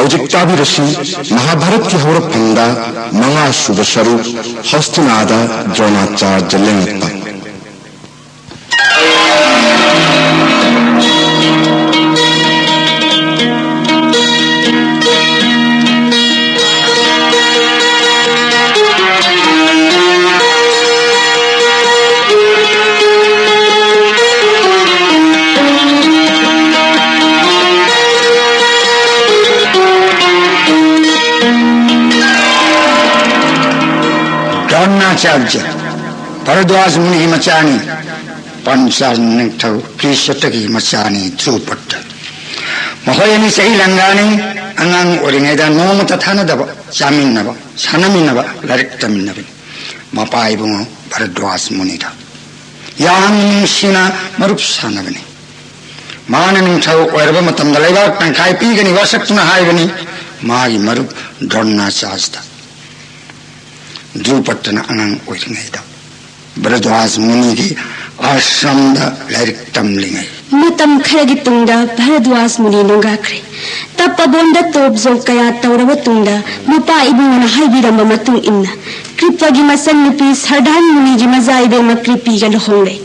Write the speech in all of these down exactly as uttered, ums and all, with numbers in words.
ꯍꯧꯖꯤꯛ ꯇꯥꯕꯤꯔꯁꯤ ꯃꯍꯥꯚꯥꯔꯠꯀꯤ ꯍꯧꯔꯛꯐꯝꯗ ꯃꯉꯥ ꯁꯨꯕ ꯁꯔꯨꯛ, ꯍꯣꯁꯇꯤꯅꯥꯗ ꯗ꯭ꯔꯣꯅꯥꯆꯥꯔꯖ ꯂꯦꯡꯉꯛꯄ꯫ ꯗ꯭ꯔꯣꯅꯥꯆꯥꯔꯖ ꯚꯔꯗ꯭ꯋꯥꯖ ꯃꯨꯅꯤꯒꯤ ꯃꯆꯥꯅꯤ꯫ ꯄꯟꯆꯥꯜ ꯅꯤꯡꯊꯧ ꯀ꯭ꯔꯤꯁꯇꯒꯤ ꯃꯆꯥꯅꯤ ꯗ꯭ꯔꯨꯄꯗ꯫ ꯃꯈꯣꯏ ꯑꯅꯤ ꯆꯍꯤ ꯂꯦꯡꯒꯥꯅꯤ꯫ ꯑꯉꯥꯡ ꯑꯣꯏꯔꯤꯉꯩꯗ ꯅꯣꯡꯃꯇ ꯊꯥꯅꯗꯕ, ꯆꯥꯃꯤꯟꯅꯕ, ꯁꯥꯟꯅꯃꯤꯟꯅꯕ, ꯂꯥꯏꯔꯤꯛ ꯇꯝꯃꯤꯟꯅꯕꯅꯤ꯫ ꯃꯄꯥ ꯏꯕꯨꯡꯉꯣ ꯚꯔꯗ꯭ꯋꯥꯖ ꯃꯨꯅꯤꯗ ꯌꯥꯝ ꯅꯨꯡꯁꯤꯅ ꯃꯔꯨꯞ ꯁꯥꯟꯅꯕꯅꯤ꯫ ꯃꯥꯅ ꯅꯤꯡꯊꯧ ꯑꯣꯏꯔꯕ ꯃꯇꯝꯗ ꯂꯩꯕꯥꯛ ꯇꯪꯈꯥꯏ ꯄꯤꯒꯅꯤ ꯋꯥꯁꯛꯇꯨꯅ ꯍꯥꯏꯕꯅꯤ ꯃꯥꯒꯤ ꯃꯔꯨꯞ ꯗ꯭ꯔꯣꯅꯥꯆꯥꯔꯖꯗ꯫ ꯗ꯭ꯔꯨꯄꯗꯅ ꯑꯉꯥꯡ ꯑꯣꯏꯔꯤꯉꯩꯗ ꯚꯔꯗ꯭ꯋꯥꯖ ꯃꯨꯅꯤꯒꯤ ꯑꯥꯁ꯭ꯔꯝꯗ ꯂꯥꯏꯔꯤꯛ ꯇꯝꯂꯤꯉꯩ꯫ ꯃꯇꯝ ꯈꯔꯒꯤ ꯇꯨꯡꯗ ꯚꯔꯗ꯭ꯋꯥꯖ ꯃꯨꯅꯤ ꯅꯣꯡꯒꯥꯈ꯭ꯔꯦ꯫ ꯇꯄꯕꯣꯟꯗ ꯇꯣꯞ ꯖꯣꯞ ꯀꯌꯥ ꯇꯧꯔꯕ ꯇꯨꯡꯗ, ꯃꯄꯥ ꯏꯕꯨꯡꯉꯣꯅ ꯍꯥꯏꯕꯤꯔꯝꯕ ꯃꯇꯨꯡ ꯏꯟꯅ, ꯀ꯭ꯔꯤꯄꯒꯤ ꯃꯆꯟꯅꯨꯄꯤ ꯁꯔꯗꯥꯟ ꯃꯨꯅꯤꯒꯤ ꯃꯖꯥ ꯏꯕꯦꯝꯃ ꯀ꯭ꯔꯤꯄꯤꯒ ꯂꯨꯍꯣꯡꯂꯦ꯫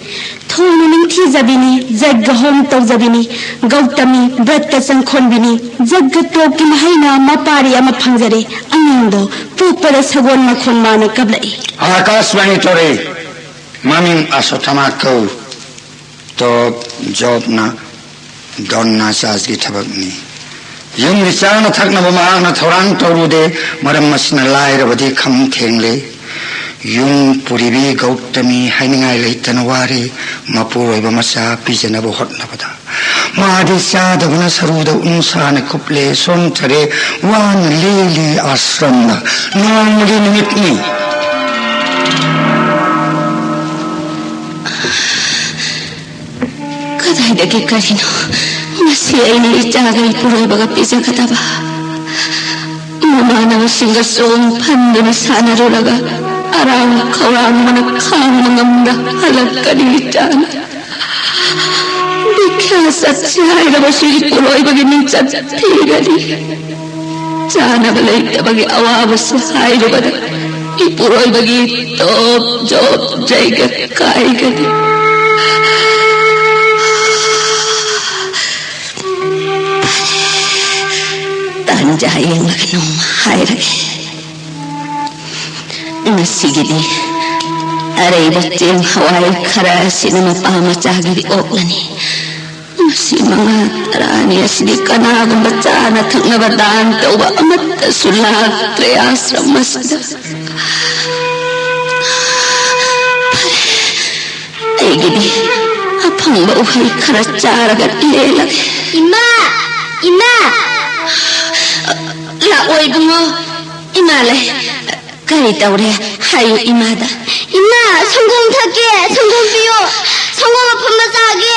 ꯊꯣꯏꯅ ꯅꯤꯡꯊꯤꯖꯕꯤꯅꯤ, ꯖꯒ ꯍꯣꯝ ꯇꯧꯖꯕꯤꯅꯤ, ꯒꯧꯇꯃꯤ ꯕ꯭ꯔꯠꯇ ꯆꯪꯈꯣꯟꯕꯤꯅꯤ, ꯖꯒ ꯇꯣꯞꯀꯤ ꯃꯍꯩꯅ ꯃꯄꯥꯔꯤ ꯑꯃ ꯐꯪꯖꯔꯦ꯫ ꯑꯉꯥꯡꯗꯣ ꯄꯣꯛꯄꯗ ꯁꯒꯣꯜ ꯃꯈꯣꯟ ꯃꯥꯅ ꯀꯞꯂꯛꯏ꯫ ꯑꯥꯀꯥꯁꯕꯥꯅꯤ ꯇꯧꯔꯦ꯫ ꯃꯃꯤꯡ ꯑꯁꯣꯊꯃꯥ ꯀꯧ꯫ ꯇꯣꯞ ꯖꯣꯞꯅ ꯗ꯭ꯔꯣꯅꯥꯆꯥꯔꯖꯒꯤ ꯊꯕꯛꯅꯤ꯫ ꯌꯨꯝꯒꯤ ꯆꯥꯅ ꯊꯛꯅꯕ ꯃꯍꯥꯛꯅ ꯊꯧꯔꯥꯡ ꯇꯧꯔꯨꯗꯦ꯫ ꯃꯔꯝ ꯑꯁꯤꯅ ꯂꯥꯏꯔꯕꯗꯤ ꯈꯝ ꯊꯦꯡꯂꯦ꯫ ꯌꯨꯝ ꯄꯨꯔꯤꯕꯤ ꯒꯧꯇꯃꯤ ꯍꯥꯏꯅꯤꯡꯉꯥꯏ ꯂꯩꯇꯅ ꯋꯥꯔꯦ꯫ ꯃꯄꯨꯔꯣꯏꯕ ꯃꯆꯥ ꯄꯤꯖꯅꯕ ꯍꯣꯠꯅꯕꯗ ꯃꯥꯗꯤ ꯆꯥꯗꯕꯅ ꯁꯔꯨꯗ ꯎꯟꯁꯥꯅ ꯀꯨꯞꯂꯦ, ꯁꯣꯟꯊꯔꯦ, ꯋꯥꯅ ꯂꯦꯜꯂꯤ ꯑꯥꯁ꯭ꯔꯝꯗ꯫ ꯅꯣꯡꯃꯒꯤ ꯅꯨꯃꯤꯠꯅꯤ꯫ ꯀꯗꯥꯏꯗꯒꯤ ꯀꯔꯤꯅꯣ ꯃꯁꯤ ꯑꯩꯅ ꯏꯆꯥꯒ ꯏꯄꯨꯔꯣꯏꯕꯒ ꯄꯤꯖꯒꯗꯕ? ꯃꯃꯥꯟꯅꯕꯁꯤꯡꯒ ꯆꯣꯡ ꯐꯟꯗꯨꯅ ꯁꯥꯟꯅꯔꯨꯔꯒ ꯑꯔꯥꯡ ꯈꯧꯔꯥꯡꯕꯅ ꯈꯥꯡꯕ ꯉꯝꯗ ꯍꯜꯂꯛꯀꯅꯤ ꯏꯆꯥꯅ꯫ ꯕꯤꯈ꯭ꯌꯥ ꯆꯠꯁꯤ ꯍꯥꯏꯔꯕꯁꯨ ꯏꯄꯨꯔꯣꯏꯕꯒꯤ ꯃꯤꯡꯆꯠ ꯊꯤꯒꯅꯤ꯫ ꯆꯥꯅꯕ ꯂꯩꯇꯕꯒꯤ ꯑꯋꯥꯕꯁꯤ ꯍꯥꯏꯔꯨꯕꯗ ꯏꯄꯨꯔꯣꯏꯕꯒꯤ ꯇꯣꯞ ꯖꯣꯞ ꯖꯩꯒ ꯀꯥꯏꯒꯅꯤ꯫ ꯇꯥꯟꯖꯥ ꯌꯦꯡꯂꯒ ꯅꯣꯡꯃ ꯍꯥꯏꯔꯒꯦ꯫ ꯉꯁꯤꯒꯤꯗꯤ ꯑꯔꯩꯕ ꯆꯦꯡ ꯍꯋꯥꯏ ꯈꯔ ꯑꯁꯤꯅ ꯃꯄꯥ ꯃꯆꯥꯒꯤꯗꯤ ꯑꯣꯛꯂꯅꯤ꯫ ꯉꯁꯤ ꯃꯉꯥ ꯇꯔꯥꯅꯤ ꯑꯁꯤꯗꯤ ꯀꯅꯥꯒꯨꯝꯕ ꯆꯥꯅ ꯊꯛꯅꯕ ꯗꯥꯟ ꯇꯧꯕ ꯑꯃꯠꯇꯁꯨ ꯂꯥꯛꯇ꯭ꯔꯦ ꯑꯥꯁ꯭ꯔꯝ ꯑꯁꯤꯗ꯫ ꯐꯔꯦ, ꯑꯩꯒꯤꯗꯤ ꯑꯐꯪꯕ ꯎꯍꯩ ꯈꯔ ꯆꯥꯔꯒ ꯂꯦꯜꯂꯒꯦ꯫ ꯏꯃꯥ! ꯏꯃꯥ! ꯂꯥꯛꯑꯣ ꯏꯕꯨꯡꯉꯣ꯫ ꯏꯃꯥ ꯂꯩ꯫ ꯀꯔꯤ ꯇꯧꯔꯦ? ꯍꯥꯏꯌꯨ ꯏꯃꯥꯗ꯫ ꯏꯃꯥ, ꯁꯪꯒꯣꯝ ꯊꯛꯀꯦ, ꯁꯪꯒꯣꯝ ꯄꯤꯌꯣ꯫ ꯁꯪꯒꯣꯝ ꯑꯐꯝꯕ ꯆꯥꯒꯦ꯫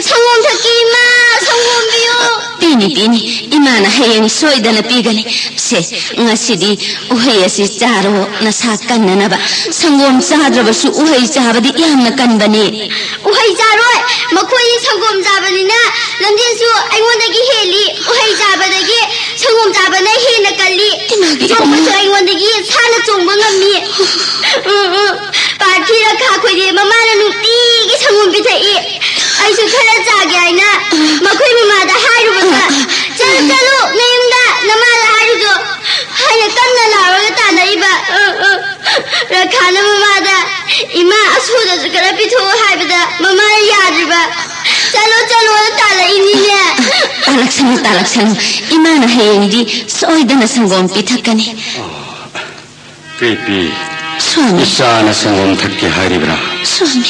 ꯁꯪꯒꯣꯝ ꯊꯛꯀꯦ ꯏꯃꯥ, ꯁꯪꯒꯣꯝ ꯄꯤꯌꯣ꯫ ꯄꯤꯅꯤ, ꯄꯤꯅꯤ꯫ ꯏꯃꯥꯅ ꯍꯌꯦꯡ ꯁꯣꯏꯗꯅ ꯄꯤꯒꯅꯤ꯫ ꯁꯦ, ꯉꯁꯤꯗꯤ ꯎꯍꯩ ꯑꯁꯤ ꯆꯥꯔꯣ, ꯅꯁꯥ ꯀꯟꯅꯅꯕ꯫ ꯁꯪꯒꯣꯝ ꯆꯥꯗ꯭ꯔꯕꯁꯨ ꯎꯍꯩ ꯆꯥꯕꯗꯤ ꯌꯥꯝꯅ ꯀꯟꯕꯅꯤ꯫ ꯎꯍꯩ ꯆꯥꯔꯣꯏ꯫ ꯃꯈꯣꯏꯗꯤ ꯁꯪꯒꯣꯝ ꯆꯥꯕꯅꯤꯅ ꯂꯝꯖꯦꯟꯁꯨ ꯑꯩꯉꯣꯟꯗꯒꯤ ꯍꯦꯜꯂꯤ꯫ ꯎꯍꯩ ꯆꯥꯕꯗꯒꯤ ꯁꯪꯒꯣꯝ ꯆꯥꯕꯅ ꯍꯦꯟꯅ ꯀꯜꯂꯤ꯫ ꯏꯃꯥꯒꯤ ꯁꯣꯛꯄꯁꯨ ꯏꯃꯥ꯫ ꯑꯩꯉꯣꯟꯗꯒꯤ ꯁꯥꯅ ꯆꯣꯡꯕ ꯉꯝꯃꯤ꯫ ꯎꯝ, ꯎꯝ꯫ ꯄꯥꯔꯊꯤ ꯔꯈꯥ ꯈꯣꯏꯗꯤ ꯃꯃꯥꯅ ꯅꯨꯡꯇꯤꯒꯤ ꯁꯪꯒꯣꯝ ꯄꯤꯊꯛꯏ꯫ ꯑꯩꯁꯨ ꯈꯔ ꯆꯥꯒꯦ ꯍꯥꯏꯅ ꯃꯈꯣꯏ ꯃꯃꯥꯗ ꯍꯥꯏꯔꯨꯕꯗ, "ꯆꯠꯂꯨ, ꯆꯠꯂꯨ, ꯅꯌꯨꯝꯗ ꯅꯃꯥꯗ ꯍꯥꯏꯔꯨꯆꯣ" ꯍꯥꯏꯅ ꯀꯟꯅ ꯂꯥꯎꯔꯒ ꯇꯥꯟꯅꯔꯤꯕ꯫ ꯎꯝ, ꯎꯝ꯫ ꯔꯈꯥꯅ ꯃꯃꯥꯗ, "ꯏꯃꯥ, ꯑꯁꯣꯏꯗꯁꯨ ꯈꯔ ꯄꯤꯊꯣꯛꯎ" ꯍꯥꯏꯕꯗ ꯃꯃꯥꯅ ꯌꯥꯗ꯭ꯔꯤꯕ꯫ "ꯆꯠꯂꯣ, ꯆꯠꯂꯣꯅ" ꯇꯥꯜꯂꯛꯏꯅꯤꯅꯦ꯫ ꯇꯥꯜꯂꯛꯁꯅꯨ, ꯇꯥꯜꯂꯛꯁꯅꯨ꯫ ꯏꯃꯥꯅ ꯍꯌꯦꯡꯗꯤ ꯁꯣꯏꯗꯅ ꯁꯪꯒꯣꯝ ꯄꯤꯊꯛꯀꯅꯤ꯫ ꯄꯦꯄꯤ, ꯁ꯭ꯋꯥꯃꯤ꯫ ꯏꯆꯥꯅ ꯁꯪꯒꯣꯝ ꯊꯛꯀꯦ ꯍꯥꯏꯔꯤꯕ꯭ꯔꯥ? ꯁ꯭ꯋꯥꯃꯤ꯫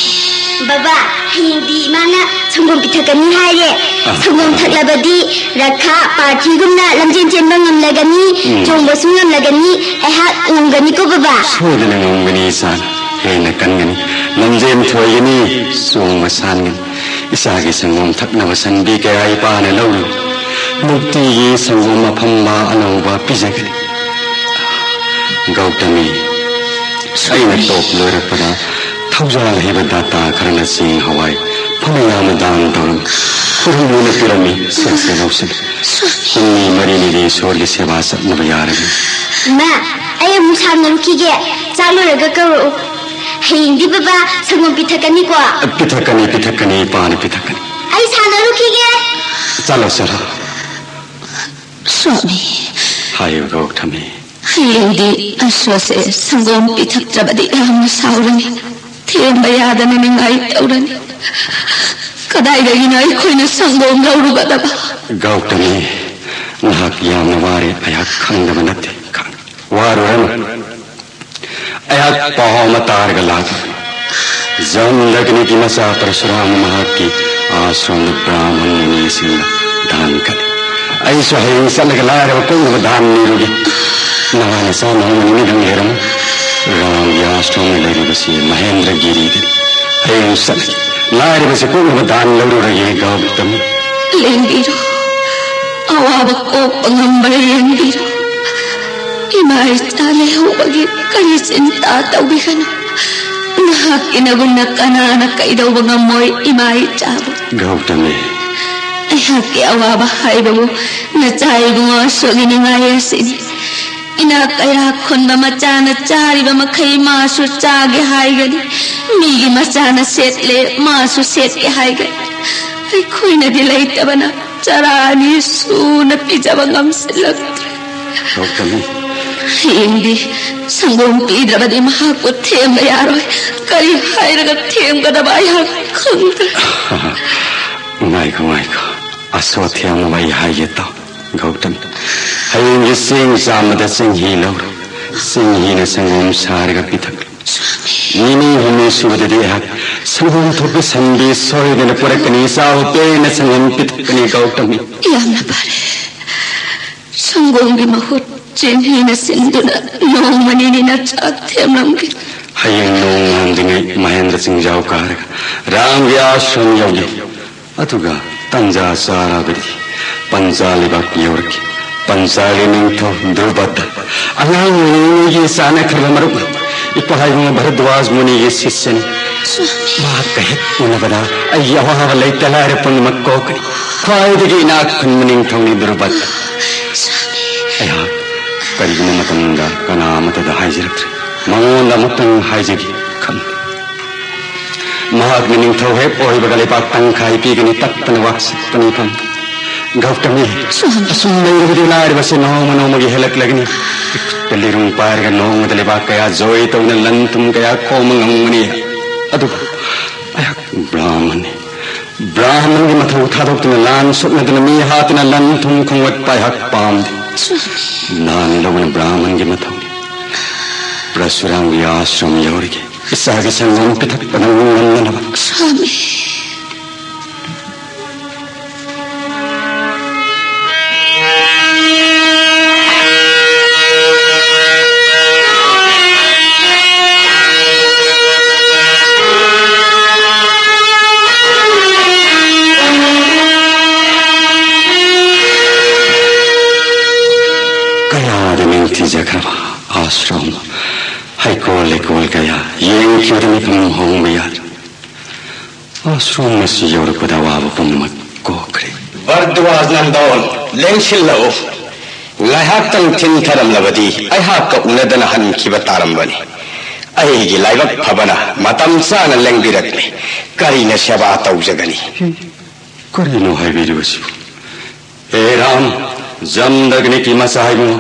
ꯕꯕꯥ, ꯍꯌꯦꯡꯗꯤ ꯏꯃꯥꯅ ꯁꯪꯒꯣꯝ ꯄꯤꯊꯛꯀꯅꯤ ꯍꯥꯏꯔꯦ꯫ ꯑ, ꯁꯪꯒꯣꯝ ꯑ꯫ ꯊꯛꯂꯕꯗꯤ ꯔꯈꯥ ꯄꯥꯔꯊꯤꯒꯨꯝꯅ ꯂꯝꯖꯦꯟ ꯆꯦꯟꯕ ꯉꯝꯂꯒꯅꯤ, ꯎꯝ꯫ ꯆꯣꯡꯕꯁꯨ ꯉꯝꯂꯒꯅꯤ, ꯑꯩꯍꯥꯛ ꯉꯝꯒꯅꯤꯀꯣ ꯕꯕꯥ? ꯁꯣꯏꯗꯅ ꯉꯝꯒꯅꯤ ꯏꯆꯥ, ꯍꯦꯟꯅ ꯀꯟꯒꯅꯤ, ꯂꯝꯖꯦꯟ ꯊꯣꯏꯒꯅꯤ, ꯆꯣꯡꯕ ꯁꯥꯟꯒꯅꯤ꯫ ꯏꯆꯥꯒꯤ ꯁꯪꯒꯣꯝ ꯊꯛꯅꯕ ꯁꯟꯕꯤ ꯀꯌꯥ ꯏꯄꯥꯅ ꯂꯧꯔꯤ꯫ ꯅꯨꯡꯇꯤꯒꯤ ꯁꯪꯒꯣꯝ ꯑꯐꯝꯕ ꯑꯅꯧꯕ ꯄꯤꯖꯒꯅꯤ꯫ ꯒꯧꯇꯃꯤ, ꯑꯩꯅ ꯇꯣꯞ ꯂꯣꯏꯔꯛꯄꯗ ꯊꯧꯖꯥꯜ ꯍꯩꯕ ꯗꯥꯇꯥ ꯈꯔꯅ ꯆꯦꯡ ꯍꯋꯥꯏ ꯐꯅ ꯌꯥꯝꯅ ꯗꯥꯟ ꯇꯧꯔꯝꯃꯤ꯫ ꯈꯨꯔꯨꯝꯗꯨꯅ ꯄꯤꯔꯝꯃꯤ꯫ ꯁꯦ, ꯁꯦ, ꯂꯧꯁꯤꯜꯂꯨ꯫ ꯍꯨꯝꯅꯤ ꯃꯔꯤꯅꯤꯗꯤ ꯏꯁꯣꯔꯒꯤ ꯁꯦꯕꯥ ꯆꯠꯅꯕ ꯌꯥꯔꯅꯤ꯫ ꯏꯃꯥ, ꯑꯩ ꯑꯃꯨꯛ ꯁꯥꯟꯅꯔꯨꯈꯤꯒꯦ꯫ ꯆꯥꯛ ꯂꯣꯏꯔꯒ ꯀꯧꯔꯛꯎ꯫ ꯍꯌꯦꯡꯗꯤ ꯕꯕꯥ ꯁꯪꯒꯣꯝ ꯄꯤꯊꯛꯀꯅꯤꯀꯣ? ꯄꯤꯊꯛꯀꯅꯤ, ꯄꯤꯊꯛꯀꯅꯤ, ꯏꯄꯥꯅ ꯄꯤꯊꯛꯀꯅꯤ꯫ ꯑꯩ ꯁꯥꯟꯅꯔꯨꯈꯤꯒꯦ꯫ ꯆꯠꯂꯣ, ꯆꯠꯂꯣ꯫ ꯁ꯭ꯋꯥꯃꯤ꯫ ꯍꯥꯏꯌꯨ, ꯒꯧꯇꯃꯤ꯫ ꯍꯌꯦꯡꯗꯤ ꯑꯁꯣꯁꯦ ꯁꯪꯒꯣꯝ ꯄꯤꯊꯛꯇ꯭ꯔꯕꯗꯤ ꯌꯥꯝꯅ ꯁꯥꯎꯔꯅꯤ꯫ ꯊꯦꯝꯕ ꯌꯥꯗꯅ ꯅꯤꯡꯉꯥꯏ ꯇꯧꯔꯅꯤ꯫ ꯀꯗꯥꯏꯗꯒꯤꯅꯣ ꯑꯩꯈꯣꯏꯅ ꯁꯪꯒꯣꯝ ꯂꯧꯔꯨꯒꯗꯕ? ꯒꯧꯇꯃꯤ, ꯅꯍꯥꯛ ꯌꯥꯝꯅ ꯋꯥꯔꯦ, ꯑꯩꯍꯥꯛ ꯈꯪꯗꯕ ꯅꯠꯇꯦ꯫ ꯈꯪ-, ꯋꯥꯔꯨꯔꯅꯨ꯫ ꯑꯩꯍꯥꯛ ꯄꯥꯎ ꯑꯃ ꯇꯥꯔꯒ ꯂꯥꯛꯄꯅꯤ꯫ ꯖꯝꯗꯒꯅꯤꯒꯤ ꯃꯆꯥ ꯄꯔꯁꯨꯔꯥꯝ ꯃꯍꯥꯛꯀꯤ ꯑꯥꯁ꯭ꯔꯝꯗ ꯕ꯭ꯔꯥꯍꯃꯟ ꯃꯨꯅꯤꯁꯤꯡꯅ ꯗꯥꯟ ꯀꯠꯂꯤ꯫ ꯑꯩꯁꯨ ꯍꯌꯦꯡ ꯆꯠꯂꯒ ꯂꯥꯏꯔꯕ ꯀꯣꯛꯅꯕ ꯗꯥꯟ ꯅꯤꯔꯨꯒꯦ꯫ ꯅꯋꯥ ꯅꯆꯥ ꯅꯣꯡꯃ ꯅꯤꯅꯤꯗꯪ ꯂꯩꯔꯝꯃꯨ꯫ ꯔꯥꯝꯒꯤ ꯑꯥꯁ꯭ꯔꯝꯗ ꯂꯩꯔꯤꯕꯁꯤ ꯃꯍꯦꯟꯗ꯭ꯔꯒꯤꯔꯤꯗꯅꯤ꯫ ꯍꯌꯦꯡ ꯆꯠꯂꯒꯦ꯫ ꯂꯥꯏꯔꯕꯁꯤ ꯀꯣꯛꯅꯕ ꯗꯥꯟ ꯂꯧꯔꯨꯔꯒꯦ, ꯒꯧꯇꯃꯤ꯫ ꯂꯦꯡꯕꯤꯔꯣ꯫ ꯑꯋꯥꯕ ꯀꯣꯛꯄ ꯉꯝꯕ ꯂꯦꯡꯕꯤꯔꯣ꯫ ꯏꯃꯥ ꯏꯆꯥ ꯂꯩꯍꯧꯕꯒꯤ ꯀꯔꯤ ꯆꯤꯟꯇꯥ ꯇꯧꯕꯤꯒꯅꯨ꯫ ꯅꯍꯥꯛꯀꯤ ꯅꯒꯨꯝꯅ ꯀꯅꯥꯅ ꯀꯩꯗꯧꯕ ꯉꯝꯃꯣꯏ ꯏꯃꯥ ꯏꯆꯥꯕꯨ? ꯒꯧꯇꯃꯤ꯫ ꯑꯩꯍꯥꯛꯀꯤ ꯑꯋꯥꯕ ꯍꯥꯏꯕꯕꯨ ꯅꯆꯥ ꯏꯕꯨꯡꯉꯣ ꯑꯁꯣꯛꯒꯤ ꯅꯤꯡꯉꯥꯏ ꯑꯁꯤꯅꯤ꯫ ꯏꯅꯥꯛ ꯀꯌꯥ ꯈꯨꯟꯕ ꯃꯆꯥꯅ ꯆꯥꯔꯤꯕ ꯃꯈꯩ ꯃꯥꯁꯨ ꯆꯥꯒꯦ ꯍꯥꯏꯒꯅꯤ꯫ ꯃꯤꯒꯤ ꯃꯆꯥꯅ ꯁꯦꯠꯂꯦ, ꯃꯥꯁꯨ ꯁꯦꯠꯀꯦ ꯍꯥꯏꯒꯅꯤ꯫ ꯑꯩꯈꯣꯏꯅꯗꯤ ꯂꯩꯇꯕꯅ ꯆꯔꯥ ꯑꯅꯤ ꯁꯨꯅ ꯄꯤꯖꯕ ꯉꯝꯁꯤꯜꯂꯛꯇ꯭ꯔꯦ꯫ ꯒꯧꯇꯃꯤ꯫ ꯍꯌꯦꯡꯗꯤ ꯁꯪꯒꯣꯝ ꯄꯤꯗ꯭ꯔꯕꯗꯤ ꯃꯍꯥꯛꯄꯨ ꯊꯦꯝꯕ ꯌꯥꯔꯣꯏ꯫ ꯀꯔꯤ ꯍꯥꯏꯔꯒ ꯊꯦꯝꯒꯗꯕ ꯑꯩꯍꯥꯛ ꯈꯪꯗ꯭ꯔꯦ꯫ ꯉꯥꯏꯈꯣ, ꯉꯥꯏꯈꯣ꯫ ꯑꯁꯣꯊ꯭ꯌꯥꯃꯕꯨ ꯑꯩ ꯍꯥꯏꯒꯦ ꯇꯥꯎ꯫ ꯒꯧꯇꯝ, ꯍꯌꯦꯡꯒꯤ ꯆꯦꯡ ꯆꯥꯝꯕꯗ ꯆꯦꯡꯍꯤ ꯂꯧꯔꯣ꯫ ꯆꯦꯡꯍꯤꯅ ꯁꯪꯒꯣꯝ ꯁꯥꯔꯒ ꯄꯤꯊꯛꯂꯨ꯫ ꯅꯤꯅꯤ ꯍꯨꯝꯅꯤ ꯁꯨꯕꯗꯗꯤ ꯑꯩꯍꯥꯛ ꯁꯪꯒꯣꯝ ꯊꯣꯛꯄ ꯁꯟꯕꯤ ꯁꯣꯏꯗꯅ ꯄꯨꯔꯛꯀꯅꯤ꯫ ꯆꯥꯎ, ꯄꯦꯟꯅ ꯁꯪꯒꯣꯝ ꯄꯤꯊꯛꯀꯅꯤ, ꯒꯧꯇꯃꯤ꯫ ꯌꯥꯝꯅ ꯐꯔꯦ꯫ ꯁꯪꯒꯣꯝꯒꯤ ꯃꯍꯨꯠ ꯆꯦꯡꯍꯤꯅ ꯁꯤꯟꯗꯨꯅ ꯅꯣꯡꯃ ꯅꯤꯅꯤ ꯅꯆꯥ ꯊꯦꯝꯂꯝꯒꯦ꯫ ꯍꯌꯦꯡ ꯅꯣꯡ ꯉꯥꯟꯗ꯭ꯔꯤꯉꯩ ꯃꯍꯦꯟꯗ꯭ꯔ ꯆꯤꯡꯖꯥꯎ ꯀꯥꯔꯒ ꯔꯥꯝꯒꯤ ꯑꯥꯁ꯭ꯔꯝ ꯌꯧꯒꯦ꯫ ꯑꯗꯨꯒ ꯇꯟꯖꯥ ꯆꯥꯔꯕꯗꯤ ꯄꯟꯆꯥ ꯂꯩꯕꯥꯛ ꯌꯧꯔꯛꯈꯤ꯫ ꯄꯟꯆꯥꯒꯤ ꯅꯤꯡꯊꯧ ꯗ꯭ꯔꯨꯄꯗ ꯑꯉꯥꯡ ꯑꯣꯏꯔꯤꯉꯩꯒꯤ ꯆꯥꯅꯈ꯭ꯔꯕ ꯃꯔꯨꯞ ꯏꯄꯥ ꯏꯕꯨꯡꯉꯣ ꯚꯔꯗ꯭ꯋꯥꯖ ꯃꯨꯅꯤꯒꯤ ꯁꯤꯁ꯭ꯌꯅꯤ꯫ ꯃꯍꯥꯛꯀ ꯍꯦꯛ ꯎꯅꯕꯗ ꯑꯩꯒꯤ ꯑꯋꯥꯕ ꯂꯩꯇ ꯂꯥꯏꯔ ꯄꯨꯝꯅꯃꯛ ꯀꯣꯛꯀꯅꯤ꯫ ꯈ꯭ꯋꯥꯏꯗꯒꯤ ꯏꯅꯥꯛ ꯈꯨꯟꯕ ꯅꯤꯡꯊꯧꯅꯤ ꯗꯨꯔꯕꯠ꯫ ꯑꯩꯍꯥꯛ ꯀꯔꯤꯒꯨꯝꯕ ꯃꯇꯝꯗ ꯀꯅꯥ ꯑꯃꯠꯇꯗ ꯍꯥꯏꯖꯔꯛꯇ꯭ꯔꯤ꯫ ꯃꯉꯣꯟꯗ ꯑꯃꯨꯛꯇꯪ ꯍꯥꯏꯖꯒꯦ ꯈꯟꯕ꯫ ꯃꯍꯥꯛꯅ ꯅꯤꯡꯊꯧ ꯍꯦꯛ ꯑꯣꯏꯕꯒ ꯂꯩꯕꯥꯛ ꯇꯪꯈꯥꯏ ꯄꯤꯒꯅꯤ, ꯇꯠꯇꯅ ꯋꯥꯛꯁꯤꯠꯄꯅꯤ ꯐꯝ꯫ ꯒꯧꯇꯃꯤ, ꯁ꯭ꯋꯥꯃꯤ꯫ ꯑꯁꯨꯝ ꯂꯩꯔꯕꯗꯤ ꯂꯥꯏꯔꯕꯁꯦ ꯅꯣꯡꯃ ꯅꯣꯡꯃꯒꯤ ꯍꯦꯜꯂꯛꯂꯒꯅꯤ꯫ ꯈꯨꯠꯇ ꯂꯤꯔꯨꯡ ꯄꯥꯏꯔꯒ ꯅꯣꯡꯃꯗ ꯂꯩꯕꯥꯛ ꯀꯌꯥ ꯖꯣꯏ ꯇꯧꯗꯨꯅ ꯂꯟ ꯊꯨꯝ ꯀꯌꯥ ꯈꯣꯝꯕ ꯉꯝꯒꯅꯤ꯫ ꯑꯗꯨꯕꯨ ꯑꯩꯍꯥꯛ ꯕ꯭ꯔꯥꯍꯃꯟꯅꯤ꯫ ꯕ꯭ꯔꯥꯍꯃꯟꯒꯤ ꯃꯊꯧ ꯊꯥꯗꯣꯛꯇꯨꯅ ꯂꯥꯟ ꯁꯣꯛꯅꯗꯨꯅ ꯃꯤ ꯍꯥꯠꯇꯨꯅ ꯂꯟ ꯊꯨꯝ ꯈꯣꯝꯒꯠꯄ ꯑꯩꯍꯥꯛ ꯄꯥꯝꯗꯦ꯫ ꯁ꯭ꯋꯥꯃꯤ꯫ ꯂꯥꯟ ꯂꯧꯕꯅ ꯕ꯭ꯔꯥꯍꯃꯟꯒꯤ ꯃꯊꯧꯅꯤ꯫ ꯄ꯭ꯔꯁꯨꯔꯥꯝꯒꯤ ꯑꯥꯁ꯭ꯔꯝ ꯌꯧꯔꯒꯦ꯫ ꯏꯆꯥꯒꯤ ꯁꯪꯒꯣꯝ ꯄꯤꯊꯛꯄ ꯅꯪ ꯉꯝꯅꯅꯕ꯫ ꯁ꯭ꯋꯥꯃꯤ꯫ ꯀꯌꯥꯗ ꯅꯤꯡꯊꯤꯖꯈ꯭ꯔꯕ ꯑꯥꯁ꯭ꯔꯝ, ꯍꯩꯀꯣꯜ ꯂꯩꯀꯣꯜ ꯀꯌꯥ ꯌꯦꯡꯈꯤꯕꯗ ꯃꯤꯠꯐꯝ ꯍꯣꯡꯕ ꯌꯥꯗ꯭ꯔꯦ꯫ ꯑꯥꯁ꯭ꯔꯝ ꯑꯁꯤ ꯌꯧꯔꯛꯄꯗ ꯑꯋꯥꯕ ꯄꯨꯝꯅꯃꯛ ꯀꯣꯛꯈ꯭ꯔꯦ꯫ ꯚꯔꯗ꯭ꯋꯥꯖ ꯅꯟꯗꯣꯟ, ꯂꯦꯡꯁꯤꯜꯂꯛꯎ꯫ ꯉꯥꯏꯍꯥꯛꯇꯪ ꯊꯤꯟꯊꯔꯝꯂꯕꯗꯤ ꯑꯩꯍꯥꯛꯀ ꯎꯅꯗꯅ ꯍꯟꯈꯤꯕ ꯇꯥꯔꯝꯕꯅꯤ꯫ ꯑꯩꯒꯤ ꯂꯥꯏꯕꯛ ꯐꯕꯅ ꯃꯇꯝ ꯆꯥꯅ ꯂꯦꯡꯕꯤꯔꯛꯂꯦ꯫ ꯀꯔꯤꯅ ꯁꯦꯕꯥ ꯇꯧꯖꯒꯅꯤ? ꯀꯔꯤꯅꯣ ꯍꯥꯏꯕꯤꯔꯤꯕꯁꯤꯕꯨ? ꯍꯦ ꯔꯥꯝ, ꯖꯝꯗꯒꯅꯤꯀꯤ ꯃꯆꯥ ꯏꯕꯨꯡꯉꯣ,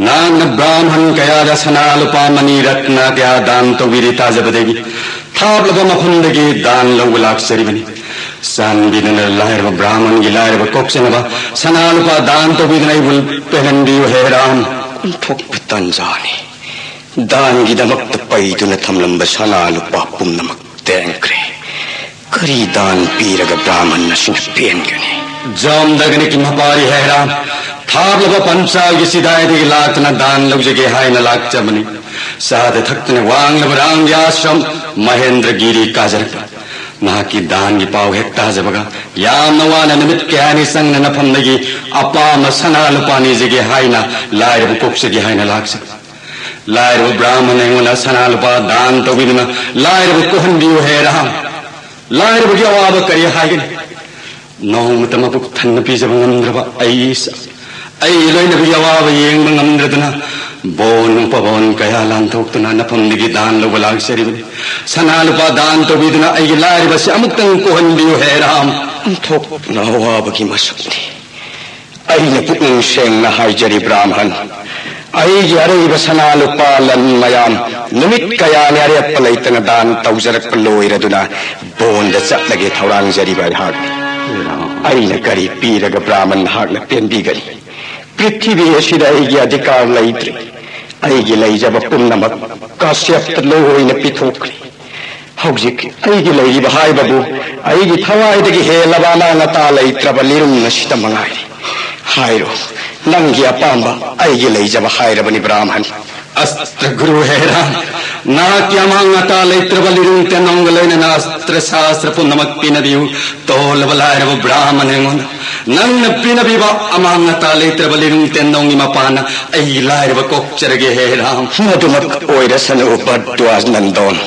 ꯅꯍꯥꯛꯅ ꯕ꯭ꯔꯥꯍꯃꯟ ꯀꯌꯥꯗ ꯁꯅꯥ ꯂꯨꯄꯥ ꯃꯅꯤ ꯔꯠꯅ ꯀꯌꯥ ꯗꯥꯟ ꯇꯧꯕꯤꯔꯤ ꯇꯥꯖꯕꯗꯒꯤ ꯊꯥꯞꯂꯕ ꯃꯐꯝꯗꯒꯤ ꯗꯥꯟ ꯂꯧꯕ ꯂꯥꯛꯆꯔꯤꯕꯅꯤ꯫ ꯆꯥꯟꯕꯤꯗꯨꯅ ꯂꯥꯏꯔꯕ ꯕ꯭ꯔꯥꯍꯃꯟꯒꯤ ꯂꯥꯏꯔꯕ ꯀꯣꯛꯆꯅꯕ ꯁꯅꯥ ꯂꯨꯄꯥ ꯗꯥꯟ ꯇꯧꯕꯤꯗꯨꯅ ꯑꯩꯕꯨ ꯄꯦꯜꯍꯟꯕꯤꯌꯨ ꯍꯦ ꯔꯥꯝ꯫ ꯑꯣꯟꯊꯣꯛꯄ ꯇꯥꯟꯖꯥꯅꯤ꯫ ꯗꯥꯟꯒꯤꯗꯃꯛꯇ ꯄꯩꯗꯨꯅ ꯊꯝꯂꯝꯕ ꯁꯅꯥ ꯂꯨꯄꯥ ꯄꯨꯝꯅꯃꯛ ꯇꯦꯡꯈ꯭ꯔꯦ꯫ ꯀꯔꯤ ꯗꯥꯟ ꯄꯤꯔꯒ ꯕ꯭ꯔꯥꯍꯃꯟ ꯑꯁꯤꯅ ꯄꯦꯟꯒꯅꯤ? ꯖꯝꯗꯒꯅꯤꯀꯤ ꯃꯄꯥꯔꯤ ꯍꯦ ꯔꯥꯝ, ꯊꯥꯞꯂꯕ ꯄꯟꯆꯥꯜꯒꯤ ꯆꯤꯗꯥꯏꯗꯒꯤ ꯂꯥꯛꯇꯨꯅ ꯗꯥꯟ ꯂꯧꯖꯒꯦ ꯍꯥꯏꯅ ꯂꯥꯛꯆꯕꯅꯤ꯫ ꯆꯥꯗ ꯊꯛꯇꯅ ꯋꯥꯡꯂꯕ ꯔꯥꯝꯒꯤ ꯑꯥꯁ꯭ꯔꯝ ꯃꯍꯦꯟꯗ꯭ꯔꯒꯤꯔꯤ ꯀꯥꯖꯔꯛꯄ꯫ ꯅꯍꯥꯛꯀꯤ ꯗꯥꯟꯒꯤ ꯄꯥꯎ ꯍꯦꯛ ꯇꯥꯖꯕꯒ ꯌꯥꯝꯅ ꯋꯥꯅ ꯅꯨꯃꯤꯠ ꯀꯌꯥꯅꯤ ꯆꯪꯅ ꯅꯐꯝꯗꯒꯤ ꯑꯄꯥꯝꯕ ꯁꯅꯥ ꯂꯨꯄꯥ ꯅꯤꯖꯒꯦ ꯍꯥꯏꯅ ꯂꯥꯏꯔꯕ ꯀꯣꯛꯆꯒꯦ ꯍꯥꯏꯅ ꯂꯥꯛꯆꯕꯅꯤ꯫ ꯂꯥꯏꯔꯕ ꯕ꯭ꯔꯥꯍꯃꯟ ꯑꯩꯉꯣꯟꯗ ꯁꯅꯥ ꯂꯨꯄꯥ ꯗꯥꯟ ꯇꯧꯕꯤꯗꯨꯅ ꯂꯥꯏꯔꯕ ꯀꯣꯛꯍꯟꯕꯤꯌꯨ ꯍꯦ ꯔꯥꯝ꯫ ꯂꯥꯏꯔꯕꯒꯤ ꯑꯋꯥꯕ ꯀꯔꯤ ꯍꯥꯏꯒꯅꯤ? ꯅꯣꯡꯃꯇ ꯃꯄꯨꯛ ꯊꯟꯅ ꯄꯤꯖꯕ ꯉꯝꯗ꯭ꯔꯕ ꯑꯩ ꯏꯁꯥ, ꯑꯩ ꯂꯣꯏꯅꯕꯒꯤ ꯑꯋꯥꯕ ꯌꯦꯡꯕ ꯉꯝꯗ꯭ꯔꯗꯨꯅ ꯕꯣꯟ ꯎꯄꯕꯣꯟ ꯀꯌꯥ ꯂꯥꯟꯊꯣꯛꯇꯨꯅ ꯅꯐꯝꯗꯒꯤ ꯗꯥꯟ ꯂꯧꯕ ꯂꯥꯛꯆꯔꯤꯕꯅꯤ꯫ ꯁꯅꯥ ꯂꯨꯄꯥ ꯗꯥꯟ ꯇꯧꯕꯤꯗꯨꯅ ꯑꯩꯒꯤ ꯂꯥꯏꯔꯕꯁꯤ ꯑꯃꯨꯛꯇꯪ ꯀꯣꯛꯍꯟꯕꯤꯌꯨ ꯍꯦ ꯔꯥꯝ꯫ ꯑꯣꯟꯊꯣꯛꯅ ꯑꯋꯥꯕꯒꯤ ꯃꯁꯛꯅꯤ꯫ ꯑꯩꯅ ꯄꯨꯛꯅꯤꯡ ꯁꯦꯡꯅ ꯍꯥꯏꯖꯔꯤ ꯕ꯭ꯔꯥꯍꯃꯟ, ꯑꯩꯒꯤ ꯑꯔꯩꯕ ꯁꯅꯥ ꯂꯨꯄꯥ ꯂꯟ ꯃꯌꯥꯝ ꯅꯨꯃꯤꯠ ꯀꯌꯥꯅꯤ ꯑꯔꯦꯞꯄ ꯂꯩꯇꯅ ꯗꯥꯟ ꯇꯧꯖꯔꯛꯄ ꯂꯣꯏꯔꯗꯨꯅ ꯕꯣꯟꯗ ꯆꯠꯂꯒꯦ ꯊꯧꯔꯥꯡꯖꯔꯤꯕ ꯑꯩꯍꯥꯛ꯫ ꯑꯩꯅ ꯀꯔꯤ ꯄꯤꯔꯒ ꯕ꯭ꯔꯥꯍꯃꯟ ꯅꯍꯥꯛꯅ ꯄꯦꯟꯕꯤꯒꯅꯤ? ꯄ꯭ꯔꯤꯊꯤꯕꯤ ꯑꯁꯤꯗ ꯑꯩꯒꯤ ꯑꯙꯤꯀꯥꯔ ꯂꯩꯇ꯭ꯔꯦ꯫ ꯑꯩꯒꯤ ꯂꯩꯖꯕ ꯄꯨꯝꯅꯃꯛ ꯀꯥꯁ꯭ꯌꯞꯇ ꯂꯣꯏꯅ ꯄꯤꯊꯣꯛꯈ꯭ꯔꯦ꯫ ꯍꯧꯖꯤꯛ ꯑꯩꯒꯤ ꯂꯩꯔꯤꯕ ꯍꯥꯏꯕꯕꯨ ꯑꯩꯒꯤ ꯊꯋꯥꯏꯗꯒꯤ ꯍꯦꯜꯂꯕ ꯑꯃꯥꯡ ꯑꯇꯥ ꯂꯩꯇ꯭ꯔꯕ ꯂꯤꯔꯨꯡ ꯑꯁꯤꯗ ꯃꯉꯥꯏꯔꯦ꯫ ꯍꯥꯏꯔꯣ, ꯅꯪꯒꯤ ꯑꯄꯥꯝꯕ ꯑꯩꯒꯤ ꯂꯩꯖꯕ ꯍꯥꯏꯔꯕꯅꯤ ꯕ꯭ꯔꯥꯍꯃꯟ꯫ ꯑꯁꯇ꯭ꯔ ꯒꯨꯔꯨ ꯍꯦ ꯔꯥꯝ, ꯅꯍꯥꯛꯀꯤ ꯑꯃꯥꯡ ꯑꯇꯥ ꯂꯩꯇ꯭ꯔꯕ ꯂꯤꯔꯨꯡ ꯇꯦꯟꯅꯣꯡꯒ ꯂꯣꯏꯅꯅ ꯑꯁꯇ꯭ꯔ ꯁꯥꯁꯇ꯭ꯔ ꯄꯨꯝꯅꯃꯛ ꯄꯤꯅꯕꯤꯌꯨ꯫ ꯇꯣꯜꯂꯕ ꯂꯥꯏꯔꯕ ꯕ꯭ꯔꯥꯍꯃꯟ ꯑꯩꯉꯣꯟꯗ ꯅꯪꯅ ꯄꯤꯅꯕꯤꯕ ꯑꯃꯥꯡ ꯑꯇꯥ ꯂꯩꯇ꯭ꯔꯕ ꯂꯤꯔꯨꯡ ꯇꯦꯟꯅꯣꯡꯒꯤ ꯃꯄꯥꯟꯅ ꯑꯩꯒꯤ ꯂꯥꯏꯔꯕ ꯀꯣꯛꯆꯔꯒꯦ ꯍꯦ ꯔꯥꯝ꯫ ꯃꯗꯨꯃꯛ ꯑꯣꯏꯔꯁꯅꯨ ꯚꯔꯗ꯭ꯋꯥꯖ ꯅꯟꯗꯣꯟ꯫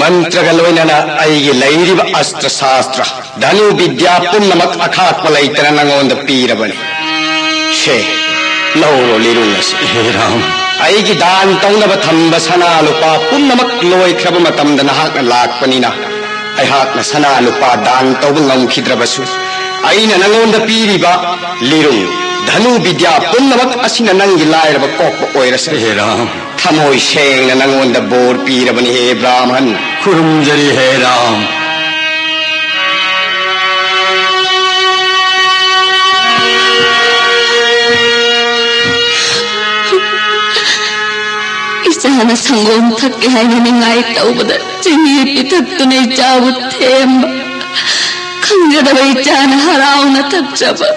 ꯃꯟꯇ꯭ꯔꯒ ꯂꯣꯏꯅꯅ ꯑꯩꯒꯤ ꯂꯩꯔꯤꯕ ꯑꯁꯇ꯭ꯔ ꯁꯥꯁꯇ꯭ꯔ, ꯙꯅꯨ ꯕꯤꯗ꯭ꯌꯥ ꯄꯨꯝꯅꯃꯛ ꯑꯈꯥꯛꯄ ꯂꯩꯇꯅ ꯅꯉꯣꯟꯗ ꯄꯤꯔꯕꯅꯤ꯫ ꯁꯦ, ꯂꯧꯔꯣ ꯂꯤꯔꯨꯡ ꯑꯁꯤ꯫ ꯍꯦ ꯔꯥꯝ꯫ ꯑꯩꯒꯤ ꯗꯥꯟ ꯇꯧꯅꯕ ꯊꯝꯕ ꯁꯅꯥ ꯂꯨꯄꯥ ꯄꯨꯝꯅꯃꯛ ꯂꯣꯏꯈ꯭ꯔꯕ ꯃꯇꯝꯗ ꯅꯍꯥꯛꯅ ꯂꯥꯛꯄꯅꯤꯅ ꯑꯩꯍꯥꯛꯅ ꯁꯅꯥ ꯂꯨꯄꯥ ꯗꯥꯟ ꯇꯧꯕ ꯉꯝꯈꯤꯗ꯭ꯔꯕꯁꯨ, ꯑꯩꯅ ꯅꯉꯣꯟꯗ ꯄꯤꯔꯤꯕ ꯂꯤꯔꯨꯡ, ꯙꯅꯨ ꯕꯤꯗ꯭ꯌꯥ ꯄꯨꯝꯅꯃꯛ ꯑꯁꯤꯅ ꯅꯪꯒꯤ ꯂꯥꯏꯔꯕ ꯀꯣꯛꯄ ꯑꯣꯏꯔꯁꯅꯨ꯫ ꯍꯦ ꯔꯥꯝ꯫ ꯊꯃꯣꯏ ꯁꯦꯡꯅ ꯅꯉꯣꯟꯗ ꯕꯣꯔ ꯄꯤꯔꯕꯅꯤ ꯍꯦ ꯕ꯭ꯔꯥꯍꯃꯟ꯫ ꯈꯨꯔꯨꯝꯖꯔꯤ ꯍꯦ ꯔꯥꯝ꯫ ꯏꯆꯥꯅ ꯁꯪꯒꯣꯝ ꯊꯛꯀꯦ ꯍꯥꯏꯅ ꯅꯤꯡꯉꯥꯏ ꯇꯧꯕꯗ ꯆꯤꯅꯤ ꯄꯤꯊꯛꯇꯨꯅ ꯏꯆꯥꯕꯨ ꯊꯦꯝꯕ, ꯈꯪꯖꯗꯕ ꯏꯆꯥꯅ ꯍꯔꯥꯎꯅ ꯊꯛꯆꯕ꯫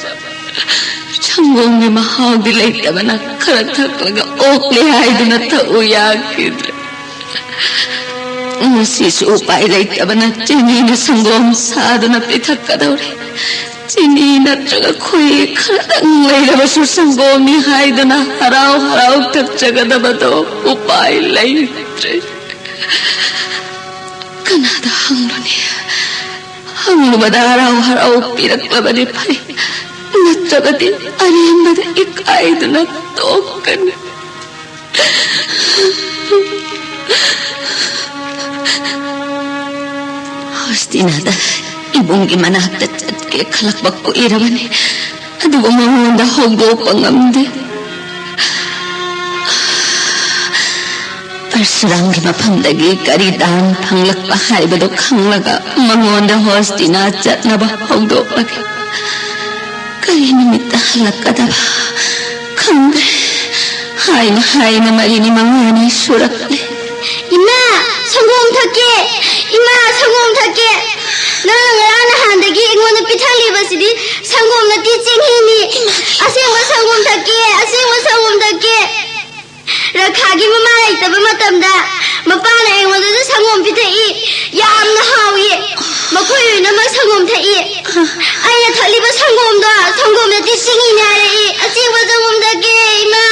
ꯁꯪꯒꯣꯝꯒꯤ ꯃꯍꯥꯎꯗꯤ ꯂꯩꯇꯕꯅ ꯈꯔ ꯊꯛꯂꯒ ꯑꯣꯛꯂꯦ ꯍꯥꯏꯗꯨꯅ ꯊꯛꯎ ꯌꯥꯈꯤꯗ꯭ꯔꯦ꯫ ꯉꯁꯤꯁꯨ ꯎꯄꯥꯏ ꯂꯩꯇꯕꯅ ꯆꯤꯅꯤꯅ ꯁꯪꯒꯣꯝ ꯁꯥꯗꯨꯅ ꯄꯤꯊꯛꯀꯗꯧꯔꯦ꯫ ꯆꯤꯅꯤ ꯅꯠꯇ꯭ꯔꯒ ꯈꯣꯏꯍꯤ ꯈꯔꯗꯪ ꯂꯩꯔꯕꯁꯨ ꯁꯪꯒꯣꯝꯅꯤ ꯍꯥꯏꯗꯨꯅ ꯍꯔꯥꯎ ꯍꯔꯥꯎ ꯊꯛꯆꯒꯗꯕꯗꯣ ꯎꯄꯥꯏ ꯂꯩꯇ꯭ꯔꯦ꯫ ꯀꯅꯥꯗ ꯍꯪꯂꯨꯅꯤ? ꯍꯪꯂꯨꯕꯗ ꯍꯔꯥꯎ ꯍꯔꯥꯎ ꯄꯤꯔꯛꯂꯕꯗꯤ ꯐꯩ, ꯅꯠꯇ꯭ꯔꯕꯗꯤ ꯑꯔꯦꯝꯕꯗ ꯏꯀꯥꯏꯗꯨꯅ ꯇꯣꯛꯀꯅꯤ꯫ ꯍꯣꯁꯇꯤꯅꯥꯗ ꯏꯕꯨꯡꯒꯤ ꯃꯅꯥꯛꯇ ꯆꯠꯀꯦ ꯈꯜꯂꯛꯄ ꯀꯨꯏꯔꯕꯅꯤ, ꯑꯗꯨꯕꯨ ꯃꯉꯣꯟꯗ ꯍꯧꯗꯣꯛꯄ ꯉꯝꯗꯦ꯫ ꯄꯔꯁꯨꯔꯥꯝꯒꯤ ꯃꯐꯝꯗꯒꯤ ꯀꯔꯤ ꯗꯥꯟ ꯐꯪꯂꯛꯄ ꯍꯥꯏꯕꯗꯨ ꯈꯪꯂꯒ ꯃꯉꯣꯟꯗ ꯍꯣꯁꯇꯤꯅꯥ ꯆꯠꯅꯕ ꯍꯧꯗꯣꯛꯂꯒꯦ꯫ ꯀꯔꯤ ꯅꯨꯃꯤꯠꯇ ꯍꯜꯂꯛꯀꯗꯕ ꯈꯪꯗ꯭ꯔꯦ꯫ ꯍꯥꯏꯅ ꯍꯥꯏꯅ ꯃꯔꯤꯅꯤ ꯃꯉꯥꯅꯤ ꯁꯨꯔꯛꯂꯦ꯫ ꯏꯃꯥ, ꯁꯪꯒꯣꯝ ꯊꯛꯀꯦ꯫ ꯏꯃꯥ, ꯁꯪꯒꯣꯝ ꯊꯛꯀꯦ꯫ ꯅꯪꯅ ꯉꯔꯥꯡ ꯅꯍꯥꯟꯗꯒꯤ ꯑꯩꯉꯣꯟꯗ ꯄꯤꯊꯛꯂꯤꯕꯁꯤꯗꯤ ꯁꯪꯒꯣꯝ ꯅꯠꯇꯦ, ꯆꯦꯡꯍꯤꯅꯤ꯫ ꯑꯁꯦꯡꯕ ꯁꯪꯒꯣꯝ ꯊꯛꯀꯦ, ꯑꯁꯦꯡꯕ ꯁꯪꯒꯣꯝ ꯊꯛꯀꯦ꯫ ꯔꯈꯥꯒꯤ ꯃꯃꯥ ꯂꯩꯇꯕ ꯃꯇꯝꯗ ꯃꯄꯥꯅ ꯑꯩꯉꯣꯟꯗꯁꯨ ꯁꯪꯒꯣꯝ ꯄꯤꯊꯛꯏ꯫ ꯌꯥꯝꯅ ꯍꯥꯎꯏ꯫ ꯃꯈꯣꯏ ꯂꯣꯏꯅꯃꯛ ꯁꯪꯒꯣꯝ ꯊꯛꯏ꯫ ꯑꯩꯅ ꯊꯛꯂꯤꯕ ꯁꯪꯒꯣꯝꯗꯣ ꯁꯪꯒꯣꯝ ꯅꯠꯇꯦ, ꯆꯤꯅꯤꯅꯦ ꯍꯥꯏꯔꯛꯏ꯫ ꯑꯁꯦꯡꯕ ꯁꯪꯒꯣꯝ ꯊꯛꯀꯦ, ꯏꯃꯥ꯫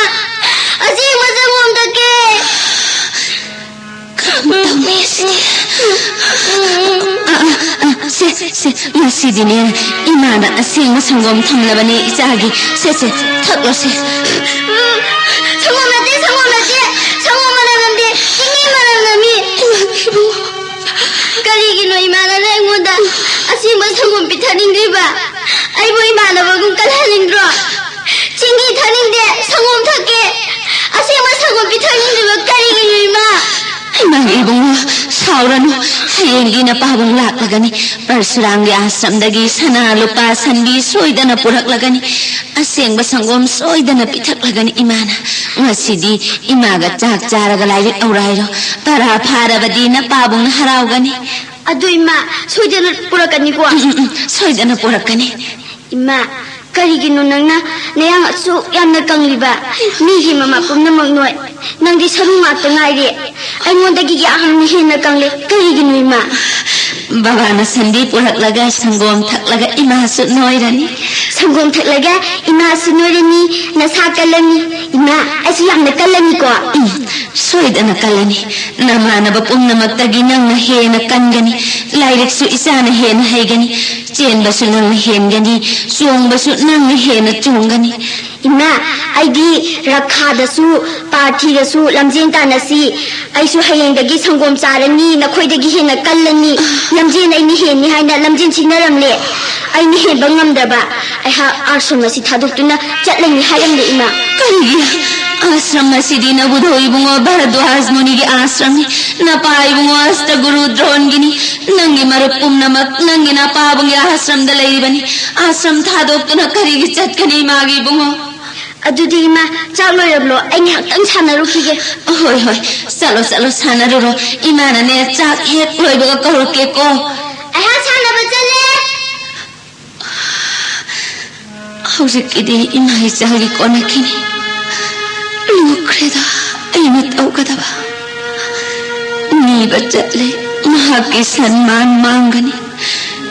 ꯑꯁꯦꯡꯕ ꯁꯪꯒꯣꯝ ꯊꯛꯀꯦ꯫ ꯀꯔꯝ ꯇꯧꯅꯤ ꯑꯁꯤꯗꯤ? ꯑ, ꯑ, ꯑ, ꯁꯦ, ꯁꯦ, ꯉꯁꯤꯗꯤꯅꯦ, ꯏꯃꯥꯅ ꯑꯁꯦꯡꯕ ꯁꯪꯒꯣꯝ ꯊꯝꯂꯕꯅꯦ ꯏꯆꯥꯒꯤ꯫ ꯁꯦ, ꯁꯦ, ꯊꯛꯂꯣ ꯁꯦ꯫ ꯁꯪꯒꯣꯝ ꯅꯠꯇꯦ, ꯁꯪꯒꯣꯝ ꯅꯠꯇꯦ, ꯁꯪꯒꯣꯝ ꯃꯅꯝ ꯅꯝꯗꯦ, ꯆꯤꯅꯤ ꯃꯅꯝ ꯅꯝꯃꯤ꯫ ꯀꯔꯤꯒꯤꯅꯣ ꯏꯃꯥꯅ ꯑꯩꯉꯣꯟꯗ ꯑꯁꯦꯡꯕ ꯁꯪꯒꯣꯝ ꯄꯤꯊꯛꯅꯤꯡꯗ꯭ꯔꯤꯕ? ꯑꯩꯕꯨ ꯏꯃꯥꯟꯅꯕꯒꯨꯝ ꯀꯜꯍꯟꯅꯤꯡꯗ꯭ꯔꯣ? ꯆꯤꯅꯤ ꯊꯛꯅꯤꯡꯗꯦ, ꯁꯪꯒꯣꯝ ꯊꯛꯀꯦ꯫ ꯑꯁꯦꯡꯕ ꯁꯪꯒꯣꯝ ꯄꯤꯊꯛꯅꯤꯡꯗ꯭ꯔꯤꯕ ꯀꯔꯤꯒꯤꯅꯣ, ꯏꯃꯥ? ꯏꯃꯥ ꯏꯕꯨꯡꯉꯣ, ꯁꯥꯎꯔꯅꯨ꯫ ꯍꯌꯦꯡꯗꯤ ꯅꯄꯥꯕꯨꯡ ꯂꯥꯛꯂꯒꯅꯤ꯫ ꯄꯔꯁꯨꯔꯥꯝꯒꯤ ꯑꯥꯁ꯭ꯔꯝꯗꯒꯤ ꯁꯅꯥ, ꯂꯨꯄꯥ, ꯁꯟꯕꯤ ꯁꯣꯏꯗꯅ ꯄꯨꯔꯛꯂꯒꯅꯤ꯫ ꯑꯁꯦꯡꯕ ꯁꯪꯒꯣꯝ ꯁꯣꯏꯗꯅ ꯄꯤꯊꯛꯂꯒꯅꯤ ꯏꯃꯥꯅ꯫ ꯉꯁꯤꯗꯤ ꯏꯃꯥꯒ ꯆꯥꯛ ꯆꯥꯔꯒ ꯂꯥꯏꯔꯤꯛ ꯂꯧꯔꯣ ꯍꯥꯏꯔꯣ꯫ ꯄꯔꯥ ꯐꯥꯔꯕꯗꯤ ꯅꯄꯥꯕꯨꯡꯅ ꯍꯔꯥꯎꯒꯅꯤ꯫ ꯑꯗꯨ ꯏꯃꯥ, ꯁꯣꯏꯗꯅ ꯄꯨꯔꯛꯀꯅꯤꯀꯣ? ꯎꯝ, ꯎꯝ, ꯎꯝ, ꯁꯣꯏꯗꯅ ꯄꯨꯔꯛꯀꯅꯤ꯫ ꯏꯃꯥ, ꯀꯔꯤꯒꯤꯅꯣ ꯅꯪꯅ ꯅꯌꯥꯡ ꯑꯁꯨꯛ ꯌꯥꯝꯅ ꯀꯪꯂꯤꯕ? ꯃꯤꯒꯤ ꯃꯃꯥ ꯄꯨꯝꯅꯃꯛ ꯅꯣꯏ, ꯅꯪꯗꯤ ꯁꯔꯨ ꯉꯥꯛꯇ ꯉꯥꯏꯔꯦ꯫ ꯑꯩꯉꯣꯟꯗꯒꯤ ꯌꯥꯝꯅ ꯍꯦꯟꯅ ꯀꯪꯂꯦ꯫ ꯀꯔꯤꯒꯤꯅꯣ, ꯏꯃꯥ? ꯕꯕꯥꯅ ꯁꯟꯗꯤ ꯄꯨꯔꯛꯂꯒ ꯁꯪꯒꯣꯝ ꯊꯛꯂꯒ ꯏꯃꯥꯁꯨ ꯅꯣꯏꯔꯅꯤ꯫ ꯁꯪꯒꯣꯝ ꯊꯛꯂꯒ ꯏꯃꯥꯁꯨ ꯅꯣꯏꯔꯅꯤ, ꯅꯁꯥ ꯀꯜꯂꯅꯤ꯫ ꯏꯃꯥ, ꯑꯩꯁꯨ ꯌꯥꯝꯅ ꯀꯜꯂꯅꯤꯀꯣ꯫ ꯎꯝ, ꯁꯣꯏꯗꯅ ꯀꯜꯂꯅꯤ꯫ ꯅꯃꯥꯟꯅꯕ ꯄꯨꯝꯅꯃꯛꯇꯒꯤ ꯅꯪꯅ ꯍꯦꯟꯅ ꯀꯟꯒꯅꯤ꯫ ꯂꯥꯏꯔꯤꯛꯁꯨ ꯏꯆꯥꯅ ꯍꯦꯟꯅ ꯍꯩꯒꯅꯤ꯫ ꯆꯦꯟꯕꯁꯨ ꯅꯪꯅ ꯍꯦꯟꯒꯅꯤ꯫ ꯆꯣꯡꯕꯁꯨ ꯅꯪꯅ ꯍꯦꯟꯅ ꯆꯣꯡꯒꯅꯤ꯫ ꯏꯃꯥ, ꯑꯩꯗꯤ ꯔꯈꯥꯗꯁꯨ, ꯄꯥꯔꯊꯤꯗꯁꯨ ꯂꯝꯖꯦꯟ ꯇꯥꯟꯅꯁꯤ꯫ ꯑꯩꯁꯨ ꯍꯌꯦꯡꯗꯒꯤ ꯁꯪꯒꯣꯝ ꯆꯥꯔꯅꯤ, ꯅꯈꯣꯏꯗꯒꯤ ꯍꯦꯟꯅ ꯀꯜꯂꯅꯤ꯫ ꯂꯝꯖꯦꯟ ꯑꯩꯅ ꯍꯦꯟꯅꯤ ꯍꯥꯏꯅ ꯂꯝꯖꯦꯟ ꯁꯤꯟꯅꯔꯝꯂꯦ꯫ ꯑꯩꯅ ꯍꯦꯟꯕ ꯉꯝꯗ꯭ꯔꯕ ꯑꯩꯍꯥꯛ ꯑꯥꯁ꯭ꯔꯝ ꯑꯁꯤ ꯊꯥꯗꯣꯛꯇꯨꯅ ꯆꯠꯂꯅꯤ ꯍꯥꯏꯔꯝꯂꯦ, ꯏꯃꯥ꯫ ꯀꯔꯤꯒꯤ? ꯑꯥꯁ꯭ꯔꯝ ꯑꯁꯤꯗꯤ ꯅꯕꯨꯙꯧ ꯏꯕꯨꯡꯉꯣ ꯚꯥꯔꯗ꯭ꯋꯥꯖ ꯃꯨꯅꯤꯒꯤ ꯑꯥꯁ꯭ꯔꯝꯅꯤ꯫ ꯅꯄꯥ ꯏꯕꯨꯡꯉꯣ ꯑꯁ꯭ꯇꯒꯨꯔꯨ ꯗ꯭ꯔꯣꯟꯒꯤꯅꯤ꯫ ꯅꯪꯒꯤ ꯃꯔꯨꯞ ꯄꯨꯝꯅꯃꯛ ꯅꯪꯒꯤ ꯅꯄꯥꯕꯨꯡꯒꯤ ꯑꯥꯁ꯭ꯔꯝꯗ ꯂꯩꯔꯤꯕꯅꯤ꯫ ꯑꯥꯁ꯭ꯔꯝ ꯊꯥꯗꯣꯛꯇꯨꯅ ꯀꯔꯤꯒꯤ ꯆꯠꯀꯅꯤ, ꯏꯃꯥꯒꯤ ꯏꯕꯨꯡꯉꯣ? ꯑꯗꯨꯗꯤ ꯏꯃꯥ, ꯆꯥꯛ ꯂꯣꯏꯔꯕ꯭ꯂꯣ? ꯑꯩ ꯉꯥꯏꯍꯥꯛꯇꯪ ꯁꯥꯟꯅꯔꯨꯈꯤꯒꯦ꯫ ꯍꯣꯏ, ꯍꯣꯏ, ꯆꯠꯂꯣ, ꯆꯠꯂꯣ, ꯁꯥꯟꯅꯔꯨꯔꯣ꯫ ꯏꯃꯥꯅꯅꯦ, ꯆꯥꯛ ꯍꯦꯛ ꯂꯣꯏꯕꯒ ꯀꯧꯔꯛꯀꯦꯀꯣ꯫ ꯑꯩꯍꯥꯛ ꯁꯥꯟꯅꯕ ꯆꯠꯂꯦ꯫ ꯍꯧꯖꯤꯛꯀꯤꯗꯤ ꯏꯃꯥ ꯏꯆꯥꯒꯤ ꯀꯣꯟꯅꯈꯤꯅꯤ꯫ ꯂꯨꯈ꯭ꯔꯦꯗ ꯑꯩꯅ ꯇꯧꯒꯗꯕ꯫ ꯅꯤꯕ ꯆꯠꯂꯦ, ꯃꯍꯥꯛꯀꯤ ꯁꯟꯃꯥꯟ ꯃꯥꯡꯒꯅꯤ꯫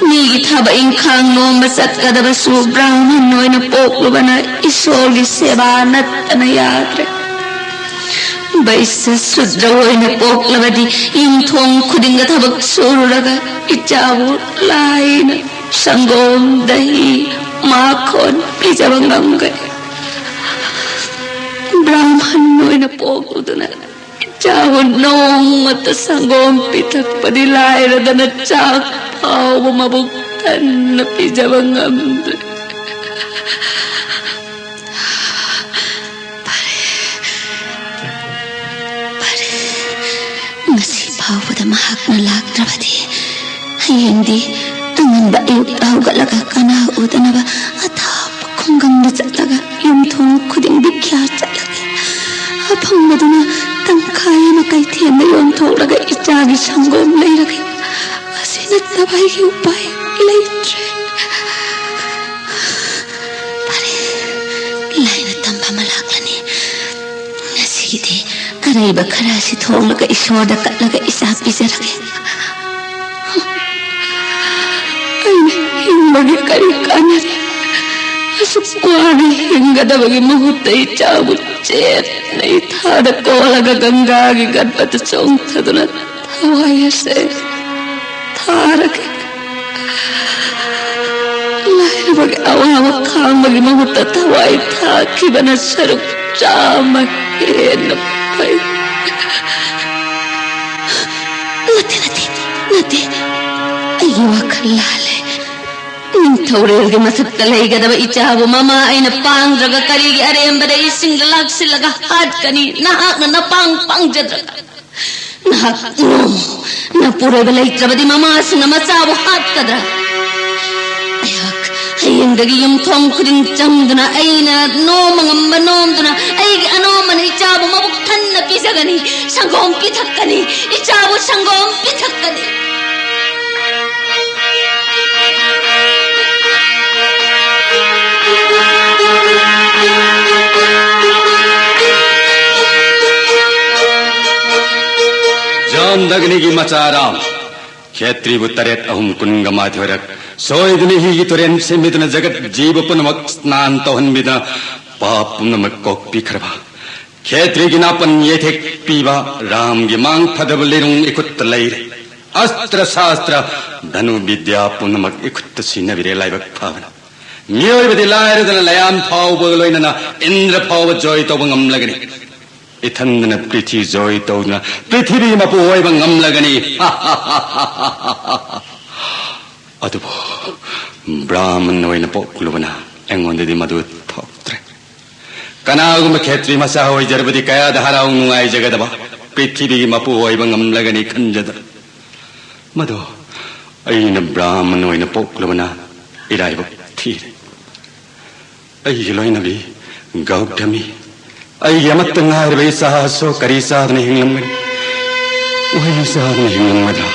ꯃꯤꯒꯤ ꯊꯕꯛ ꯏꯪꯈꯥꯡ ꯅꯣꯝꯕ ꯆꯠꯀꯗꯕꯁꯨ ꯕ꯭ꯔꯥꯍꯃꯟ ꯑꯣꯏꯅ ꯄꯣꯛꯂꯨꯕꯅ ꯏꯁꯣꯔꯒꯤ ꯁꯦꯕꯥ ꯅꯠꯇꯅ ꯌꯥꯗ꯭ꯔꯦ꯫ ꯕꯩꯁ꯭ꯌ ꯁꯨꯗ꯭ꯔ ꯑꯣꯏꯅ ꯄꯣꯛꯂꯕꯗꯤ ꯌꯨꯝꯊꯣꯡ ꯈꯨꯗꯤꯡꯗ ꯊꯕꯛ ꯁꯨꯔꯨꯔꯒ ꯏꯆꯥꯕꯨ ꯂꯥꯏꯅ ꯁꯪꯒꯣꯝ, ꯗꯍꯤ, ꯃꯥꯈꯣꯟ ꯄꯤꯖꯕ ꯉꯝꯒꯅꯤ꯫ ꯕ꯭ꯔꯥꯍꯃꯟ ꯑꯣꯏꯅ ꯄꯣꯛꯂꯨꯗꯨꯅ ꯏꯆꯥꯕꯨ ꯅꯣꯡꯃꯇ ꯁꯪꯒꯣꯝ ꯄꯤꯊꯛꯄꯗꯤ ꯂꯥꯏꯔꯗꯅ ꯆꯥꯛ ꯐꯥꯎꯕ ꯃꯕꯨꯛ ꯊꯟꯅ ꯄꯤꯖꯕ ꯉꯝꯗ꯭ꯔꯦ꯫ ꯐꯔꯦ, ꯐꯔꯦ꯫ ꯉꯁꯤ ꯐꯥꯎꯕꯗ ꯃꯍꯥꯛꯅ ꯂꯥꯛꯇ꯭ꯔꯕꯗꯤ ꯍꯌꯦꯡꯗꯤ ꯑꯉꯟꯕ ꯑꯌꯨꯛꯇ ꯍꯧꯒꯠꯂꯒ ꯀꯅꯥ ꯎꯗꯅꯕ ꯑꯊꯥꯞꯄ ꯈꯨꯡꯒꯪꯗ ꯆꯠꯂꯒ ꯌꯨꯝꯊꯣꯡ ꯈꯨꯗꯤꯡ ꯚꯤꯈ꯭ꯌꯥ ꯆꯠꯂꯒꯦ꯫ ꯑꯐꯪꯕꯗꯨꯅ ꯇꯪꯈꯥꯏ ꯑꯃ ꯀꯩꯊꯦꯜꯗ ꯌꯣꯟꯊꯣꯛꯂꯒ ꯏꯆꯥꯒꯤ ꯁꯪꯒꯣꯝ ꯂꯩꯔꯒꯦ꯫ ꯑꯁꯤ ꯅꯠꯇꯕ ꯑꯩꯒꯤ ꯎꯄꯥꯏ ꯂꯩꯇ꯭ꯔꯦ꯫ ꯐꯔꯦ, ꯂꯥꯏꯅ ꯇꯝꯕ ꯑꯃ ꯂꯥꯛꯂꯅꯤ꯫ ꯉꯁꯤꯒꯤꯗꯤ ꯑꯔꯩꯕ ꯈꯔ ꯑꯁꯤ ꯊꯣꯡꯂꯒ ꯏꯁꯣꯔꯗ ꯀꯠꯂꯒ ꯏꯆꯥ ꯄꯤꯖꯔꯒꯦ꯫ ꯒꯤ ꯀꯔꯤ ꯀꯥꯟꯅꯔꯤ? ꯑꯁꯨꯛ ꯋꯥꯅ ꯍꯤꯡꯒꯗꯕꯒꯤ ꯃꯍꯨꯠꯇ ꯏꯆꯥꯕꯨ ꯆꯦꯠꯅ ꯏꯊꯥꯗ ꯀꯣꯜꯂꯒ ꯒꯪꯒꯥꯒꯤ ꯒꯠꯄꯗ ꯆꯣꯡꯊꯗꯨꯅ ꯊꯋꯥꯏ ꯑꯁꯦ ꯊꯥꯔꯒꯦ꯫ ꯂꯥꯏꯔꯕꯒꯤ ꯑꯋꯥꯕ ꯈꯥꯡꯕꯒꯤ ꯃꯍꯨꯠꯇ ꯊꯋꯥꯏ ꯊꯥꯈꯤꯕꯅ ꯁꯔꯨꯛ ꯆꯥꯝꯃ ꯍꯦꯟꯅ ꯐꯩ꯫ ꯅꯠꯇꯦ, ꯅꯠꯇꯦ, ꯅꯠꯇꯦ꯫ ꯑꯩꯒꯤ ꯋꯥꯈꯜ ꯂꯥꯜꯂꯦ꯫ ꯅꯤꯡꯊꯧꯔꯦꯜꯒꯤ ꯃꯊꯛꯇ ꯂꯩꯒꯗꯕ ꯏꯆꯥꯕꯨ ꯃꯃꯥ ꯑꯩꯅ ꯄꯥꯡꯗ꯭ꯔꯒ ꯀꯔꯤꯒꯤ ꯑꯔꯦꯝꯕꯗ ꯏꯁꯤꯡꯗ ꯂꯥꯛꯁꯤꯜꯂꯒ ꯍꯥꯠꯀꯅꯤ? ꯅꯍꯥꯛꯅ ꯅꯄꯥꯡ ꯄꯥꯡꯖꯗ꯭ꯔꯒ꯫ ꯅꯍꯥꯛ ꯅꯣꯝꯃꯨ꯫ ꯅꯄꯨꯔꯣꯏꯕ ꯂꯩꯇ꯭ꯔꯕꯗꯤ ꯃꯃꯥꯁꯤꯡꯅ ꯃꯆꯥꯕꯨ ꯍꯥꯠꯀꯗ꯭ꯔꯥ? ꯑꯩꯍꯥꯛ ꯍꯌꯦꯡꯗꯒꯤ ꯌꯨꯝꯊꯣꯡ ꯈꯨꯗꯤꯡ ꯆꯪꯗꯨꯅ ꯑꯩꯅ ꯅꯣꯝꯕ ꯉꯝꯕ ꯅꯣꯝꯗꯨꯅ ꯑꯩꯒꯤ ꯑꯅꯣꯝꯕꯅ ꯏꯆꯥꯕꯨ ꯃꯕꯨꯛ ꯊꯟꯅ ꯄꯤꯖꯒꯅꯤ꯫ ꯁꯪꯒꯣꯝ ꯄꯤꯊꯛꯀꯅꯤ꯫ ꯏꯆꯥꯕꯨ ꯁꯪꯒꯣꯝ ꯄꯤꯊꯛꯀꯅꯤ꯫ ꯖꯥꯟꯗꯒꯅꯤꯒꯤ ꯃꯆꯥ ꯔꯥꯝ, ꯈꯦꯇ꯭ꯔꯤꯕꯨ ꯇꯔꯦꯠ ꯑꯍꯨꯝ ꯀꯨꯟꯒ ꯃꯥꯊꯣꯏꯔꯛ ꯁꯣꯏꯗꯨꯅ ꯍꯤꯒꯤ ꯇꯨꯔꯦꯟ ꯁꯦꯝꯕꯤꯗꯨꯅ ꯖꯒꯠ ꯖꯤꯕ ꯄꯨꯝꯅꯃꯛ ꯁ꯭ꯅꯥꯟ ꯇꯧꯍꯟꯕꯤꯗꯨꯅ ꯄꯥꯞ ꯄꯨꯝꯅꯃꯛ ꯀꯣꯛꯄꯤꯈ꯭ꯔꯕ ꯈꯦꯇ꯭ꯔꯤꯒꯤ ꯅꯥꯄꯟ ꯌꯩꯊꯦꯛ ꯄꯤꯕ ꯔꯥꯝꯒꯤ ꯃꯥꯡ ꯊꯥꯗꯕ ꯂꯤꯔꯨꯡ ꯏꯈꯨꯠꯇ ꯂꯩꯔꯦ꯫ ꯑꯁꯇ꯭ꯔ ꯁꯥꯁꯇ꯭ꯔ ꯙꯅꯨ ꯕꯤꯗ꯭ꯌꯥ ꯄꯨꯝꯅꯃꯛ ꯏꯈꯨꯠꯇ ꯁꯤꯟꯅꯕꯤꯔꯦ꯫ ꯂꯥꯏꯕꯛ ꯐꯕꯅ ꯃꯤꯑꯣꯏꯕꯗꯤ ꯂꯥꯏꯔꯗꯅ ꯂꯌꯥꯝ ꯐꯥꯎꯕꯒ ꯂꯣꯏꯅꯅ ꯏꯟꯗ꯭ꯔ ꯐꯥꯎꯕ ꯖꯣꯏ ꯇꯧꯕ ꯉꯝꯂꯒꯅꯤ꯫ ꯏꯊꯟꯗꯅ ꯄ꯭ꯔꯤꯊꯤ ꯖꯣꯏ ꯇꯧꯗꯨꯅ ꯄ꯭ꯔꯤꯊꯤꯕꯤꯒꯤ ꯃꯄꯨ ꯑꯣꯏꯕ ꯉꯝꯂꯒꯅꯤ꯫ ꯑꯗꯨꯕꯨ ꯕ꯭ꯔꯥꯍꯃꯟ ꯑꯣꯏꯅ ꯄꯣꯛꯂꯨꯕꯅ ꯑꯩꯉꯣꯟꯗꯗꯤ ꯃꯗꯨ ꯊꯣꯛꯇ꯭ꯔꯦ꯫ ꯀꯅꯥꯒꯨꯝꯕ ꯈꯦꯇ꯭ꯔꯤ ꯃꯆꯥ ꯑꯣꯏꯖꯔꯕꯗꯤ ꯀꯌꯥꯗ ꯍꯔꯥꯎ ꯅꯨꯡꯉꯥꯏꯖꯒꯗꯕ, ꯄ꯭ꯔꯤꯊꯤꯕꯤꯒꯤ ꯃꯄꯨ ꯑꯣꯏꯕ ꯉꯝꯂꯒꯅꯤ ꯈꯟꯖꯗꯅ꯫ ꯃꯗꯨ ꯑꯩꯅ ꯕ꯭ꯔꯥꯍꯃꯟ ꯑꯣꯏꯅ ꯄꯣꯛꯂꯨꯕꯅ ꯏꯔꯥꯏꯕꯛ ꯊꯤꯔꯦ꯫ ꯑꯩꯒꯤ ꯂꯣꯏꯅꯕꯤ ꯒꯧꯇꯃꯤ, ꯑꯩꯒꯤ ꯑꯃꯠꯇ ꯉꯥꯏꯔꯕ ꯏꯆꯥꯁꯨ ꯀꯔꯤ ꯆꯥꯗꯅ ꯍꯤꯡꯂꯝꯒꯅꯤ? ꯎꯍꯩ ꯆꯥꯗꯅ ꯍꯤꯡꯂꯝꯒꯗ꯭ꯔꯥ?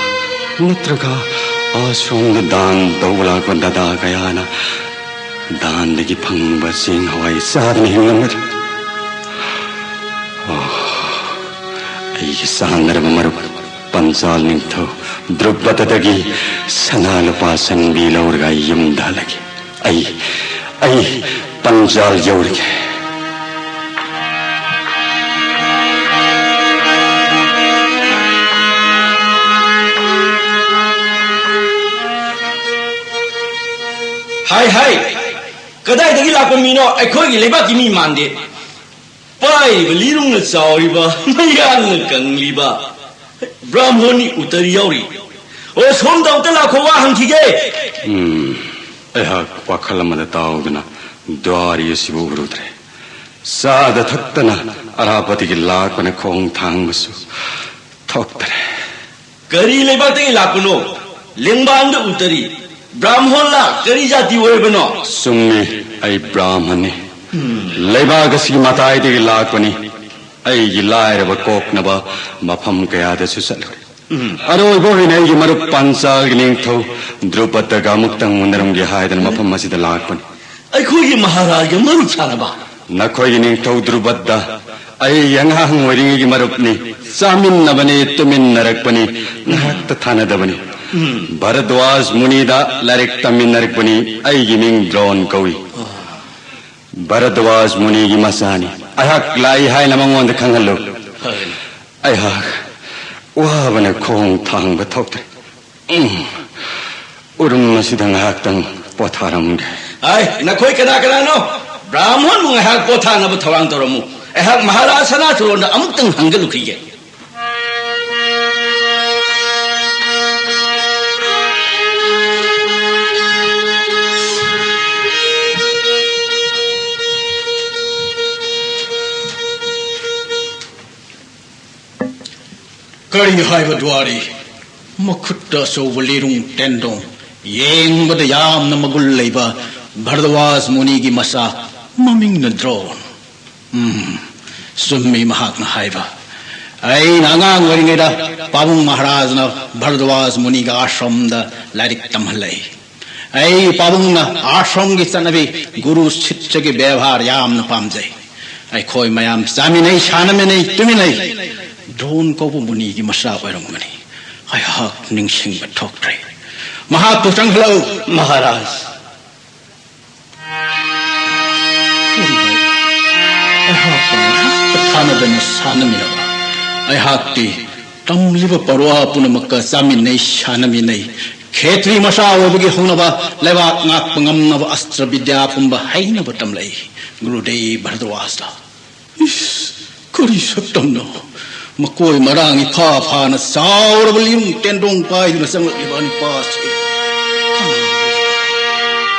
ꯅꯠꯇ꯭ꯔꯒ ꯑꯁꯣꯝꯗ ꯗꯥꯟ ꯇꯧꯕ ꯂꯥꯛꯄ ꯗꯗꯥ ꯀꯌꯥꯅ ꯗꯥꯟꯗꯒꯤ ꯐꯪꯕ ꯆꯦꯡ ꯍꯋꯥꯏ ꯆꯥꯗꯅ ꯍꯤꯡꯂꯝꯒꯗ꯭ꯔꯥ? ꯑꯣ, ꯑꯩꯒꯤ ꯆꯥꯟꯅꯔꯕ ꯃꯔꯨꯞ, ꯄꯟꯆꯥꯜ ꯅꯤꯡꯊꯧ ꯗ꯭ꯔꯨꯄꯗꯗꯒꯤ ꯁꯅꯥ ꯂꯨꯄꯥ ꯁꯟꯕꯤ ꯂꯧꯔꯒ ꯑꯩ ꯌꯨꯝꯗ ꯍꯜꯂꯒꯦ꯫ ꯑꯩ ꯑꯩ ꯄꯟꯆꯥꯜ ꯌꯧꯔꯒꯦ꯫ ꯍꯥꯏ ꯍꯥꯏ, ꯀꯗꯥꯏꯗꯒꯤ ꯂꯥꯛꯄ ꯃꯤꯅꯣ? ꯑꯩꯈꯣꯏꯒꯤ ꯂꯩꯕꯥꯛꯀꯤ ꯃꯤ ꯃꯥꯟꯗꯦ꯫ ꯄꯥꯏꯔꯤꯕ ꯂꯤꯔꯨꯡꯅ ꯆꯥꯎꯔꯤꯕ, ꯃꯌꯥꯡꯅ ꯀꯪꯂꯤꯕ ꯕ꯭ꯔꯥꯍꯃꯣꯟꯅꯤ ꯎꯇꯔꯤ ꯌꯥꯎꯔꯤ꯫ ꯑꯣ, ꯁꯣꯝꯗ ꯑꯝꯇ ꯂꯥꯛꯈꯣ, ꯋꯥ ꯍꯪꯈꯤꯒꯦ꯫ ꯎꯝ, ꯑꯩꯍꯥꯛ ꯋꯥꯈꯜ ꯑꯃꯗ ꯇꯥꯎꯗꯨꯅ ꯗ꯭ꯋꯥꯔꯤ ꯑꯁꯤꯕꯨ ꯎꯔꯨꯗ꯭ꯔꯦ꯫ ꯆꯥꯗ ꯊꯛꯇꯅ ꯑꯔꯥꯞꯄꯗꯒꯤ ꯂꯥꯛꯄꯅ ꯈꯣꯡ ꯊꯥꯡꯕꯁꯨ ꯊꯣꯛꯇ꯭ꯔꯦ꯫ ꯀꯔꯤ ꯂꯩꯕꯥꯛꯇꯒꯤ ꯂꯥꯛꯄꯅꯣ? ꯂꯦꯡꯕꯥꯟꯗ ꯎꯇꯔꯤ꯫ ꯕ꯭ꯔꯥꯍꯃꯣꯟꯂꯥ? ꯀꯔꯤ ꯖꯥꯇꯤ ꯑꯣꯏꯔꯕꯅꯣ? ꯆꯨꯝꯃꯤ, ꯑꯩ ꯕ꯭ꯔꯥꯍꯃꯟꯅꯤ꯫ ꯂꯩꯕꯥꯛ ꯑꯁꯤꯒꯤ ꯃꯇꯥꯏꯗꯒꯤ ꯂꯥꯛꯄꯅꯤ꯫ ꯑꯩꯒꯤ ꯂꯥꯏꯔꯕ ꯀꯣꯛꯅꯕ ꯃꯐꯝ ꯀꯌꯥꯗꯁꯨ ꯆꯠꯂꯨꯔꯦ꯫ ꯎꯝ꯫ ꯑꯔꯣꯏꯕ ꯑꯣꯏꯅ ꯑꯩꯒꯤ ꯃꯔꯨꯞ ꯄꯟꯆꯥꯜꯒꯤ ꯅꯤꯡꯊꯧ ꯗ꯭ꯔꯨꯄꯗꯒ ꯑꯃꯨꯛꯇꯪ ꯎꯅꯔꯝꯒꯦ ꯍꯥꯏꯗꯅ ꯃꯐꯝ ꯑꯁꯤꯗ ꯂꯥꯛꯄꯅꯤ꯫ ꯑꯩꯈꯣꯏꯒꯤ ꯃꯍꯥꯔꯥꯖꯒ ꯃꯔꯨꯞ ꯁꯥꯅꯕ? ꯅꯈꯣꯏꯒꯤ ꯅꯤꯡꯊꯧ ꯗ꯭ꯔꯨꯄꯗ ꯑꯩ ꯑꯉꯥꯡ ꯑꯣꯏꯔꯤꯉꯩꯒꯤ ꯃꯔꯨꯞꯅꯤ꯫ ꯆꯥꯃꯤꯟꯅꯕꯅꯤ, ꯇꯨꯃꯤꯟꯅꯔꯛꯄꯅꯤ, ꯉꯥꯏꯍꯥꯛꯇ ꯊꯥꯅꯗꯕꯅꯤ꯫ ꯎꯝ꯫ ꯚꯔꯗ꯭ꯋꯥꯖ ꯃꯨꯅꯤꯗ ꯂꯥꯏꯔꯤꯛ ꯇꯝꯃꯤꯟꯅꯔꯛꯄꯅꯤ꯫ ꯑꯩꯒꯤ ꯃꯤꯡ ꯗ꯭ꯔꯣꯟ ꯀꯧꯏ꯫ ꯑꯣ꯫ ꯚꯔꯗ꯭ꯋꯥꯖ ꯃꯨꯅꯤꯒꯤ ꯃꯆꯥꯅꯤ꯫ ꯑꯩꯍꯥꯛ ꯂꯥꯛꯏ ꯍꯥꯏꯅ ꯃꯉꯣꯟꯗ ꯈꯪꯍꯜꯂꯨ꯫ ꯐꯔꯦ꯫ ꯑꯩꯍꯥꯛ ꯋꯥꯕꯅ ꯈꯣꯡ ꯊꯥꯡꯕ ꯊꯣꯛꯇ꯭ꯔꯦ꯫ ꯎꯝ꯫ ꯎꯔꯨꯝ ꯑꯁꯤꯗ ꯉꯥꯏꯍꯥꯛꯇꯪ ꯄꯣꯊꯥꯔꯝꯒꯦ꯫ ꯑꯥꯏ, ꯅꯈꯣꯏ ꯀꯅꯥ ꯀꯅꯥꯅꯣ? ꯕ꯭ꯔꯥꯍꯃꯣꯟꯕꯨ ꯉꯥꯏꯍꯥꯛ ꯄꯣꯊꯥꯅꯕ ꯊꯧꯔꯥꯡ ꯇꯧꯔꯝꯃꯨ꯫ ꯑꯩꯍꯥꯛ ꯃꯍꯥꯔꯥꯖ ꯁꯅꯥꯊꯣꯏꯔꯣꯟꯗ ꯑꯃꯨꯛꯇꯪ ꯍꯪꯒꯠꯂꯨꯈꯤꯒꯦ꯫ ꯀꯔꯤ ꯍꯥꯏꯕ ꯗ꯭ꯋꯥꯔꯤ? ꯃꯈꯨꯠꯇ ꯑꯆꯧꯕ ꯂꯤꯔꯨꯡ ꯇꯦꯟꯗꯣꯡ, ꯌꯦꯡꯕꯗ ꯌꯥꯝꯅ ꯃꯒꯨꯟ ꯂꯩꯕ ꯚꯔꯗ꯭ꯋꯥꯖ ꯃꯨꯅꯤꯒꯤ ꯃꯆꯥ, ꯃꯃꯤꯡꯅ ꯗ꯭ꯔꯣꯟ꯫ ꯎꯝ, ꯆꯨꯝꯃꯤ ꯃꯍꯥꯛꯅ ꯍꯥꯏꯕ꯫ ꯑꯩꯅ ꯑꯉꯥꯡ ꯑꯣꯏꯔꯤꯉꯩꯗ ꯄꯥꯕꯨꯡ ꯃꯍꯥꯔꯥꯖꯅ ꯚꯔꯗ꯭ꯋꯥꯖ ꯃꯨꯅꯤꯒ ꯑꯥꯁ꯭ꯔꯝꯗ ꯂꯥꯏꯔꯤꯛ ꯇꯝꯍꯜꯂꯛꯏ꯫ ꯑꯩ ꯄꯥꯕꯨꯡꯅ ꯑꯥꯁ꯭ꯔꯝꯒꯤ ꯆꯠꯅꯕꯤ, ꯒꯨꯔꯨ ꯁꯤꯁ꯭ꯌꯒꯤ ꯕꯦꯕꯥꯔ ꯌꯥꯝꯅ ꯄꯥꯝꯖꯩ꯫ ꯑꯩꯈꯣꯏ ꯃꯌꯥꯝ ꯆꯥꯃꯤꯟꯅꯩ, ꯁꯥꯟꯅꯃꯤꯟꯅꯩ, ꯇꯨꯃꯤꯟꯅꯩ꯫ ꯗ꯭ꯔꯣꯟ ꯀꯧꯕ ꯃꯨꯅꯤꯒꯤ ꯃꯆꯥ ꯑꯣꯏꯔꯝꯒꯅꯤ꯫ ꯑꯩꯍꯥꯛ ꯅꯤꯡꯁꯤꯡꯕ ꯊꯣꯛꯇ꯭ꯔꯦ꯫ ꯃꯍꯥꯛꯄꯨ ꯆꯪꯍꯜꯂꯛꯎ꯫ ꯃꯍꯥꯔꯥꯖ꯫ ꯑꯩꯍꯥꯛꯀ ꯉꯥꯏꯍꯥꯛꯇ ꯊꯥꯅꯗꯅ ꯁꯥꯟꯅꯃꯤꯟꯅꯕ꯫ ꯑꯩꯍꯥꯛꯇꯤ ꯇꯝꯂꯤꯕ ꯄꯔꯋꯥ ꯄꯨꯝꯅꯃꯛꯀ ꯆꯥꯃꯤꯟꯅꯩ, ꯁꯥꯟꯅꯃꯤꯟꯅꯩ꯫ ꯈꯦꯇ꯭ꯔꯤ ꯃꯆꯥ ꯑꯣꯏꯕꯒꯤ ꯍꯧꯅꯕ ꯂꯩꯕꯥꯛ ꯉꯥꯛꯄ ꯉꯝꯅꯕ ꯑꯁꯇ꯭ꯔ ꯕꯤꯗ꯭ꯌꯥ ꯄꯨꯝꯕ ꯍꯩꯅꯕ ꯇꯝꯂꯛꯏ꯫ ꯒꯨꯔꯨꯗꯦꯕ ꯚꯔꯗ꯭ꯋꯥꯖꯇ꯫ ꯏꯁ, ꯀꯔꯤ ꯁꯛꯇꯝꯅꯣ? ꯃꯀꯣꯏ ꯃꯔꯥꯡ ꯏꯐꯥ ꯐꯥꯅ ꯆꯥꯎꯔꯕ ꯂꯤꯔꯨꯡ ꯇꯦꯟꯗꯣꯡ ꯄꯥꯏꯗꯨꯅ ꯆꯪꯂꯛꯂꯤꯕ ꯅꯨꯄꯥꯁꯤ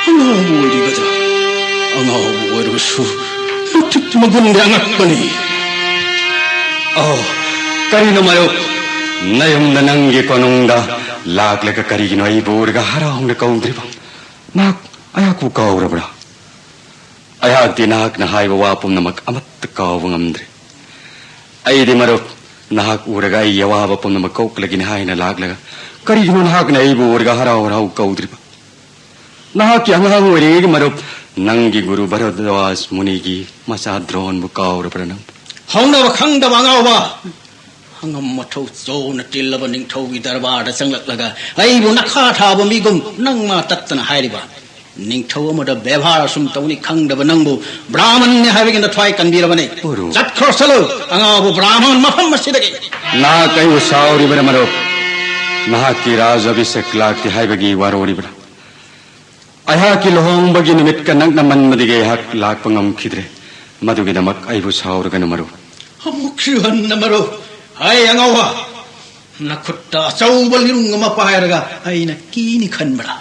ꯑꯉꯥꯎꯕ ꯑꯣꯏꯔꯤꯒꯗ꯭ꯔꯥ? ꯑꯉꯥꯎꯕ ꯑꯣꯏꯔꯕꯁꯨ ꯃꯇꯤꯛ ꯃꯒꯨꯟꯗꯤ ꯑꯉꯛꯄꯅꯤ꯫ ꯑꯣ, ꯀꯔꯤꯅꯣ ꯃꯔꯨꯞ? ꯅꯌꯨꯝꯗ ꯅꯪꯒꯤ ꯀꯣꯅꯨꯡꯗ ꯂꯥꯛꯂꯒ ꯀꯔꯤꯒꯤꯅꯣ ꯑꯩꯕꯨ ꯎꯔꯒ ꯍꯔꯥꯎꯅ ꯀꯧꯗ꯭ꯔꯤꯕ? ꯅꯍꯥꯛ ꯑꯩꯍꯥꯛꯄꯨ ꯀꯥꯎꯔꯕ꯭ꯔꯥ? ꯑꯩꯍꯥꯛꯇꯤ ꯅꯍꯥꯛꯅ ꯍꯥꯏꯕ ꯋꯥ ꯄꯨꯝꯅꯃꯛ ꯑꯃꯠꯇ ꯀꯥꯎꯕ ꯉꯝꯗ꯭ꯔꯦ꯫ ꯑꯩꯗꯤ ꯃꯔꯨꯞ, ꯅꯍꯥꯛ ꯎꯔꯒ ꯑꯩꯒꯤ ꯑꯋꯥꯕ ꯄꯨꯝꯅꯃꯛ ꯀꯣꯛꯂꯒꯅꯤ ꯍꯥꯏꯅ ꯂꯥꯛꯂꯒ, ꯀꯔꯤꯒꯤꯅꯣ ꯅꯍꯥꯛꯅ ꯑꯩꯕꯨ ꯎꯔꯒ ꯍꯔꯥꯎ ꯍꯔꯥꯎ ꯀꯧꯗ꯭ꯔꯤꯕ? ꯅꯍꯥꯛꯀꯤ ꯑꯉꯥꯡ ꯑꯣꯏꯔꯤꯉꯩꯒꯤ ꯃꯔꯨꯞ, ꯅꯪꯒꯤ ꯒꯨꯔꯨ ꯚꯔꯗ꯭ꯋꯥꯖ ꯃꯨꯅꯤꯒꯤ ꯃꯆꯥ ꯗ꯭ꯔꯣꯟꯕꯨ ꯀꯥꯎꯔꯕ꯭ꯔꯥ ꯅꯪ? ꯍꯧꯅꯕ ꯈꯪꯗꯕ ꯑꯉꯥꯎꯕ! ꯑꯉꯝ ꯑꯊꯧ ꯆꯣꯅ ꯇꯤꯜꯂꯕ ꯅꯤꯡꯊꯧꯒꯤ ꯗꯔꯕꯥꯔꯗ ꯆꯪꯂꯛꯂꯒ ꯑꯩꯕꯨ ꯅꯈꯥ ꯊꯥꯕ ꯃꯤꯒꯨꯝ ꯅꯪ ꯃꯥ ꯇꯠꯇꯅ ꯍꯥꯏꯔꯤꯕ? ꯅꯤꯡꯊꯧ ꯑꯃꯗ ꯕꯦꯕꯥꯔ ꯑꯁꯨꯝ ꯇꯧꯅꯤ ꯈꯪꯗꯕ ꯅꯪꯕꯨ ꯕ꯭ꯔꯥꯍꯃꯟꯅꯤ ꯍꯥꯏꯕꯒꯤ ꯅꯊ꯭ꯋꯥꯏ ꯀꯟꯕꯤꯔꯕꯅꯦ꯫ ꯒꯨꯔꯨ꯫ ꯆꯠꯈ꯭ꯔꯣ ꯆꯠꯂꯨ, ꯑꯉꯥꯎꯕ ꯕ꯭ꯔꯥꯍꯃꯟ, ꯃꯐꯝ ꯑꯁꯤꯗꯒꯤ꯫ ꯅꯍꯥꯛ ꯑꯩꯕꯨ ꯁꯥꯎꯔꯤꯕꯔꯥ ꯃꯔꯨꯞ? ꯅꯍꯥꯛꯀꯤ ꯔꯥꯖ ꯑꯚꯤꯁꯦꯛ ꯂꯥꯛꯇꯦ ꯍꯥꯏꯕꯒꯤ ꯋꯥꯔꯧꯔꯤꯕꯔꯥ? ꯑꯩꯍꯥꯛꯀꯤ ꯂꯨꯍꯣꯡꯕꯒꯤ ꯅꯨꯃꯤꯠꯀ ꯅꯛꯅꯃꯟꯕꯗꯒꯤ ꯑꯩꯍꯥꯛ ꯂꯥꯛꯄ ꯉꯝꯈꯤꯗ꯭ꯔꯦ꯫ ꯃꯗꯨꯒꯤꯗꯃꯛ ꯑꯩꯕꯨ ꯁꯥꯎꯔꯒꯅꯨ ꯃꯔꯨꯞ꯫ ꯑꯃꯨꯛꯁꯨ ꯍꯟꯅ ꯃꯔꯨꯞ꯫ ꯍꯥꯏ ꯑꯉꯥꯎꯕ, ꯅꯈꯨꯠꯇ ꯑꯆꯧꯕ ꯂꯤꯔꯨꯡ ꯑꯃ ꯄꯥꯏꯔꯒ ꯑꯩꯅ ꯀꯤꯅꯤ ꯈꯟꯕ꯭ꯔꯥ?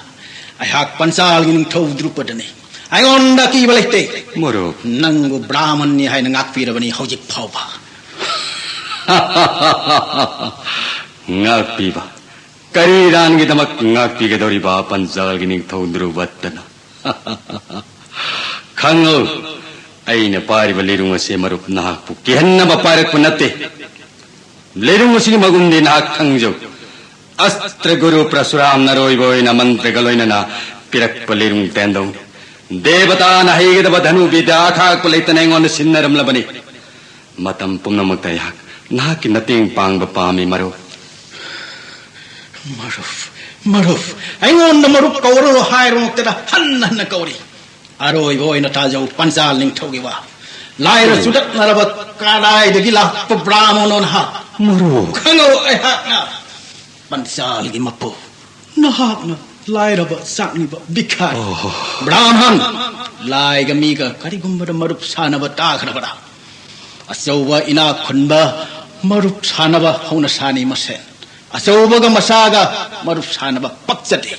ꯑꯩꯍꯥꯛ ꯄꯟꯆꯥꯜꯒꯤ ꯅꯤꯡꯊꯧ ꯗ꯭ꯔꯨꯄꯗꯅꯤ꯫ ꯑꯩꯉꯣꯟꯗ ꯑꯀꯤꯕ ꯂꯩꯇꯦ꯫ ꯃꯔꯨꯞ꯫ ꯅꯪꯕꯨ ꯕ꯭ꯔꯥꯍꯃꯟꯅꯤ ꯍꯥꯏꯅ ꯉꯥꯛꯄꯤꯔꯕꯅꯤ ꯍꯧꯖꯤꯛ ꯐꯥꯎꯕ꯫ ꯉꯥꯛꯄꯤꯕ? ꯀꯔꯤ ꯏꯔꯥꯟꯒꯤꯗꯃꯛ ꯉꯥꯛꯄꯤꯒꯗꯧꯔꯤꯕ ꯄꯟꯆꯥꯜꯒꯤ ꯅꯤꯡꯊꯧ ꯗ꯭ꯔꯨꯕꯠꯇꯅ? ꯈꯪꯉꯨ, ꯑꯩꯅ ꯄꯥꯏꯔꯤꯕ ꯂꯤꯔꯨꯡ ꯑꯁꯤ ꯃꯔꯨꯞ ꯅꯍꯥꯛꯄꯨ ꯀꯤꯍꯟꯅꯕ ꯄꯥꯏꯔꯛꯄ ꯅꯠꯇꯦ꯫ ꯂꯤꯔꯨꯡ ꯑꯁꯤꯒꯤ ꯃꯒꯨꯟꯗꯤ ꯅꯍꯥꯛ ꯈꯪꯖꯧ꯫ ꯑꯁꯇ꯭ꯔ ꯒꯨꯔꯨ ꯄ꯭ꯔꯁꯨꯔꯥꯝꯅ ꯑꯔꯣꯏꯕ ꯑꯣꯏꯅ ꯃꯟꯇ꯭ꯔꯒ ꯂꯣꯏꯅꯅ ꯄꯤꯔꯛꯄ ꯂꯤꯔꯨꯡ ꯇꯦꯟꯗꯧꯅꯤ꯫ ꯗꯦꯕꯇꯥꯅ ꯍꯩꯒꯗꯕ ꯙꯅꯨ ꯕꯤꯗ꯭ꯌꯥ ꯑꯈꯥꯛꯄ ꯂꯩꯇꯅ ꯑꯩꯉꯣꯟꯗ ꯁꯤꯟꯅꯔꯝꯂꯕꯅꯤ꯫ ꯃꯇꯝ ꯄꯨꯝꯅꯃꯛꯇ ꯑꯩꯍꯥꯛ ꯅꯍꯥꯛꯀꯤ ꯃꯇꯦꯡ ꯄꯥꯡꯕ ꯄꯥꯝꯃꯤ, ꯃꯔꯨꯞ꯫ ꯃꯔꯨꯞ, ꯃꯔꯨꯞ, ꯑꯩꯉꯣꯟꯗ ꯃꯔꯨꯞ ꯀꯧꯔꯅꯨ ꯍꯥꯏꯔꯃꯛꯇꯗ ꯍꯟꯅ ꯍꯟꯅ ꯀꯧꯔꯤ꯫ ꯑꯔꯣꯏꯕ ꯑꯣꯏꯅ ꯇꯥꯖꯧ ꯄꯟꯆꯥꯜ ꯅꯤꯡꯊꯧꯒꯤ ꯋꯥ꯫ ꯂꯥꯏꯔ ꯆꯨꯗꯠꯅꯔꯕ ꯀꯗꯥꯏꯗꯒꯤ ꯂꯥꯛꯄ ꯕ꯭ꯔꯥꯍꯃꯣꯟꯅꯣ ꯅꯍꯥꯛ? ꯃꯔꯨꯞ꯫ ꯈꯪꯉꯧ ꯑꯩꯍꯥꯛꯅ ꯄꯟꯆꯥꯜꯒꯤ ꯃꯄꯨ꯫ ꯅꯍꯥꯛꯅ ꯂꯥꯏꯔꯕ ꯆꯥꯛꯅꯤꯕ ꯚꯤꯈꯥꯔꯤ꯫ ꯑꯣ꯫ ꯕ꯭ꯔꯥꯍꯃꯟ, ꯂꯥꯏꯒ ꯃꯤꯒ ꯀꯔꯤꯒꯨꯝꯕꯗ ꯃꯔꯨꯞ ꯁꯥꯟꯅꯕ ꯇꯥꯈ꯭ꯔꯕꯔꯥ? ꯑꯆꯧꯕ ꯏꯅꯥꯛ ꯈꯨꯟꯕ ꯃꯔꯨꯞ ꯁꯥꯟꯅꯕ ꯍꯧꯅ ꯁꯥꯅꯤ ꯃꯁꯦꯟ꯫ ꯑꯆꯧꯕꯒ ꯃꯆꯥꯒ ꯃꯔꯨꯞ ꯁꯥꯟꯅꯕ ꯄꯛꯆꯗꯦ꯫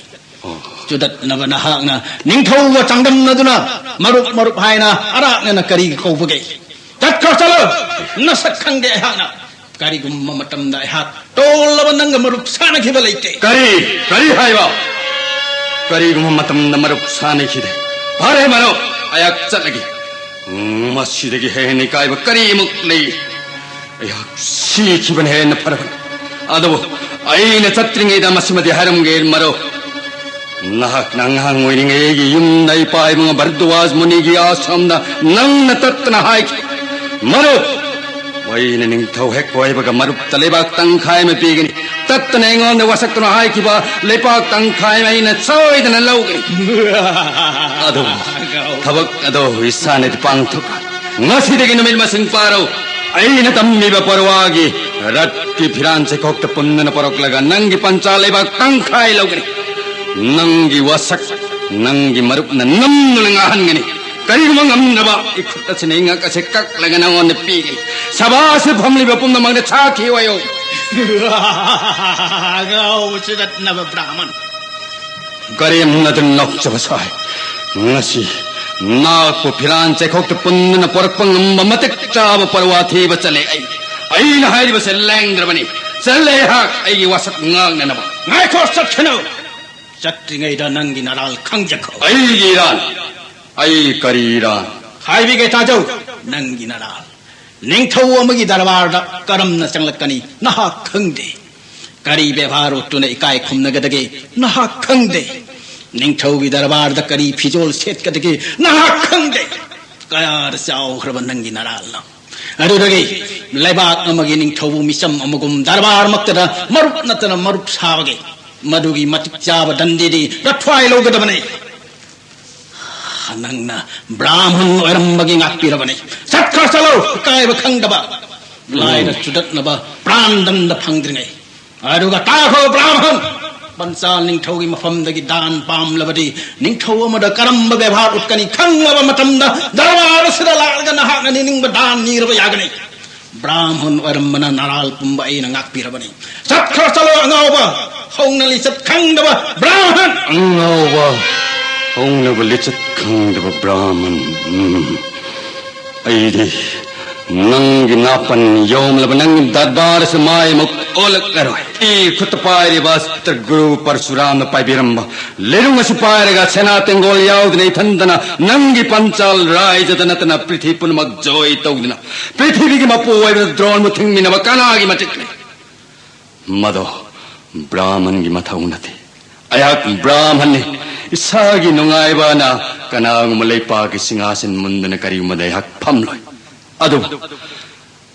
ꯑꯣ꯫ ꯆꯨꯗꯠꯅꯕ ꯅꯍꯥꯛꯅ ꯅꯤꯡꯊꯧꯒ ꯆꯥꯡꯗꯝꯅꯗꯨꯅ ꯃꯔꯨꯞ ꯃꯔꯨꯞ ꯍꯥꯏꯅ ꯑꯔꯥꯛꯅꯅ ꯀꯔꯤꯒꯤ ꯀꯧꯕꯒꯦ? ꯆꯠꯈ꯭ꯔꯣ, ꯆꯠꯂꯣ! ꯅꯁꯛ ꯈꯪꯗꯦ ꯑꯩꯍꯥꯛꯅ꯫ ꯀꯔꯤꯒꯨꯝꯕ ꯃꯇꯝꯗ ꯑꯩꯍꯥꯛ ꯇꯣꯜꯂꯕ ꯅꯪꯒ ꯃꯔꯨꯞ ꯁꯥꯟꯅꯈꯤꯕ ꯂꯩꯇꯦ꯫ ꯀꯔꯤ? ꯀꯔꯤ ꯍꯥꯏꯕ? ꯀꯔꯤꯒꯨꯝꯕ ꯃꯇꯝꯗ ꯃꯔꯨꯞ ꯁꯥꯟꯅꯈꯤꯗꯦ꯫ ꯐꯔꯦ ꯃꯔꯨꯞ, ꯑꯩꯍꯥꯛ ꯆꯠꯂꯒꯦ꯫ ꯎꯝ, ꯃꯁꯤꯗꯒꯤ ꯍꯦꯟꯅ ꯏꯀꯥꯏꯕ ꯀꯔꯤꯃꯨꯛ ꯂꯩ? ꯑꯩꯍꯥꯛ ꯁꯤꯈꯤꯕꯅ ꯍꯦꯟꯅ ꯐꯔꯕꯅꯤ꯫ ꯑꯗꯨꯕꯨ ꯑꯩꯅ ꯆꯠꯇ꯭ꯔꯤꯉꯩꯗ ꯃꯁꯤꯃꯗꯤ ꯍꯥꯏꯔꯝꯒꯦ ꯃꯔꯨꯞ꯫ ꯅꯍꯥꯛꯅ ꯑꯉꯥꯡ ꯑꯣꯏꯔꯤꯉꯩꯒꯤ ꯌꯨꯝꯗ ꯏꯄꯥ ꯏꯕꯨꯡ ꯚꯔꯗ꯭ꯋꯥꯖ ꯃꯨꯅꯤꯒꯤ ꯑꯥꯁ꯭ꯔꯝꯗ ꯅꯪꯅ ꯇꯠꯇꯅ ꯍꯥꯏꯈꯤ, "ꯃꯔꯨꯞ, ꯑꯩꯅ ꯅꯤꯡꯊꯧ ꯍꯦꯛ ꯑꯣꯏꯕꯒ ꯃꯔꯨꯞꯇ ꯂꯩꯕꯥꯛ ꯇꯪꯈꯥꯏ ꯑꯃ ꯄꯤꯒꯅꯤ꯫ ꯇꯠꯇꯅ ꯑꯩꯉꯣꯟꯗ ꯋꯥꯁꯛꯇꯨꯅ ꯍꯥꯏꯈꯤꯕ ꯂꯩꯄꯥꯛ ꯇꯪꯈꯥꯏ ꯑꯃ ꯑꯩꯅ ꯁꯣꯏꯗꯅ ꯂꯧꯒꯅꯤ꯫" ꯑꯗꯨꯕꯨ ꯊꯕꯛ ꯑꯗꯨ ꯏꯁꯥꯅꯗꯤ ꯄꯥꯡꯊꯣꯛ ꯉꯁꯤꯗꯒꯤ ꯅꯨꯃꯤꯠ ꯃꯁꯤꯡ ꯄꯥꯔꯣ꯫ ꯑꯩꯅ ꯇꯝꯃꯤꯕ ꯄꯔꯋꯥꯒꯤ ꯔꯠꯀꯤ ꯐꯤꯔꯥꯟ ꯆꯩꯈꯣꯛꯇ ꯄꯨꯟꯗꯨꯅ ꯄꯨꯔꯛꯂꯒ ꯅꯪꯒꯤ ꯄꯟꯆꯥ ꯂꯩꯕꯥꯛ ꯇꯪꯈꯥꯏ ꯂꯧꯒꯅꯤ꯫ ꯅꯪꯒꯤ ꯋꯥꯁꯛ ꯅꯪꯒꯤ ꯃꯔꯨꯞꯅ ꯅꯝꯗꯨꯅ ꯉꯥꯍꯟꯒꯅꯤ꯫ ꯀꯔꯤꯒꯨꯝꯕ ꯉꯝꯗ꯭ꯔꯕ ꯏꯈꯨꯠ ꯑꯁꯤꯅ ꯏꯉꯛ ꯑꯁꯤ ꯀꯛꯂꯒ ꯅꯉꯣꯟꯗ ꯄꯤꯒꯅꯤ꯫ ꯁꯚꯥꯁꯤ ꯐꯝꯂꯤꯕ ꯄꯨꯝꯅꯃꯛꯅ ꯁꯥꯈꯤ ꯑꯣꯏꯌꯨ꯫ ꯑꯉꯥꯎꯕ ꯆꯨꯗꯠꯅꯕ ꯕ꯭ꯔꯥꯍꯃꯟ꯫ ꯀꯔꯦꯝꯅꯗꯨꯅ ꯅꯣꯛꯆꯕ ꯁꯥꯏ꯫ ꯉꯁꯤ ꯅꯥꯛꯄꯨ ꯐꯤꯔꯥꯟ ꯆꯩꯈꯣꯛꯇ ꯄꯨꯟꯗꯨꯅ ꯄꯣꯔꯛꯄ ꯉꯝꯕ ꯃꯇꯤꯛ ꯆꯥꯕ ꯄꯔꯋꯥ ꯊꯤꯕ ꯆꯠꯂꯦ ꯑꯩ꯫ ꯑꯩꯅ ꯍꯥꯏꯔꯤꯕꯁꯦ ꯂꯦꯡꯗ꯭ꯔꯕꯅꯤ꯫ ꯆꯠꯂꯦ ꯑꯩꯍꯥꯛ ꯑꯩꯒꯤ ꯋꯥꯁꯛ ꯉꯥꯛꯅꯅꯕ꯫ ꯉꯥꯏꯈꯣ, ꯆꯠꯈꯤꯅꯨ꯫ ꯆꯠꯇ꯭ꯔꯤꯉꯩꯗ ꯅꯪꯒꯤ ꯅꯔꯥꯜ ꯈꯪꯖꯈꯣ꯫ ꯑꯩꯒꯤ ꯏꯔꯥꯜ? ꯑꯩ ꯀꯔꯤ ꯏꯔꯥꯜ? ꯍꯥꯏꯕꯤꯒꯦ ꯇꯥꯖꯧ, ꯅꯪꯒꯤ ꯅꯔꯥꯜ꯫ ꯅꯤꯡꯊꯧ ꯑꯃꯒꯤ ꯗꯔꯕꯥꯔꯗ ꯀꯔꯝꯅ ꯆꯪꯂꯛꯀꯅꯤ ꯅꯍꯥꯛ ꯈꯪꯗꯦ꯫ ꯀꯔꯤ ꯕꯦꯕꯥꯔ ꯎꯠꯇꯨꯅ ꯏꯀꯥꯏ ꯈꯨꯝꯅꯒꯗꯒꯦ ꯅꯍꯥꯛ ꯈꯪꯗꯦ꯫ ꯅꯤꯡꯊꯧꯒꯤ ꯗꯔꯕꯥꯔꯗ ꯀꯔꯤ ꯐꯤꯖꯣꯜ ꯁꯦꯠꯀꯗꯒꯦ ꯅꯍꯥꯛ ꯈꯪꯗꯦ꯫ ꯀꯌꯥꯗ ꯆꯥꯎꯈ꯭ꯔꯕ ꯅꯪꯒꯤ ꯅꯔꯥꯜꯅꯣ? ꯑꯗꯨꯗꯒꯤ ꯂꯩꯕꯥꯛ ꯑꯃꯒꯤ ꯅꯤꯡꯊꯧꯕꯨ ꯃꯤꯆꯝ ꯑꯃꯒꯨꯝ ꯗꯔꯕꯥꯔꯃꯛꯇꯗ ꯃꯔꯨꯞ ꯅꯠꯇꯅ ꯃꯔꯨꯞ ꯁꯥꯕꯒꯤ ꯃꯗꯨꯒꯤ ꯃꯇꯤꯛ ꯆꯥꯕ ꯗꯟꯗꯤꯗꯤ ꯔꯊ꯭ꯋꯥꯏ ꯂꯧꯒꯗꯕꯅꯤ꯫ ꯅꯪꯅ ꯕ꯭ꯔꯥꯍꯃꯟ ꯑꯣꯏꯔꯝꯕꯒꯤ ꯉꯥꯛꯄꯤꯔꯕꯅꯤ꯫ ꯆꯠꯈ꯭ꯔ ꯆꯠꯂꯣ, ꯏꯀꯥꯏꯕ ꯈꯪꯗꯕ, ꯂꯥꯏꯔ ꯆꯨꯗꯠꯅꯕ ꯄ꯭ꯔꯥꯟꯗꯟꯗ ꯐꯪꯗ꯭ꯔꯤꯉꯩ꯫ ꯑꯗꯨꯒ ꯇꯥꯈꯣ ꯕ꯭ꯔꯥꯍꯃꯟ, ꯄꯟꯆꯥꯜ ꯅꯤꯡꯊꯧꯒꯤ ꯃꯐꯝꯗꯒꯤ ꯗꯥꯟ ꯄꯥꯝꯂꯕꯗꯤ ꯅꯤꯡꯊꯧ ꯑꯃꯗ ꯀꯔꯝꯕ ꯕꯦꯕꯥꯔ ꯎꯠꯀꯅꯤ ꯈꯪꯂꯕ ꯃꯇꯝꯗ ꯗꯔꯕꯥꯔ ꯑꯁꯤꯗ ꯂꯥꯛꯂꯒ ꯅꯍꯥꯛꯅ ꯅꯤꯡꯅꯤꯡꯕ ꯗꯥꯟ ꯅꯤꯔꯕ ꯌꯥꯒꯅꯤ꯫ ꯕ꯭ꯔꯥꯍꯃꯟ ꯑꯣꯏꯔꯝꯕꯅ ꯅꯔꯥꯜ ꯄꯨꯝꯕ ꯑꯩꯅ ꯉꯥꯛꯄꯤꯔꯕꯅꯤ꯫ ꯆꯠꯈ꯭ꯔ ꯆꯠꯂꯣ ꯑꯉꯥꯎꯕ, ꯍꯧꯅ ꯂꯤꯆꯠ ꯈꯪꯗꯕ ꯕ꯭ꯔꯥꯍꯃꯟ! ꯑꯉꯥꯎꯕ, ꯍꯧꯅꯕ ꯂꯤꯆꯠ ꯈꯪꯗꯕ ꯕ꯭ꯔꯥꯍꯃꯟ꯫ ꯎꯝ꯫ ꯑꯩꯗꯤ ꯅꯪꯒꯤ ꯅꯥꯄꯟ ꯌꯣꯝꯂꯕ ꯅꯪꯒꯤ ꯗꯔꯕꯥꯔ ꯑꯁꯤ ꯃꯥꯏ ꯑꯃꯨꯛ ꯑꯣꯜꯂꯛꯂꯔꯣꯏ꯫ ꯑꯩ ꯈꯨꯠꯇ ꯄꯥꯏꯔꯤꯕ ꯑꯁꯇ꯭ꯔ ꯒꯨꯔꯨ ꯄꯔꯁꯨꯔꯥꯝꯅ ꯄꯥꯏꯕꯤꯔꯝꯕ ꯂꯩꯅꯨꯡ ꯑꯁꯤ ꯄꯥꯏꯔꯒ ꯁꯦꯅꯥ ꯇꯦꯡꯒꯣꯜ ꯌꯥꯎꯗꯅ ꯏꯊꯟꯗꯅ ꯅꯪꯒꯤ ꯄꯟꯆꯥꯜ ꯔꯥꯏꯖꯗ ꯅꯠꯇꯅ ꯄ꯭ꯔꯤꯊꯤ ꯄꯨꯝꯅꯃꯛ ꯖꯣꯏ ꯇꯧꯗꯨꯅ ꯄ꯭ꯔꯤꯊꯤꯕꯤꯒꯤ ꯃꯄꯨ ꯑꯣꯏꯕ ꯗ꯭ꯔꯣꯟꯕꯨ ꯊꯤꯡꯃꯤꯟꯅꯕ ꯀꯅꯥꯒꯤ ꯃꯇꯤꯛꯅꯤ? ꯃꯗꯣ ꯕ꯭ꯔꯥꯍꯃꯟꯒꯤ ꯃꯊꯧ ꯅꯠꯇꯦ꯫ ꯑꯩꯍꯥꯛ ꯕ꯭ꯔꯥꯍꯃꯟꯅꯤ꯫ ꯏꯁꯥꯒꯤ ꯅꯨꯡꯉꯥꯏꯕꯅ ꯀꯅꯥꯒꯨꯝꯕ ꯂꯩꯄꯥꯛꯀꯤ ꯁꯤꯡꯍꯥꯁꯟ ꯃꯨꯟꯗꯅ ꯀꯔꯤꯒꯨꯝꯕꯗ ꯑꯩꯍꯥꯛ ꯐꯝꯂꯣꯏ꯫ ꯑꯗꯨꯕꯨ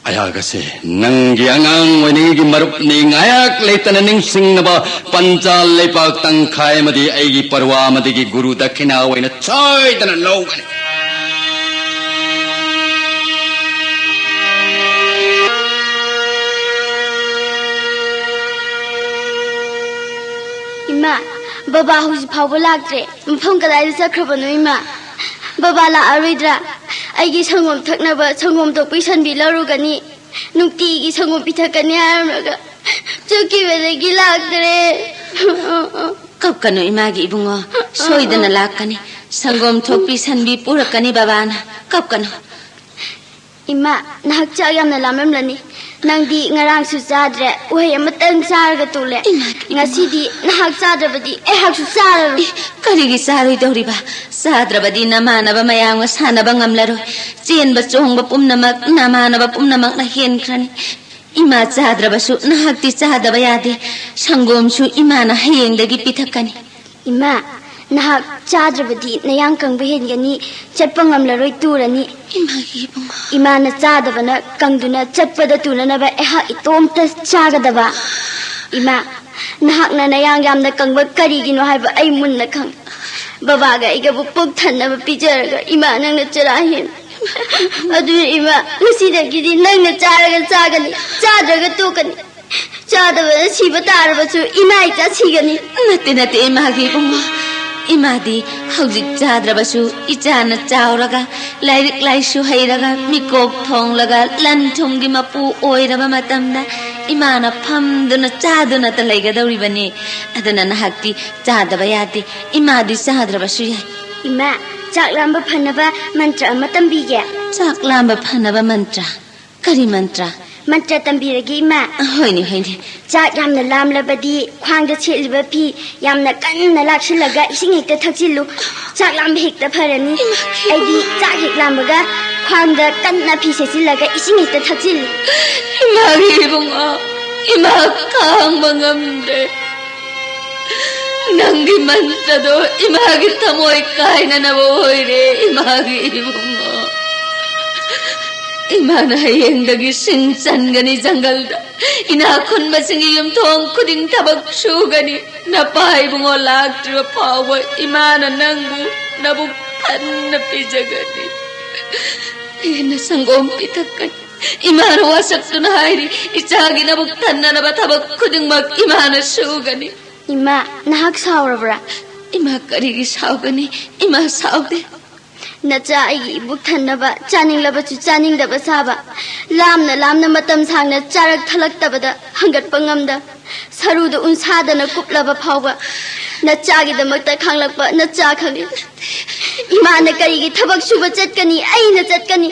ꯑꯩꯍꯥꯛ ꯑꯁꯦ ꯅꯪꯒꯤ ꯑꯉꯥꯡ ꯑꯣꯏꯔꯤꯉꯩꯒꯤ ꯃꯔꯨꯞꯅꯤ꯫ ꯉꯥꯏꯍꯥꯛ ꯂꯩꯇꯅ ꯅꯤꯡꯁꯤꯡꯅꯕ ꯄꯟꯆꯥꯜ ꯂꯩꯄꯥꯛ ꯇꯪꯈꯥꯏ ꯑꯃꯗꯤ ꯑꯩꯒꯤ ꯄꯔꯋꯥ ꯑꯃꯗꯒꯤ ꯒꯨꯔꯨ ꯗꯛꯈꯤꯅꯥ ꯑꯣꯏꯅ ꯁꯣꯏꯗꯅ ꯂꯧꯒꯅꯤ꯫ ꯏꯃꯥ, ꯕꯕꯥ ꯍꯧꯖꯤꯛ ꯐꯥꯎꯕ ꯂꯥꯛꯇ꯭ꯔꯦ꯫ ꯃꯐꯝ ꯀꯗꯥꯏꯗ ꯆꯠꯈ꯭ꯔꯕꯅꯣ ꯏꯃꯥ? ꯕꯕꯥ ꯂꯥꯛꯑꯔꯣꯏꯗ꯭ꯔꯥ? ꯑꯩꯒꯤ ꯁꯪꯒꯣꯝ ꯊꯛꯅꯕ ꯁꯪꯒꯣꯝ ꯊꯣꯛꯄꯤ ꯁꯟꯕꯤ ꯂꯧꯔꯨꯒꯅꯤ, ꯅꯨꯡꯇꯤꯒꯤ ꯁꯪꯒꯣꯝ ꯄꯤꯊꯛꯀꯅꯤ ꯍꯥꯏꯔꯝꯂꯒ ꯆꯠꯈꯤꯕꯗꯒꯤ ꯂꯥꯛꯇ꯭ꯔꯦ꯫ ꯀꯞꯀꯅꯨ ꯏꯃꯥꯒꯤ ꯏꯕꯨꯡꯉꯣ, ꯁꯣꯏꯗꯅ ꯂꯥꯛꯀꯅꯤ꯫ ꯁꯪꯒꯣꯝ ꯊꯣꯛꯄꯤ ꯁꯟꯕꯤ ꯄꯨꯔꯛꯀꯅꯤ ꯕꯕꯥꯅ꯫ ꯀꯞꯀꯅꯨ꯫ ꯏꯃꯥ, ꯅꯍꯥꯛ ꯆꯥꯛ ꯌꯥꯝꯅ ꯂꯥꯝꯂꯝꯂꯅꯤ꯫ ꯅꯪꯗꯤ ꯉꯔꯥꯡꯁꯨ ꯆꯥꯗ꯭ꯔꯦ, ꯎꯍꯩ ꯑꯃꯇꯪ ꯆꯥꯔꯒ ꯇꯣꯛꯂꯦ꯫ ꯏꯃꯥ, ꯏꯃꯥ꯫ ꯉꯁꯤꯗꯤ ꯅꯍꯥꯛ ꯆꯥꯗ꯭ꯔꯕꯗꯤ ꯑꯩꯍꯥꯛꯁꯨ ꯆꯥꯔꯔꯣꯏ꯫ ꯏ, ꯀꯔꯤꯒꯤ ꯆꯥꯔꯣꯏꯗꯧꯔꯤꯕ? ꯆꯥꯗ꯭ꯔꯕꯗꯤ ꯅꯃꯥꯟꯅꯕ ꯃꯌꯥꯝꯒ ꯁꯥꯟꯅꯕ ꯉꯝꯂꯔꯣꯏ꯫ ꯆꯦꯟꯕ ꯆꯣꯡꯕ ꯄꯨꯝꯅꯃꯛ ꯅꯃꯥꯟꯅꯕ ꯄꯨꯝꯅꯃꯛꯅ ꯍꯦꯟꯈ꯭ꯔꯅꯤ꯫ ꯏꯃꯥ ꯆꯥꯗ꯭ꯔꯕꯁꯨ ꯅꯍꯥꯛꯇꯤ ꯆꯥꯗꯕ ꯌꯥꯗꯦ꯫ ꯁꯪꯒꯣꯝꯁꯨ ꯏꯃꯥꯅ ꯍꯌꯦꯡꯗꯒꯤ ꯄꯤꯊꯛꯀꯅꯤ꯫ ꯏꯃꯥ, ꯅꯍꯥꯛ ꯆꯥꯗ꯭ꯔꯕꯗꯤ ꯅꯌꯥꯡ ꯀꯪꯕ ꯍꯦꯟꯒꯅꯤ, ꯆꯠꯄ ꯉꯝꯂꯔꯣꯏ, ꯇꯨꯔꯅꯤ꯫ ꯏꯃꯥꯒꯤ ꯏꯕꯨꯡꯉꯣ꯫ ꯏꯃꯥꯅ ꯆꯥꯗꯕꯅ ꯀꯪꯗꯨꯅ ꯆꯠꯄꯗ ꯇꯨꯅꯅꯕ ꯑꯩꯍꯥꯛ ꯏꯇꯣꯝꯇ ꯆꯥꯒꯗꯕ꯫ ꯏꯃꯥ, ꯅꯍꯥꯛꯅ ꯅꯌꯥꯡ ꯌꯥꯝꯅ ꯀꯪꯕ ꯀꯔꯤꯒꯤꯅꯣ ꯍꯥꯏꯕ ꯑꯩ ꯃꯨꯟꯅ ꯈꯪꯏ꯫ ꯕꯕꯥꯒ ꯑꯩꯒꯕꯨ ꯄꯨꯛ ꯊꯟꯅꯕ ꯄꯤꯖꯔꯒ ꯏꯃꯥ ꯅꯪꯅ ꯆꯔꯥ ꯍꯦꯟ꯫ ꯑꯗꯨꯅ ꯏꯃꯥ, ꯉꯁꯤꯗꯒꯤꯗꯤ ꯅꯪꯅ ꯆꯥꯔꯒ ꯆꯥꯒꯅꯤ, ꯆꯥꯗ꯭ꯔꯒ ꯇꯣꯛꯀꯅꯤ꯫ ꯆꯥꯗꯕꯅ ꯁꯤꯕ ꯇꯥꯔꯕꯁꯨ ꯏꯃꯥ ꯏꯆꯥ ꯁꯤꯒꯅꯤ꯫ ꯅꯠꯇꯦ, ꯅꯠꯇꯦ, ꯏꯃꯥꯒꯤ ꯏꯕꯨꯡꯉꯣ꯫ ꯏꯃꯥꯗꯤ ꯍꯧꯖꯤꯛ ꯆꯥꯗ꯭ꯔꯕꯁꯨ ꯏꯆꯥꯅ ꯆꯥꯎꯔꯒ, ꯂꯥꯏꯔꯤꯛ ꯂꯥꯏꯁꯨ ꯍꯩꯔꯒ, ꯃꯤꯀꯣꯛ ꯊꯣꯡꯂꯒ, ꯂꯟ ꯊꯨꯝꯒꯤ ꯃꯄꯨ ꯑꯣꯏꯔꯕ ꯃꯇꯝꯗ ꯏꯃꯥꯅ ꯐꯝꯗꯨꯅ ꯆꯥꯗꯨꯅꯇ ꯂꯩꯒꯗꯧꯔꯤꯕꯅꯤ꯫ ꯑꯗꯨꯅ ꯅꯍꯥꯛꯇꯤ ꯆꯥꯗꯕ ꯌꯥꯗꯦ꯫ ꯏꯃꯥꯗꯤ ꯆꯥꯗ꯭ꯔꯕꯁꯨ ꯌꯥꯏ꯫ ꯏꯃꯥ, ꯆꯥꯛ ꯂꯥꯝꯕ ꯐꯅꯕ ꯃꯟꯇ꯭ꯔ ꯑꯃ ꯇꯝꯕꯤꯒꯦ꯫ ꯆꯥꯛ ꯂꯥꯝꯕ ꯐꯅꯕ ꯃꯟꯇ꯭ꯔ? ꯀꯔꯤ ꯃꯟꯇ꯭ꯔ? ꯃꯟꯇ꯭ꯔ ꯇꯝꯕꯤꯔꯒꯦ, ꯏꯃꯥ꯫ ꯍꯣꯏꯅꯦ, ꯍꯣꯏꯅꯦ꯫ ꯆꯥꯛ ꯌꯥꯝꯅ ꯂꯥꯝꯂꯕꯗꯤ ꯈ꯭ꯋꯥꯡꯗ ꯁꯦꯠꯂꯤꯕ ꯐꯤ ꯌꯥꯝꯅ ꯀꯟꯅ ꯂꯥꯛꯁꯤꯜꯂꯒ ꯏꯁꯤꯡ ꯍꯦꯛꯇ ꯊꯛꯆꯤꯜꯂꯨ꯫ ꯆꯥꯛ ꯂꯥꯝꯕ ꯍꯦꯛꯇ ꯐꯔꯅꯤ꯫ ꯑꯩꯗꯤ ꯆꯥꯛ ꯍꯦꯛ ꯂꯥꯝꯕꯒ ꯈ꯭ꯋꯥꯡꯗ ꯀꯟꯅ ꯐꯤ ꯁꯦꯠꯆꯤꯜꯂꯒ ꯏꯁꯤꯡ ꯍꯦꯛꯇ ꯊꯛꯆꯤꯜꯂꯤ꯫ ꯏꯃꯥꯒꯤ ꯏꯕꯨꯡꯉꯣ, ꯏꯃꯥ ꯈꯥꯡꯕ ꯉꯝꯗ꯭ꯔꯦ꯫ ꯅꯪꯒꯤ ꯃꯟꯇ꯭ꯔꯗꯣ ꯏꯃꯥꯒꯤ ꯊꯃꯣꯏ ꯀꯥꯏꯅꯅꯕ ꯑꯣꯏꯔꯦ, ꯏꯃꯥꯒꯤ ꯏꯕꯨꯡꯉꯣ꯫ ꯏꯃꯥꯅ ꯍꯌꯦꯡꯗꯒꯤ ꯁꯤꯟ ꯆꯟꯒꯅꯤ ꯖꯪꯒꯜꯗ꯫ ꯏꯅꯥꯛ ꯈꯨꯟꯕꯁꯤꯡꯒꯤ ꯌꯨꯝꯊꯣꯡ ꯈꯨꯗꯤꯡ ꯊꯕꯛ ꯁꯨꯒꯅꯤ꯫ ꯅꯄꯥ ꯏꯕꯨꯡꯉꯣ ꯂꯥꯛꯇ꯭ꯔꯤꯕ ꯐꯥꯎꯕ ꯏꯃꯥꯅ ꯅꯪꯕꯨ ꯅꯕꯨꯛ ꯊꯟꯅ ꯄꯤꯖꯒꯅꯤ꯫ ꯍꯦꯟꯅ ꯁꯪꯒꯣꯝ ꯄꯤꯊꯛꯀꯅꯤ꯫ ꯏꯃꯥꯅ ꯋꯥꯁꯛꯇꯨꯅ ꯍꯥꯏꯔꯤ, ꯏꯆꯥꯒꯤ ꯅꯕꯨꯛ ꯊꯟꯅꯅꯕ ꯊꯕꯛ ꯈꯨꯗꯤꯡꯃꯛ ꯏꯃꯥꯅ ꯁꯨꯒꯅꯤ꯫ ꯏꯃꯥ, ꯅꯍꯥꯛ ꯁꯥꯎꯔꯕ꯭ꯔꯥ? ꯏꯃꯥ ꯀꯔꯤꯒꯤ ꯁꯥꯎꯒꯅꯤ? ꯏꯃꯥ ꯁꯥꯎꯗꯦ꯫ ꯅꯆꯥ ꯑꯩꯒꯤ ꯏꯕꯨꯛ ꯊꯟꯅꯕ ꯆꯥꯅꯤꯡꯂꯕꯁꯨ ꯆꯥꯅꯤꯡꯗꯕ ꯁꯥꯕ, ꯂꯥꯝꯅ ꯂꯥꯝꯅ ꯃꯇꯝ ꯁꯥꯡꯅ ꯆꯥꯔꯛ ꯊꯛꯂꯛꯇꯕꯗ ꯍꯪꯒꯠꯄ ꯉꯝꯗ, ꯁꯔꯨꯗ ꯎꯟꯁꯥꯗꯅ ꯀꯨꯞꯂꯕ ꯐꯥꯎꯕ ꯅꯆꯥꯒꯤꯗꯃꯛꯇ ꯈꯥꯡꯂꯛꯄ ꯅꯆꯥ ꯈꯪꯏ꯫ ꯏꯃꯥꯅ ꯀꯔꯤꯒꯤ ꯊꯕꯛ ꯁꯨꯕ ꯆꯠꯀꯅꯤ? ꯑꯩꯅ ꯆꯠꯀꯅꯤ꯫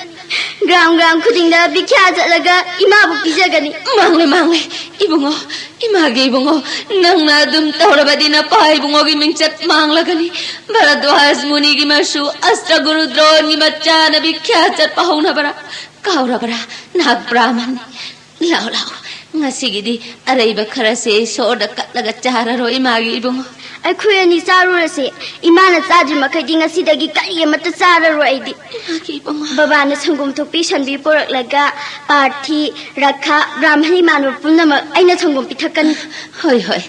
ꯒ꯭ꯔꯥꯝ ꯒ꯭ꯔꯥꯝ ꯈꯨꯗꯤꯡꯗ ꯚꯤꯈ꯭ꯌꯥ ꯆꯠꯂꯒ ꯏꯃꯥꯕꯨ ꯄꯤꯖꯒꯅꯤ꯫ ꯃꯥꯡꯂꯦ, ꯃꯥꯡꯂꯦ, ꯏꯕꯨꯡꯉꯣ, ꯏꯃꯥꯒꯤ ꯏꯕꯨꯡꯉꯣ, ꯅꯪꯅ ꯑꯗꯨꯝ ꯇꯧꯔꯕꯗꯤ ꯅꯄꯥ ꯏꯕꯨꯡꯉꯣꯒꯤ ꯃꯤꯡꯆꯠ ꯃꯥꯡꯂꯒꯅꯤ꯫ ꯚꯔꯗ꯭ꯋꯥꯖ ꯃꯨꯅꯤꯒꯤ ꯃꯁꯨ ꯑꯁꯇ꯭ꯔꯒꯨꯔꯨ ꯗ꯭ꯔꯣꯟꯒꯤ ꯃꯆꯥꯅ ꯚꯤꯈ꯭ꯌꯥ ꯆꯠꯄ ꯍꯧꯅꯕ꯭ꯔꯥ? ꯀꯥꯎꯔꯕ꯭ꯔꯥ? ꯅꯍꯥꯛ ꯕ꯭ꯔꯥꯍꯃꯟꯅꯤ꯫ ꯂꯥꯎ, ꯂꯥꯎ, ꯉꯁꯤꯒꯤꯗꯤ ꯑꯔꯩꯕ ꯈꯔꯁꯦ ꯏꯁꯣꯔꯗ ꯀꯠꯂꯒ ꯆꯥꯔꯔꯣ, ꯏꯃꯥꯒꯤ ꯏꯕꯨꯡꯉꯣ꯫ ꯑꯩꯈꯣꯏ ꯑꯅꯤ ꯆꯥꯔꯨꯔꯁꯦ꯫ ꯏꯃꯥꯅ ꯆꯥꯗ꯭ꯔꯤ ꯃꯈꯩꯗꯤ ꯉꯁꯤꯗꯒꯤ ꯀꯔꯤ ꯑꯃꯠꯇ ꯆꯥꯔꯔꯣꯏ ꯑꯩꯗꯤ꯫ ꯏꯃꯥꯒꯤ ꯏꯕꯨꯡꯉꯣ꯫ ꯕꯕꯥꯅ ꯁꯪꯒꯣꯝ ꯊꯣꯛꯄꯤ ꯁꯟꯕꯤ ꯄꯨꯔꯛꯂꯒ ꯄꯥꯔꯊꯤ, ꯔꯈꯥ, ꯕ꯭ꯔꯥꯍꯃꯟ ꯏꯃꯥꯟꯅꯕ ꯄꯨꯝꯅꯃꯛ ꯑꯩꯅ ꯁꯪꯒꯣꯝ ꯄꯤꯊꯛꯀꯅꯤ꯫ ꯍꯣꯏ, ꯍꯣꯏ꯫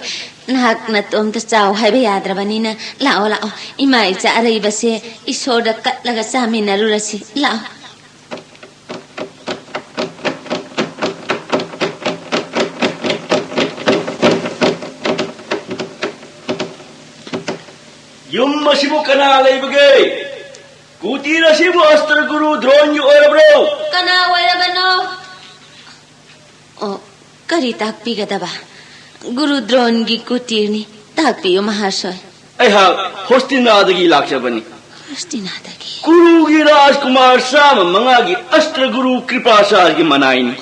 ꯅꯍꯥꯛ ꯅꯇꯣꯝꯇ ꯆꯥꯎ ꯍꯥꯏꯕ ꯌꯥꯗ꯭ꯔꯕꯅꯤꯅ ꯂꯥꯛꯑꯣ, ꯂꯥꯛꯑꯣ꯫ ꯏꯃꯥ ꯏꯆꯥ ꯑꯔꯩꯕꯁꯦ ꯏꯁꯣꯔꯗ ꯀꯠꯂꯒ ꯆꯥꯃꯤꯟꯅꯔꯨꯔꯁꯤ꯫ ꯂꯥꯛꯑꯣ꯫ ꯌꯨꯝ ꯑꯁꯤꯕꯨ ꯀꯅꯥ ꯂꯩꯕꯒꯦ? ꯀꯨꯇꯤꯔ ꯑꯁꯤꯕꯨ ꯑꯁꯇ꯭ꯔ ꯒꯨꯔꯨ ꯗ꯭ꯔꯣꯟꯒꯤ ꯑꯣꯏꯔꯕ꯭ꯔꯣ? ꯀꯅꯥ ꯑꯣꯏꯔꯕꯅꯣ? ꯑꯣ, ꯀꯔꯤ ꯇꯥꯛꯄꯤꯒꯗꯕ? ꯒꯨꯔꯨ ꯗ꯭ꯔꯣꯟꯒꯤ ꯀꯨꯇꯤꯔꯅꯤ꯫ ꯇꯥꯛꯄꯤꯌꯨ, ꯃꯍꯥꯁꯣꯏ꯫ ꯑꯩꯍꯥꯛ ꯍꯣꯁꯇꯤꯅꯥꯗꯒꯤ ꯂꯥꯛꯆꯕꯅꯤ꯫ ꯍꯣꯁꯇꯤꯅꯥꯗꯒꯤ? ꯀꯨꯔꯨꯒꯤ ꯔꯥꯖꯀꯨꯃꯥꯔ ꯆꯥꯝꯃ ꯃꯉꯥꯒꯤ ꯑꯁꯇ꯭ꯔ ꯒꯨꯔꯨ ꯀ꯭ꯔꯤꯄꯥꯆꯥꯔꯒꯤ ꯃꯅꯥꯏꯅꯤ꯫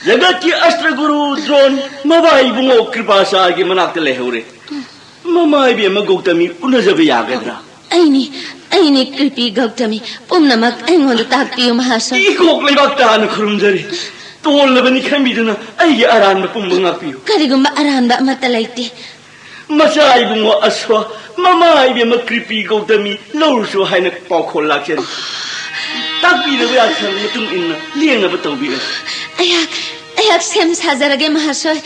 ꯖꯒꯠꯀꯤ ꯑꯁꯇ꯭ꯔ ꯒꯨꯔꯨ ꯗ꯭ꯔꯣꯟ ꯃꯕꯥ ꯏꯕꯨꯡꯉꯣ ꯀ꯭ꯔꯤꯄꯥꯆꯥꯔꯒꯤ ꯃꯅꯥꯛꯇ ꯂꯩꯍꯧꯔꯦ꯫ ꯃꯃꯥ ꯏꯕꯦꯝꯃ ꯒꯧꯇꯃꯤ ꯎꯅꯖꯕ ꯌꯥꯒꯗ꯭ꯔꯥ? ꯑꯩꯅꯤ, ꯑꯩꯅꯤ ꯀ꯭ꯔꯤꯄꯤ ꯒꯧꯇꯃꯤ꯫ ꯄꯨꯝꯅꯃꯛ ꯑꯩꯉꯣꯟꯗ ꯇꯥꯛꯄꯤꯌꯨ, ꯃꯍꯥꯁꯣꯏ꯫ ꯏꯀꯣꯛ ꯂꯩꯕꯥꯛ ꯇꯥꯅ ꯈꯨꯔꯨꯝꯖꯔꯤ꯫ ꯇꯣꯜꯂꯕꯅꯤ ꯈꯟꯕꯤꯗꯨꯅ ꯑꯩꯒꯤ ꯑꯔꯥꯟꯕ ꯄꯨꯝꯕ ꯉꯥꯛꯄꯤꯌꯨ꯫ ꯀꯔꯤꯒꯨꯝꯕ ꯑꯔꯥꯟꯕ ꯑꯃꯠꯇ ꯂꯩꯇꯦ꯫ ꯃꯆꯥ ꯏꯕꯨꯡꯉꯣ ꯑꯁ꯭ꯋ, ꯃꯃꯥ ꯏꯕꯦꯝꯃ ꯀ꯭ꯔꯤꯄꯤ ꯒꯧꯇꯃꯤ ꯂꯧꯔꯨꯁꯨ ꯍꯥꯏꯅ ꯄꯥꯎꯈꯣꯜ ꯂꯥꯛꯆꯔꯤ꯫ ꯇꯥꯛꯄꯤꯔꯕ ꯌꯥꯊꯪ ꯃꯇꯨꯡ ꯏꯟꯅ ꯂꯦꯡꯅꯕ ꯇꯧꯕꯤꯔꯁꯤ꯫ ꯑꯩꯍꯥꯛ, ꯑꯩꯍꯥꯛ ꯁꯦꯝ ꯁꯥꯖꯔꯒꯦ, ꯃꯍꯥꯁꯣꯏ꯫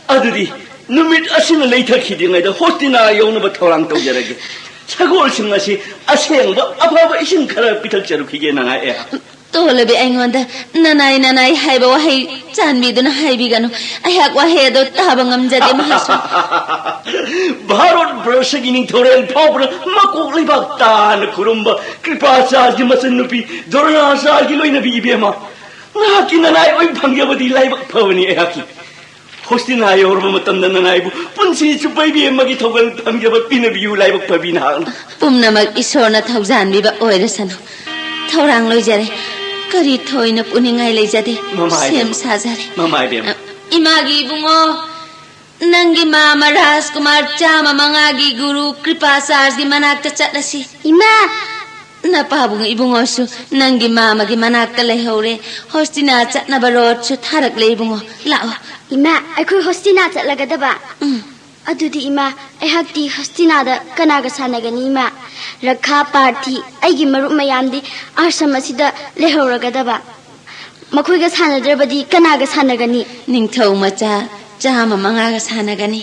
ꯑꯗꯨꯗꯤ ꯅꯨꯃꯤꯠ ꯑꯁꯤꯅ ꯂꯩꯊꯈꯤꯗ꯭ꯔꯤꯉꯩꯗ ꯍꯣꯁꯇꯤꯅꯥ ꯌꯧꯅꯕ ꯊꯧꯔꯥꯡ ꯇꯧꯖꯔꯒꯦ꯫ ꯁꯒꯣꯜꯁꯤꯡ ꯑꯁꯤ ꯑꯁꯦꯡꯕ ꯑꯐꯕ ꯏꯁꯤꯡ ꯈꯔ ꯄꯤꯊꯛꯆꯔꯨꯈꯤꯒꯦ ꯅꯉꯥꯏ ꯑꯩꯍꯥꯛ꯫ ꯇꯣꯜꯂꯕꯤ ꯑꯩꯉꯣꯟꯗ "ꯅꯅꯥꯏ, ꯅꯅꯥꯏ" ꯍꯥꯏꯕ ꯋꯥꯍꯩ ꯆꯥꯟꯕꯤꯗꯨꯅ ꯍꯥꯏꯕꯤꯒꯅꯨ꯫ ꯑꯩꯍꯥꯛ ꯋꯥꯍꯩ ꯑꯗꯣ ꯇꯥꯕ ꯉꯝꯖꯗꯦ, ꯃꯍꯥꯁꯣꯏ꯫ ꯚꯥꯔꯠ ꯕꯔꯁꯒꯤ ꯅꯤꯡꯊꯧꯔꯦꯜ ꯐꯥꯎꯕꯅ ꯃꯀꯣꯛ ꯂꯩꯕꯥꯛ ꯇꯥꯅ ꯈꯨꯔꯨꯝꯕ ꯀ꯭ꯔꯤꯄꯥꯆꯥꯔꯒꯤ ꯃꯆꯟꯅꯨꯄꯤ ꯗ꯭ꯔꯣꯅꯥꯆꯥꯔꯒꯤ ꯂꯣꯏꯅꯕꯤ ꯏꯕꯦꯝꯃ, ꯅꯍꯥꯛꯀꯤ ꯅꯅꯥꯏ ꯑꯣꯏ ꯐꯪꯖꯕꯗꯤ ꯂꯥꯏꯕꯛ ꯐꯕꯅꯤ ꯑꯩꯍꯥꯛꯀꯤ꯫ ꯍꯣꯁꯇꯤꯅꯥ ꯌꯧꯔꯕ ꯃꯇꯝꯗ ꯅꯅꯥꯏꯕꯨ ꯄꯨꯟꯁꯤ ꯆꯨꯞꯄ ꯏꯕꯦꯝꯃꯒꯤ ꯊꯧꯒꯜ ꯐꯪꯖꯕ ꯄꯤꯅꯕꯤꯌꯨ, ꯂꯥꯏꯕꯛ ꯐꯕꯤ ꯅꯍꯥꯛꯅ꯫ ꯄꯨꯝꯅꯃꯛ ꯏꯁꯣꯔꯅ ꯊꯧꯖꯥꯟꯕꯤꯕ ꯑꯣꯏꯔꯁꯅꯨ꯫ ꯊꯧꯔꯥꯡ ꯂꯣꯏꯖꯔꯦ꯫ ꯀꯔꯤ ꯊꯣꯏꯅ ꯄꯨꯅꯤꯡꯉꯥꯏ ꯂꯩꯖꯗꯦ꯫ ꯃꯃꯥ ꯁꯦꯝ ꯏꯕꯦꯝꯃ꯫ ꯁꯥꯖꯔꯦ꯫ ꯃꯃꯥ ꯏꯕꯦꯝꯃ꯫ ꯏꯃꯥꯒꯤ ꯏꯕꯨꯡꯉꯣ, ꯅꯪꯒꯤ ꯃꯥꯃ ꯔꯥꯖꯀꯨꯃꯥꯔ ꯆꯥꯝꯃ ꯃꯉꯥꯒꯤ ꯒꯨꯔꯨ ꯀ꯭ꯔꯤꯄꯥꯆꯥꯔꯖꯒꯤ ꯃꯅꯥꯛꯇ ꯆꯠꯂꯁꯤ꯫ ꯏꯃꯥ! ꯅꯄꯥꯕꯨꯡ ꯏꯕꯨꯡꯉꯣꯁꯨ ꯅꯪꯒꯤ ꯃꯥꯃꯒꯤ ꯃꯅꯥꯛꯇ ꯂꯩꯍꯧꯔꯦ꯫ ꯍꯣꯁꯇꯤꯅꯥ ꯆꯠꯅꯕ ꯔꯣꯠꯁꯨ ꯊꯥꯔꯛꯂꯦ ꯏꯕꯨꯡꯉꯣ꯫ ꯂꯥꯛꯑꯣ꯫ ꯏꯃꯥ, ꯑꯩꯈꯣꯏ ꯍꯣꯁꯇꯤꯅꯥ ꯆꯠꯂꯒꯗꯕ? ꯎꯝ꯫ ꯑꯗꯨꯗꯤ ꯏꯃꯥ, ꯑꯩꯍꯥꯛꯇꯤ ꯍꯁꯇꯤꯅꯥꯗ ꯀꯅꯥꯒ ꯁꯥꯟꯅꯒꯅꯤ ꯏꯃꯥ? ꯔꯈꯥ, ꯄꯥꯔꯊꯤ, ꯑꯩꯒꯤ ꯃꯔꯨꯞ ꯃꯌꯥꯝꯗꯤ ꯑꯥꯁ꯭ꯔꯝ ꯑꯁꯤꯗ ꯂꯩꯍꯧꯔꯒꯗꯕ꯫ ꯃꯈꯣꯏꯒ ꯁꯥꯟꯅꯗ꯭ꯔꯕꯗꯤ ꯀꯅꯥꯒ ꯁꯥꯟꯅꯒꯅꯤ? ꯅꯤꯡꯊꯧ ꯃꯆꯥ ꯆꯥꯝꯃ ꯃꯉꯥꯒ ꯁꯥꯟꯅꯒꯅꯤ꯫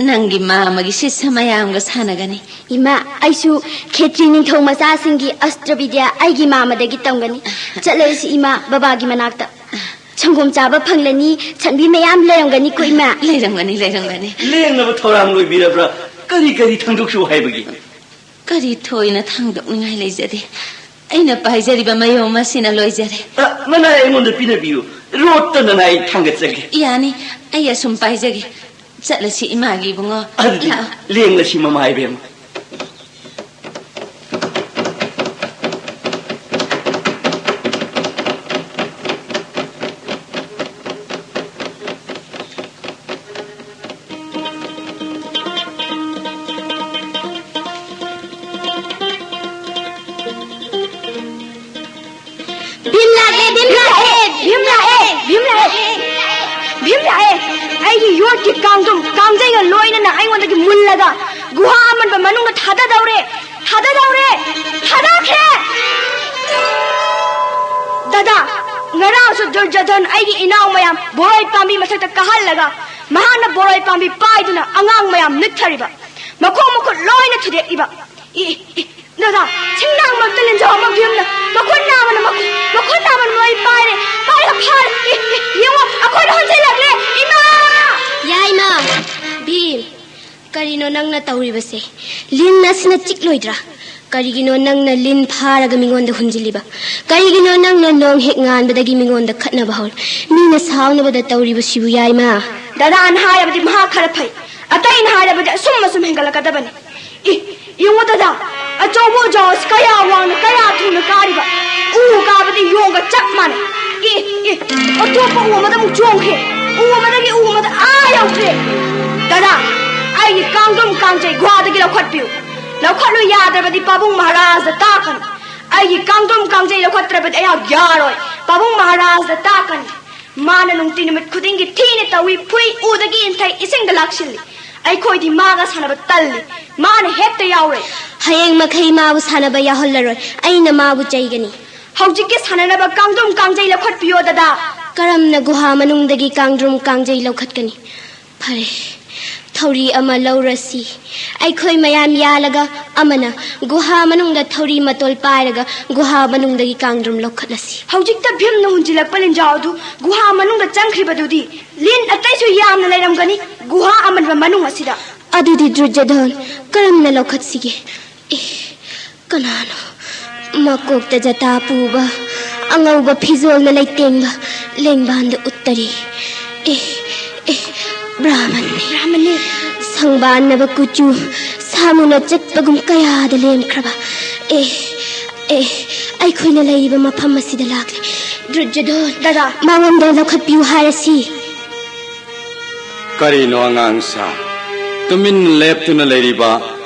ꯅꯪꯒꯤ ꯃꯥꯃꯒꯤ ꯁꯤꯁ꯭ꯌ ꯃꯌꯥꯝꯒ ꯁꯥꯟꯅꯒꯅꯤ꯫ ꯏꯃꯥ, ꯑꯩꯁꯨ ꯈꯦꯇ꯭ꯔꯤ ꯅꯤꯡꯊꯧ ꯃꯆꯥꯁꯤꯡꯒꯤ ꯑꯁꯇ꯭ꯔ ꯕꯤꯗ꯭ꯌꯥ ꯑꯩꯒꯤ ꯃꯥꯃꯗꯒꯤ ꯇꯝꯒꯅꯤ꯫ ꯆꯠꯂꯁꯤ ꯏꯃꯥ, ꯕꯕꯥꯒꯤ ꯃꯅꯥꯛꯇ꯫ ꯁꯪꯒꯣꯝ ꯆꯥꯕ ꯐꯪꯂꯅꯤ, ꯁꯟꯕꯤ ꯃꯌꯥꯝ ꯂꯩꯔꯝꯒꯅꯤꯀꯣ ꯏꯃꯥ꯫ ꯂꯩꯔꯝꯒꯅꯤ, ꯂꯩꯔꯝꯒꯅꯤ꯫ ꯂꯦꯡꯅꯕ ꯊꯧꯔꯥꯡ ꯂꯣꯏꯕꯤꯔꯕ꯭ꯔꯥ? ꯀꯔꯤ ꯀꯔꯤ ꯊꯥꯡꯗꯣꯛꯁꯨ ꯍꯥꯏꯕꯒꯦ? ꯀꯔꯤ ꯊꯣꯏꯅ ꯊꯥꯡꯗꯣꯛꯅꯤꯡꯉꯥꯏ ꯂꯩꯖꯗꯦ꯫ ꯑꯩꯅ ꯄꯥꯏꯖꯔꯤꯕ ꯃꯌꯣꯝ ꯑꯁꯤꯅ ꯂꯣꯏꯖꯔꯦ꯫ ꯑ, ꯃꯅꯥꯏ ꯑꯩꯉꯣꯟꯗ ꯄꯤꯅꯕꯤꯌꯨ꯫ ꯔꯣꯠꯇꯅ ꯑꯩ ꯊꯥꯡꯒꯠꯆꯒꯦ꯫ ꯌꯥꯅꯤ, ꯑꯩ ꯑꯁꯨꯝ ꯄꯥꯏꯖꯒꯦ꯫ ꯆꯠꯂꯁꯤ ꯏꯃꯥꯒꯤ ꯏꯕꯨꯡꯉꯣ꯫ ꯑꯗꯨꯗꯤ ꯂꯥꯛꯑꯣ꯫ ꯂꯦꯡꯂꯁꯤ ꯃꯃꯥ ꯏꯕꯦꯝꯃ꯫ ꯚꯤꯝ ꯂꯥꯛꯑꯦ, ꯚꯤꯝ ꯂꯥꯛꯑꯦ, ꯚꯤꯝ ꯂꯥꯛꯑꯦ, ꯚꯤꯝ ꯂꯥꯛꯑꯦ, ꯚꯤꯝ ꯂꯥꯛꯑꯦ꯫ ꯑꯩꯒꯤ ꯌꯣꯠꯀꯤ ꯀꯥꯡꯗ꯭ꯔꯨꯝ ꯀꯥꯡꯖꯩꯒ ꯂꯣꯏꯅꯅ ꯑꯩꯉꯣꯟꯗꯒꯤ ꯃꯨꯜꯂꯒ ꯒꯨꯍꯥ ꯑꯃꯟꯕ ꯃꯅꯨꯡꯗ ꯊꯥꯗꯗꯧꯔꯦ, ꯊꯥꯗꯗꯧꯔꯦ, ꯊꯥꯗꯈ꯭ꯔꯦ꯫ ꯗꯗꯥ, ꯉꯔꯥꯡꯁꯨ ꯗꯨꯔꯖꯣꯙꯟ ꯑꯩꯒꯤ ꯏꯅꯥꯎ ꯃꯌꯥꯝ ꯕꯣꯔꯣꯏ ꯄꯥꯝꯕꯤ ꯃꯊꯛꯇ ꯀꯥꯍꯜꯂꯒ ꯃꯍꯥꯛꯅ ꯕꯣꯔꯣꯏ ꯄꯥꯝꯕꯤ ꯄꯥꯏꯗꯨꯅ ꯑꯉꯥꯡ ꯃꯌꯥꯝ ꯅꯤꯛꯊꯔꯤꯕ, ꯃꯈꯣꯡ ꯃꯈꯨꯠ ꯂꯣꯏꯅ ꯊꯨꯗꯦꯛꯏꯕ꯫ ꯏ, ꯏ, ꯗꯗꯥ, ꯁꯤꯡꯅꯥꯡ ꯃꯔꯛꯇ ꯂꯦꯟꯖꯥꯎ ꯑꯃ ꯚꯤꯝꯅ ꯃꯈꯨꯠ ꯅꯥꯝꯃꯅ ꯃꯈꯨ-, ꯃꯈꯨꯠ ꯅꯥꯝꯃꯅ ꯃꯩ ꯄꯥꯏꯔꯦ, ꯄꯥꯏꯔꯒ ꯐꯥꯔꯦ꯫ ꯏ, ꯏ, ꯌꯦꯡꯉꯣ, ꯑꯩꯈꯣꯏꯗ ꯍꯟꯖꯤꯜꯂꯛꯂꯦ, ꯏꯃꯥ! ꯌꯥꯏꯃ, ꯚꯤꯝ, ꯀꯔꯤꯅꯣ ꯅꯪꯅ ꯇꯧꯔꯤꯕꯁꯦ? ꯂꯤꯟ ꯑꯁꯤꯅ ꯆꯤꯛꯂꯣꯏꯗ꯭ꯔꯥ? ꯀꯔꯤꯒꯤꯅꯣ ꯅꯪꯅ ꯂꯤꯟ ꯐꯥꯔꯒ ꯃꯤꯉꯣꯟꯗ ꯍꯨꯟꯖꯤꯜꯂꯤꯕ? ꯀꯔꯤꯒꯤꯅꯣ ꯅꯪꯅ ꯅꯣꯡ ꯍꯦꯛ ꯉꯥꯟꯕꯗꯒꯤ ꯃꯤꯉꯣꯟꯗ ꯈꯠꯅꯕ ꯍꯧꯔꯤ? ꯃꯤꯅ ꯁꯥꯎꯅꯕꯗ ꯇꯧꯔꯤꯕꯁꯤꯕꯨ, ꯌꯥꯏꯃ? ꯗꯗꯥꯅ ꯍꯥꯏꯔꯕꯗꯤ ꯃꯍꯥꯛ ꯈꯔ ꯐꯩ, ꯑꯇꯩꯅ ꯍꯥꯏꯔꯕꯗꯤ ꯑꯁꯨꯝ ꯑꯁꯨꯝ ꯍꯦꯟꯒꯠꯂꯛꯀꯗꯕꯅꯤ꯫ ꯏ, ꯌꯦꯡꯉꯣ ꯗꯗꯥ, ꯑꯆꯧꯕ ꯎꯖꯥꯎ ꯑꯁꯤ ꯀꯌꯥ ꯋꯥꯡꯅ, ꯀꯌꯥ ꯊꯨꯅ ꯀꯥꯔꯤꯕ! ꯎ ꯀꯥꯕꯗꯤ ꯌꯣꯡꯒ ꯆꯞ ꯃꯥꯟꯅꯩ꯫ ꯏ, ꯏ, ꯑꯇꯣꯞꯄ ꯎ ꯑꯃꯗ ꯑꯃꯨꯛ ꯆꯣꯡꯈ꯭ꯔꯦ꯫ ꯎ ꯑꯃꯗꯒꯤ ꯎ ꯑꯃꯗ ꯑꯥ ꯌꯧꯈ꯭ꯔꯦ꯫ ꯗꯗꯥ, ꯑꯩꯒꯤ ꯀꯥꯡꯗ꯭ꯔꯨꯝ ꯀꯥꯡꯖꯩ ꯒꯨꯍꯥꯗꯒꯤ ꯂꯧꯈꯠꯄꯤꯌꯨ꯫ ꯂꯧꯈꯠꯂꯨ ꯌꯥꯗ꯭ꯔꯕꯗꯤ ꯄꯥꯕꯨꯡ ꯃꯍꯥꯔꯥꯖꯗ ꯇꯥꯛꯀꯅꯤ꯫ ꯑꯩꯒꯤ ꯀꯥꯡꯗ꯭ꯔꯨꯝ ꯀꯥꯡꯖꯩ ꯂꯧꯈꯠꯇ꯭ꯔꯕꯗꯤ ꯑꯩꯍꯥꯛ ꯌꯥꯔꯣꯏ꯫ ꯄꯥꯕꯨꯡ ꯃꯍꯥꯔꯥꯖꯗ ꯇꯥꯛꯀꯅꯤ꯫ ꯃꯥꯅ ꯅꯨꯡꯇꯤ ꯅꯨꯃꯤꯠ ꯈꯨꯗꯤꯡꯒꯤ ꯊꯤꯅ ꯇꯧꯏ, ꯐꯨꯏ, ꯎꯗꯒꯤ ꯏꯟꯊꯩ, ꯏꯁꯤꯡꯗ ꯂꯥꯛꯁꯤꯜꯂꯤ꯫ ꯑꯩꯈꯣꯏꯗꯤ ꯃꯥꯒ ꯁꯥꯟꯅꯕ ꯇꯜꯂꯤ꯫ ꯃꯥꯅ ꯍꯦꯛꯇ ꯌꯥꯎꯔꯦ꯫ ꯍꯌꯦꯡ ꯃꯈꯩ ꯃꯥꯕꯨ ꯁꯥꯟꯅꯕ ꯌꯥꯎꯍꯜꯂꯔꯣꯏ꯫ ꯑꯩꯅ ꯃꯥꯕꯨ ꯆꯩꯒꯅꯤ꯫ ꯍꯧꯖꯤꯛꯀꯤ ꯁꯥꯟꯅꯅꯕ ꯀꯥꯡꯗ꯭ꯔꯨꯝ ꯀꯥꯡꯖꯩ ꯂꯧꯈꯠꯄꯤꯌꯣ, ꯗꯗꯥ꯫ ꯀꯔꯝꯅ ꯒꯨꯍꯥ ꯃꯅꯨꯡꯗꯒꯤ ꯀꯥꯡꯗ꯭ꯔꯨꯝ ꯀꯥꯡꯖꯩ ꯂꯧꯈꯠꯀꯅꯤ? ꯐꯔꯦ, ꯊꯧꯔꯤ ꯑꯃ ꯂꯧꯔꯁꯤ꯫ ꯑꯩꯈꯣꯏ ꯃꯌꯥꯝ ꯌꯥꯜꯂꯒ ꯑꯃꯅ ꯒꯨꯍꯥ ꯃꯅꯨꯡꯗ ꯊꯧꯔꯤ ꯃꯇꯣꯜ ꯄꯥꯏꯔꯒ ꯒꯨꯍꯥ ꯃꯅꯨꯡꯗꯒꯤ ꯀꯥꯡꯗ꯭ꯔꯨꯝ ꯂꯧꯈꯠꯂꯁꯤ꯫ ꯍꯧꯖꯤꯛꯇ ꯚꯤꯝꯅ ꯍꯨꯟꯖꯤꯜꯂꯛꯄ ꯂꯤꯟꯖꯥꯎ ꯑꯗꯨ ꯒꯨꯍꯥ ꯃꯅꯨꯡꯗ ꯆꯪꯈ꯭ꯔꯤꯕꯗꯨꯗꯤ ꯂꯤꯟ ꯑꯇꯩꯁꯨ ꯌꯥꯝꯅ ꯂꯩꯔꯝꯒꯅꯤ ꯒꯨꯍꯥ ꯑꯃꯟꯕ ꯃꯅꯨꯡ ꯑꯁꯤꯗ꯫ ꯑꯗꯨꯗꯤ ꯗ꯭ꯔꯨꯖꯗꯣꯟ ꯀꯔꯝꯅ ꯂꯧꯈꯠꯁꯤꯒꯦ? ꯑꯦ, ꯀꯅꯥꯅꯣ? ꯃꯀꯣꯛꯇ ꯖꯇꯥ ꯄꯨꯕ, ꯑꯉꯧꯕ ꯐꯤꯖꯣꯜꯅ ꯂꯩꯇꯦꯡꯕ ꯂꯦꯡꯕꯥꯟꯗ ꯎꯠꯇꯔꯤ꯫ ꯑꯦ, ꯑꯦ, ꯕ꯭ꯔꯥꯍꯃꯟꯅꯤ꯫ ꯕ꯭ꯔꯥꯍꯃꯟꯅꯤ꯫ ꯁꯪꯕꯥꯟꯅꯕ ꯀꯨꯆꯨ, ꯁꯥꯃꯨꯅ ꯆꯠꯄꯒꯨꯝ ꯀꯌꯥꯗ ꯂꯦꯝꯈ꯭ꯔꯕ꯫ ꯑꯦ, ꯑꯦ, ꯑꯩꯈꯣꯏꯅ ꯂꯩꯔꯤꯕ ꯃꯐꯝ ꯑꯁꯤꯗ ꯂꯥꯛꯂꯦ꯫ ꯗ꯭ꯔꯨꯖꯗꯣꯟ, ꯗꯗꯥ꯫ ꯃꯉꯣꯟꯗ ꯂꯧꯈꯠꯄꯤꯌꯨ ꯍꯥꯏꯔꯁꯤ꯫ ꯀꯔꯤꯅꯣ ꯑꯉꯥꯡ ꯁꯥ? ꯇꯨꯃꯤꯟꯅ ꯂꯦꯞꯇꯨꯅ ꯂꯩꯔꯤꯕ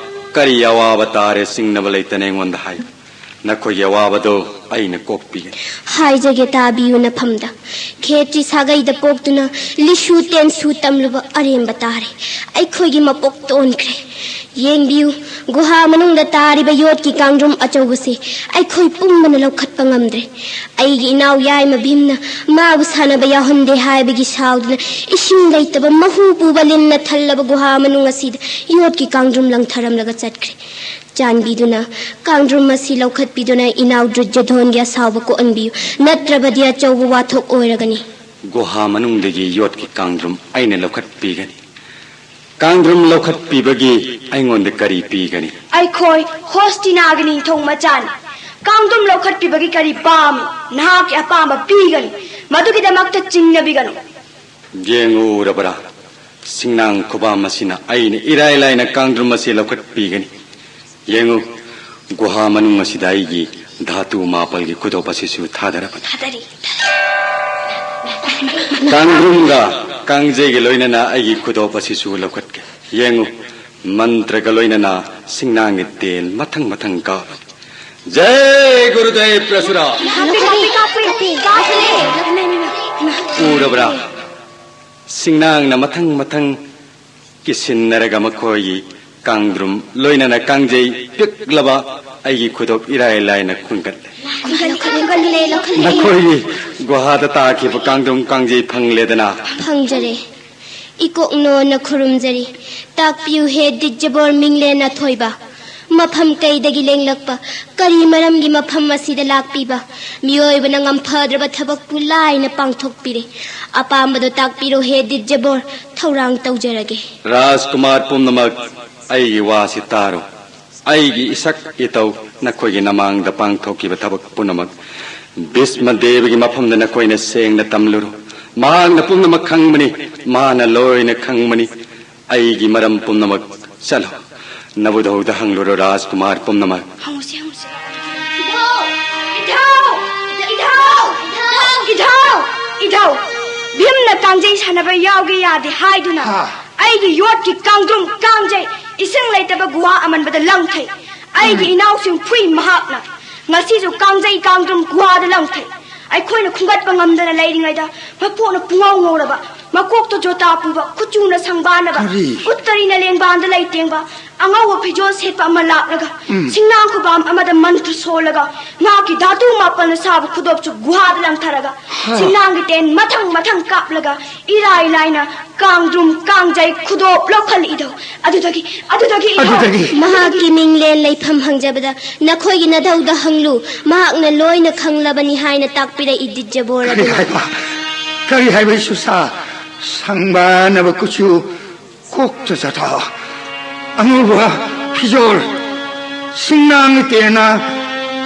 ꯀꯔꯤ ꯑꯋꯥꯕ ꯇꯥꯔꯦ ꯆꯤꯡꯅꯕ ꯂꯩꯇꯅ ꯑꯩꯉꯣꯟꯗ ꯍꯥꯏ꯫ ꯅꯈꯣꯏꯒꯤ ꯑꯋꯥꯕꯗꯣ ꯑꯩꯅ ꯀꯣꯛꯄꯤꯒꯅꯤ꯫ ꯍꯥꯏꯖꯒꯦ, ꯇꯥꯕꯤꯌꯨ ꯅꯐꯝꯗ꯫ ꯈꯦꯇ꯭ꯔꯤ ꯁꯥꯒꯩꯗ ꯄꯣꯛꯇꯨꯅ ꯂꯤꯁꯨ ꯇꯦꯟꯁꯨ ꯇꯝꯂꯨꯕ ꯑꯔꯦꯝꯕ ꯇꯥꯔꯦ꯫ ꯑꯩꯈꯣꯏꯒꯤ ꯃꯄꯣꯛ ꯇꯣꯟꯈ꯭ꯔꯦ꯫ ꯌꯦꯡꯕꯤꯌꯨ, ꯒꯨꯍꯥ ꯃꯅꯨꯡꯗ ꯇꯥꯔꯤꯕ ꯌꯣꯠꯀꯤ ꯀꯥꯡꯗ꯭ꯔꯨꯝ ꯑꯆꯧꯕꯁꯦ ꯑꯩꯈꯣꯏ ꯄꯨꯝꯕꯅ ꯂꯧꯈꯠꯄ ꯉꯝꯗ꯭ꯔꯦ꯫ ꯑꯩꯒꯤ ꯏꯅꯥꯎ ꯌꯥꯏꯃ ꯚꯤꯝꯅ ꯃꯥꯕꯨ ꯁꯥꯟꯅꯕ ꯌꯥꯎꯍꯟꯗꯦ ꯍꯥꯏꯕꯒꯤ ꯁꯥꯎꯗꯨꯅ ꯏꯁꯤꯡ ꯂꯩꯇꯕ ꯃꯍꯨ ꯄꯨꯕ ꯂꯤꯟꯅ ꯊꯜꯂꯕ ꯒꯨꯍꯥ ꯃꯅꯨꯡ ꯑꯁꯤꯗ ꯌꯣꯠꯀꯤ ꯀꯥꯡꯗ꯭ꯔꯨꯝ ꯂꯪꯊꯔꯝꯂꯒ ꯆꯠꯈ꯭ꯔꯦ꯫ ꯆꯥꯟꯕꯤꯗꯨꯅ ꯀꯥꯡꯗ꯭ꯔꯨꯝ ꯑꯁꯤ ꯂꯧꯈꯠꯄꯤꯗꯨꯅ ꯏꯅꯥꯎ ꯗ꯭ꯔꯨꯖꯗꯣꯟꯒꯤ ꯑꯁꯥꯎꯕ ꯀꯣꯛꯍꯟꯕꯤꯌꯨ, ꯅꯠꯇ꯭ꯔꯕꯗꯤ ꯑꯆꯧꯕ ꯋꯥꯊꯣꯛ ꯑꯣꯏꯔꯒꯅꯤ꯫ ꯒꯨꯍꯥ ꯃꯅꯨꯡꯗꯒꯤ ꯌꯣꯠꯀꯤ ꯀꯥꯡꯗ꯭ꯔꯨꯝ ꯑꯩꯅ ꯂꯧꯈꯠꯄꯤꯒꯅꯤ꯫ ꯀꯥꯡꯗ꯭ꯔꯨꯝ ꯂꯧꯈꯠꯄꯤꯕꯒꯤ ꯑꯩꯉꯣꯟꯗ ꯀꯔꯤ ꯄꯤꯒꯅꯤ? ꯑꯩꯈꯣꯏ ꯍꯣꯁꯇꯤꯅꯥꯒꯤ ꯅꯤꯡꯊꯧ ꯃꯆꯥꯅꯤ꯫ ꯀꯥꯡꯗ꯭ꯔꯨꯝ ꯂꯧꯈꯠꯄꯤꯕꯒꯤ ꯀꯔꯤ ꯄꯥꯝꯃꯤ? ꯅꯍꯥꯛꯀꯤ ꯑꯄꯥꯝꯕ ꯄꯤꯒꯅꯤ꯫ ꯃꯗꯨꯒꯤꯗꯃꯛꯇ ꯆꯤꯡꯅꯕꯤꯒꯅꯨ꯫ ꯌꯦꯡꯉꯨ ꯎꯔꯕ꯭ꯔꯥ? ꯁꯤꯡꯅꯥꯡ ꯈꯨꯕꯥꯝ ꯑꯁꯤꯅ ꯑꯩꯅ ꯏꯔꯥꯏ ꯂꯥꯏꯅ ꯀꯥꯡꯗ꯭ꯔꯨꯝ ꯑꯁꯤ ꯂꯧꯈꯠꯄꯤꯒꯅꯤ꯫ ꯌꯦꯡꯉꯨ, ꯒꯨꯍꯥ ꯃꯅꯨꯡ ꯑꯁꯤꯗ ꯑꯩꯒꯤ ꯙꯥꯇꯨ ꯃꯥꯄꯜꯒꯤ ꯈꯨꯗꯣꯞ ꯑꯁꯤꯁꯨ ꯊꯥꯗꯔꯕꯅꯤ꯫ ꯊꯥꯗꯔꯤ꯫ ꯀꯥꯡꯗ꯭ꯔꯨꯝꯒ ꯀꯥꯡꯖꯩꯒ ꯂꯣꯏꯅꯅ ꯑꯩꯒꯤ ꯈꯨꯗꯣꯞ ꯑꯁꯤꯁꯨ ꯂꯧꯈꯠꯀꯦ꯫ ꯌꯦꯡꯉꯨ, ꯃꯟꯇ꯭ꯔꯒ ꯂꯣꯏꯅꯅ ꯁꯤꯡꯅꯥꯡꯒꯤ ꯇꯦꯜ ꯃꯊꯪ ꯃꯊꯪ ꯀꯥꯞꯂꯅꯤ꯫ ꯖꯩ ꯒꯨꯔꯨꯗꯦꯕ ꯄ꯭ꯔꯁꯨꯔꯥ꯫ ꯎꯔꯕ꯭ꯔꯥ? ꯁꯤꯡꯅꯥꯡꯅ ꯃꯊꯪ ꯃꯊꯪ ꯀꯤꯁꯤꯟꯅꯔꯒ ꯃꯈꯣꯏꯒꯤ ꯀꯥꯡꯗ꯭ꯔꯨꯝ ꯂꯣꯏꯅꯅ ꯀꯥꯡꯖꯩ ꯄꯤꯛꯂꯕ ꯑꯩꯒꯤ ꯈꯨꯗꯣꯞ ꯏꯔꯥꯏ ꯂꯥꯏꯅ ꯈꯨꯟꯒꯠꯂꯦ꯫ ꯈꯨꯟꯒꯠꯂꯦ, ꯈꯨꯟꯒꯠꯂꯦ, ꯂꯧꯈꯠꯂꯦ꯫ ꯅꯈꯣꯏꯒꯤ ꯒꯨꯍꯥꯗ ꯇꯥꯈꯤꯕ ꯀꯥꯡꯗ꯭ꯔꯨꯝ ꯀꯥꯡꯖꯩ ꯐꯪꯂꯦꯗꯅ꯫ ꯐꯪꯖꯔꯦ꯫ ꯏꯀꯣꯛꯅꯣꯅ ꯈꯨꯔꯨꯝꯖꯔꯤ꯫ ꯇꯥꯛꯄꯤꯌꯨ ꯍꯦ ꯗꯤꯠꯖꯕꯣꯔ ꯃꯤꯡꯂꯦꯟ ꯑꯊꯣꯏꯕ꯫ ꯃꯐꯝ ꯀꯩꯗꯒꯤ ꯂꯦꯡꯂꯛꯄ? ꯀꯔꯤ ꯃꯔꯝꯒꯤ ꯃꯐꯝ ꯑꯁꯤꯗ ꯂꯥꯛꯄꯤꯕ? ꯃꯤꯑꯣꯏꯕꯅ ꯉꯝꯐꯗ꯭ꯔꯕ ꯊꯕꯛꯄꯨ ꯂꯥꯏꯅ ꯄꯥꯡꯊꯣꯛꯄꯤꯔꯦ꯫ ꯑꯄꯥꯝꯕꯗꯣ ꯇꯥꯛꯄꯤꯔꯣ ꯍꯦ ꯗꯤꯠꯖꯕꯣꯔ, ꯊꯧꯔꯥꯡ ꯇꯧꯖꯔꯒꯦ꯫ ꯔꯥꯖꯀꯨꯃꯥꯔ ꯄꯨꯝꯅꯃꯛ, ꯑꯩꯒꯤ ꯋꯥꯁꯤ ꯇꯥꯔꯣ꯫ ꯑꯩꯒꯤ ꯏꯁꯛ ꯏꯇꯧ ꯅꯈꯣꯏꯒꯤ ꯅꯃꯥꯡꯗ ꯄꯥꯡꯊꯣꯛꯈꯤꯕ ꯊꯕꯛ ꯄꯨꯝꯅꯃꯛ ꯚꯤꯁꯃ ꯗꯦꯕꯒꯤ ꯃꯐꯝꯗ ꯅꯈꯣꯏꯅ ꯁꯦꯡꯅ ꯇꯝꯂꯨꯔꯣ꯫ ꯃꯍꯥꯛꯅ ꯄꯨꯝꯅꯃꯛ ꯈꯪꯕꯅꯤ, ꯃꯥꯅ ꯂꯣꯏꯅ ꯈꯪꯕꯅꯤ꯫ ꯑꯩꯒꯤ ꯃꯔꯝ ꯄꯨꯝꯅꯃꯛ ꯆꯠꯂꯣ꯫ ꯅꯕꯨꯙꯧꯗ ꯍꯪꯂꯨꯔꯣ ꯔꯥꯖꯀꯨꯃꯥꯔ ꯄꯨꯝꯅꯃꯛ꯫ ꯍꯪꯉꯨꯁꯤ, ꯍꯪꯉꯨꯁꯤ꯫ ꯏꯙꯧ! ꯏꯙꯧ! ꯏꯙꯧ! ꯏꯙꯧ! ꯏꯙꯧ! ꯚꯤꯝꯅ ꯀꯥꯡꯖꯩ ꯁꯥꯟꯅꯕ ꯌꯥꯎꯒꯦ ꯌꯥꯗꯦ ꯍꯥꯏꯗꯨꯅ ꯍꯥ꯫ ꯑꯩꯒꯤ ꯌꯣꯠꯀꯤ ꯀꯥꯡꯗ꯭ꯔꯨꯝ ꯀꯥꯡꯖꯩ ꯏꯁꯤꯡ ꯂꯩꯇꯕ ꯒꯨꯍꯥ ꯑꯃꯟꯕꯗ ꯂꯪꯊꯩ꯫ ꯑꯩꯒꯤ ꯏꯅꯥꯎꯁꯤꯡ ꯐꯨꯏ ꯃꯍꯥꯛꯅ꯫ ꯉꯁꯤꯁꯨ ꯀꯥꯡꯖꯩ ꯀꯥꯡꯗ꯭ꯔꯨꯝ ꯒꯨꯍꯥꯗ ꯂꯪꯊꯩ꯫ ꯑꯩꯈꯣꯏꯅ ꯈꯨꯝꯒꯠꯄ ꯉꯝꯗꯅ ꯂꯩꯔꯤꯉꯩꯗ ꯃꯄꯣꯛꯅ ꯄꯨꯡꯉꯧ ꯉꯧꯔꯕ, ꯃꯀꯣꯛꯇ ꯖꯣꯇꯥ ꯄꯨꯕ, ꯀꯨꯆꯨꯅ ꯁꯪꯕꯥꯅꯕ, ꯀꯔꯤ? ꯎꯠꯇꯔꯤꯅ ꯂꯦꯡꯕꯥꯟꯗ ꯂꯩꯇꯦꯡꯕ, ꯑꯉꯧꯕ ꯐꯤꯖꯣꯜ ꯁꯦꯠꯄ ꯑꯃ ꯂꯥꯛꯂꯒ ꯁꯤꯡꯅꯥꯡ ꯈꯨꯕꯥꯝ ꯑꯃꯗ ꯃꯟꯇ꯭ꯔ ꯁꯣꯜꯂꯒ ꯃꯍꯥꯛꯀꯤ ꯙꯥꯇꯨ ꯃꯥꯄꯜꯅ ꯁꯥꯕ ꯈꯨꯗꯣꯞꯁꯨ ꯒꯨꯍꯥꯗ ꯂꯪꯊꯔꯒ ꯁꯤꯡꯅꯥꯡꯒꯤ ꯇꯦꯟ ꯃꯊꯪ ꯃꯊꯪ ꯀꯥꯞꯂꯒ ꯏꯔꯥꯏ ꯂꯥꯏꯅ ꯀꯥꯡꯗ꯭ꯔꯨꯝ ꯀꯥꯡꯖꯩ ꯈꯨꯗꯣꯞ ꯂꯧꯈꯠꯂꯛꯏꯗꯣ꯫ ꯑꯗꯨꯗꯒꯤ ꯑꯗꯨꯗꯒꯤ ꯏꯙꯧ ꯑꯗꯨꯗꯒꯤ? ꯃꯍꯥꯛꯀꯤ ꯃꯤꯡꯂꯦꯟ ꯂꯩꯐꯝ ꯍꯪꯖꯕꯗ ꯅꯈꯣꯏꯒꯤ ꯅꯙꯧꯗ ꯍꯪꯂꯨ, ꯃꯍꯥꯛꯅ ꯂꯣꯏꯅ ꯈꯪꯂꯕꯅꯤ ꯍꯥꯏꯅ ꯇꯥꯛꯄꯤꯔꯛꯏ ꯗꯤꯠꯖꯕꯣꯔ ꯀꯔꯤ ꯑꯗꯨꯅ꯫ ꯍꯥꯏꯕ? ꯀꯔꯤ ꯍꯥꯏꯕ ꯏꯁꯨꯁꯥ? ꯁꯪꯕꯥꯅꯕ ꯀꯨꯆꯨ, ꯀꯣꯛꯇ ꯖꯇꯥ, ꯑꯉꯧꯕ ꯐꯤꯖꯣꯜ, ꯁꯤꯡꯅꯥꯡ ꯇꯦꯟꯅ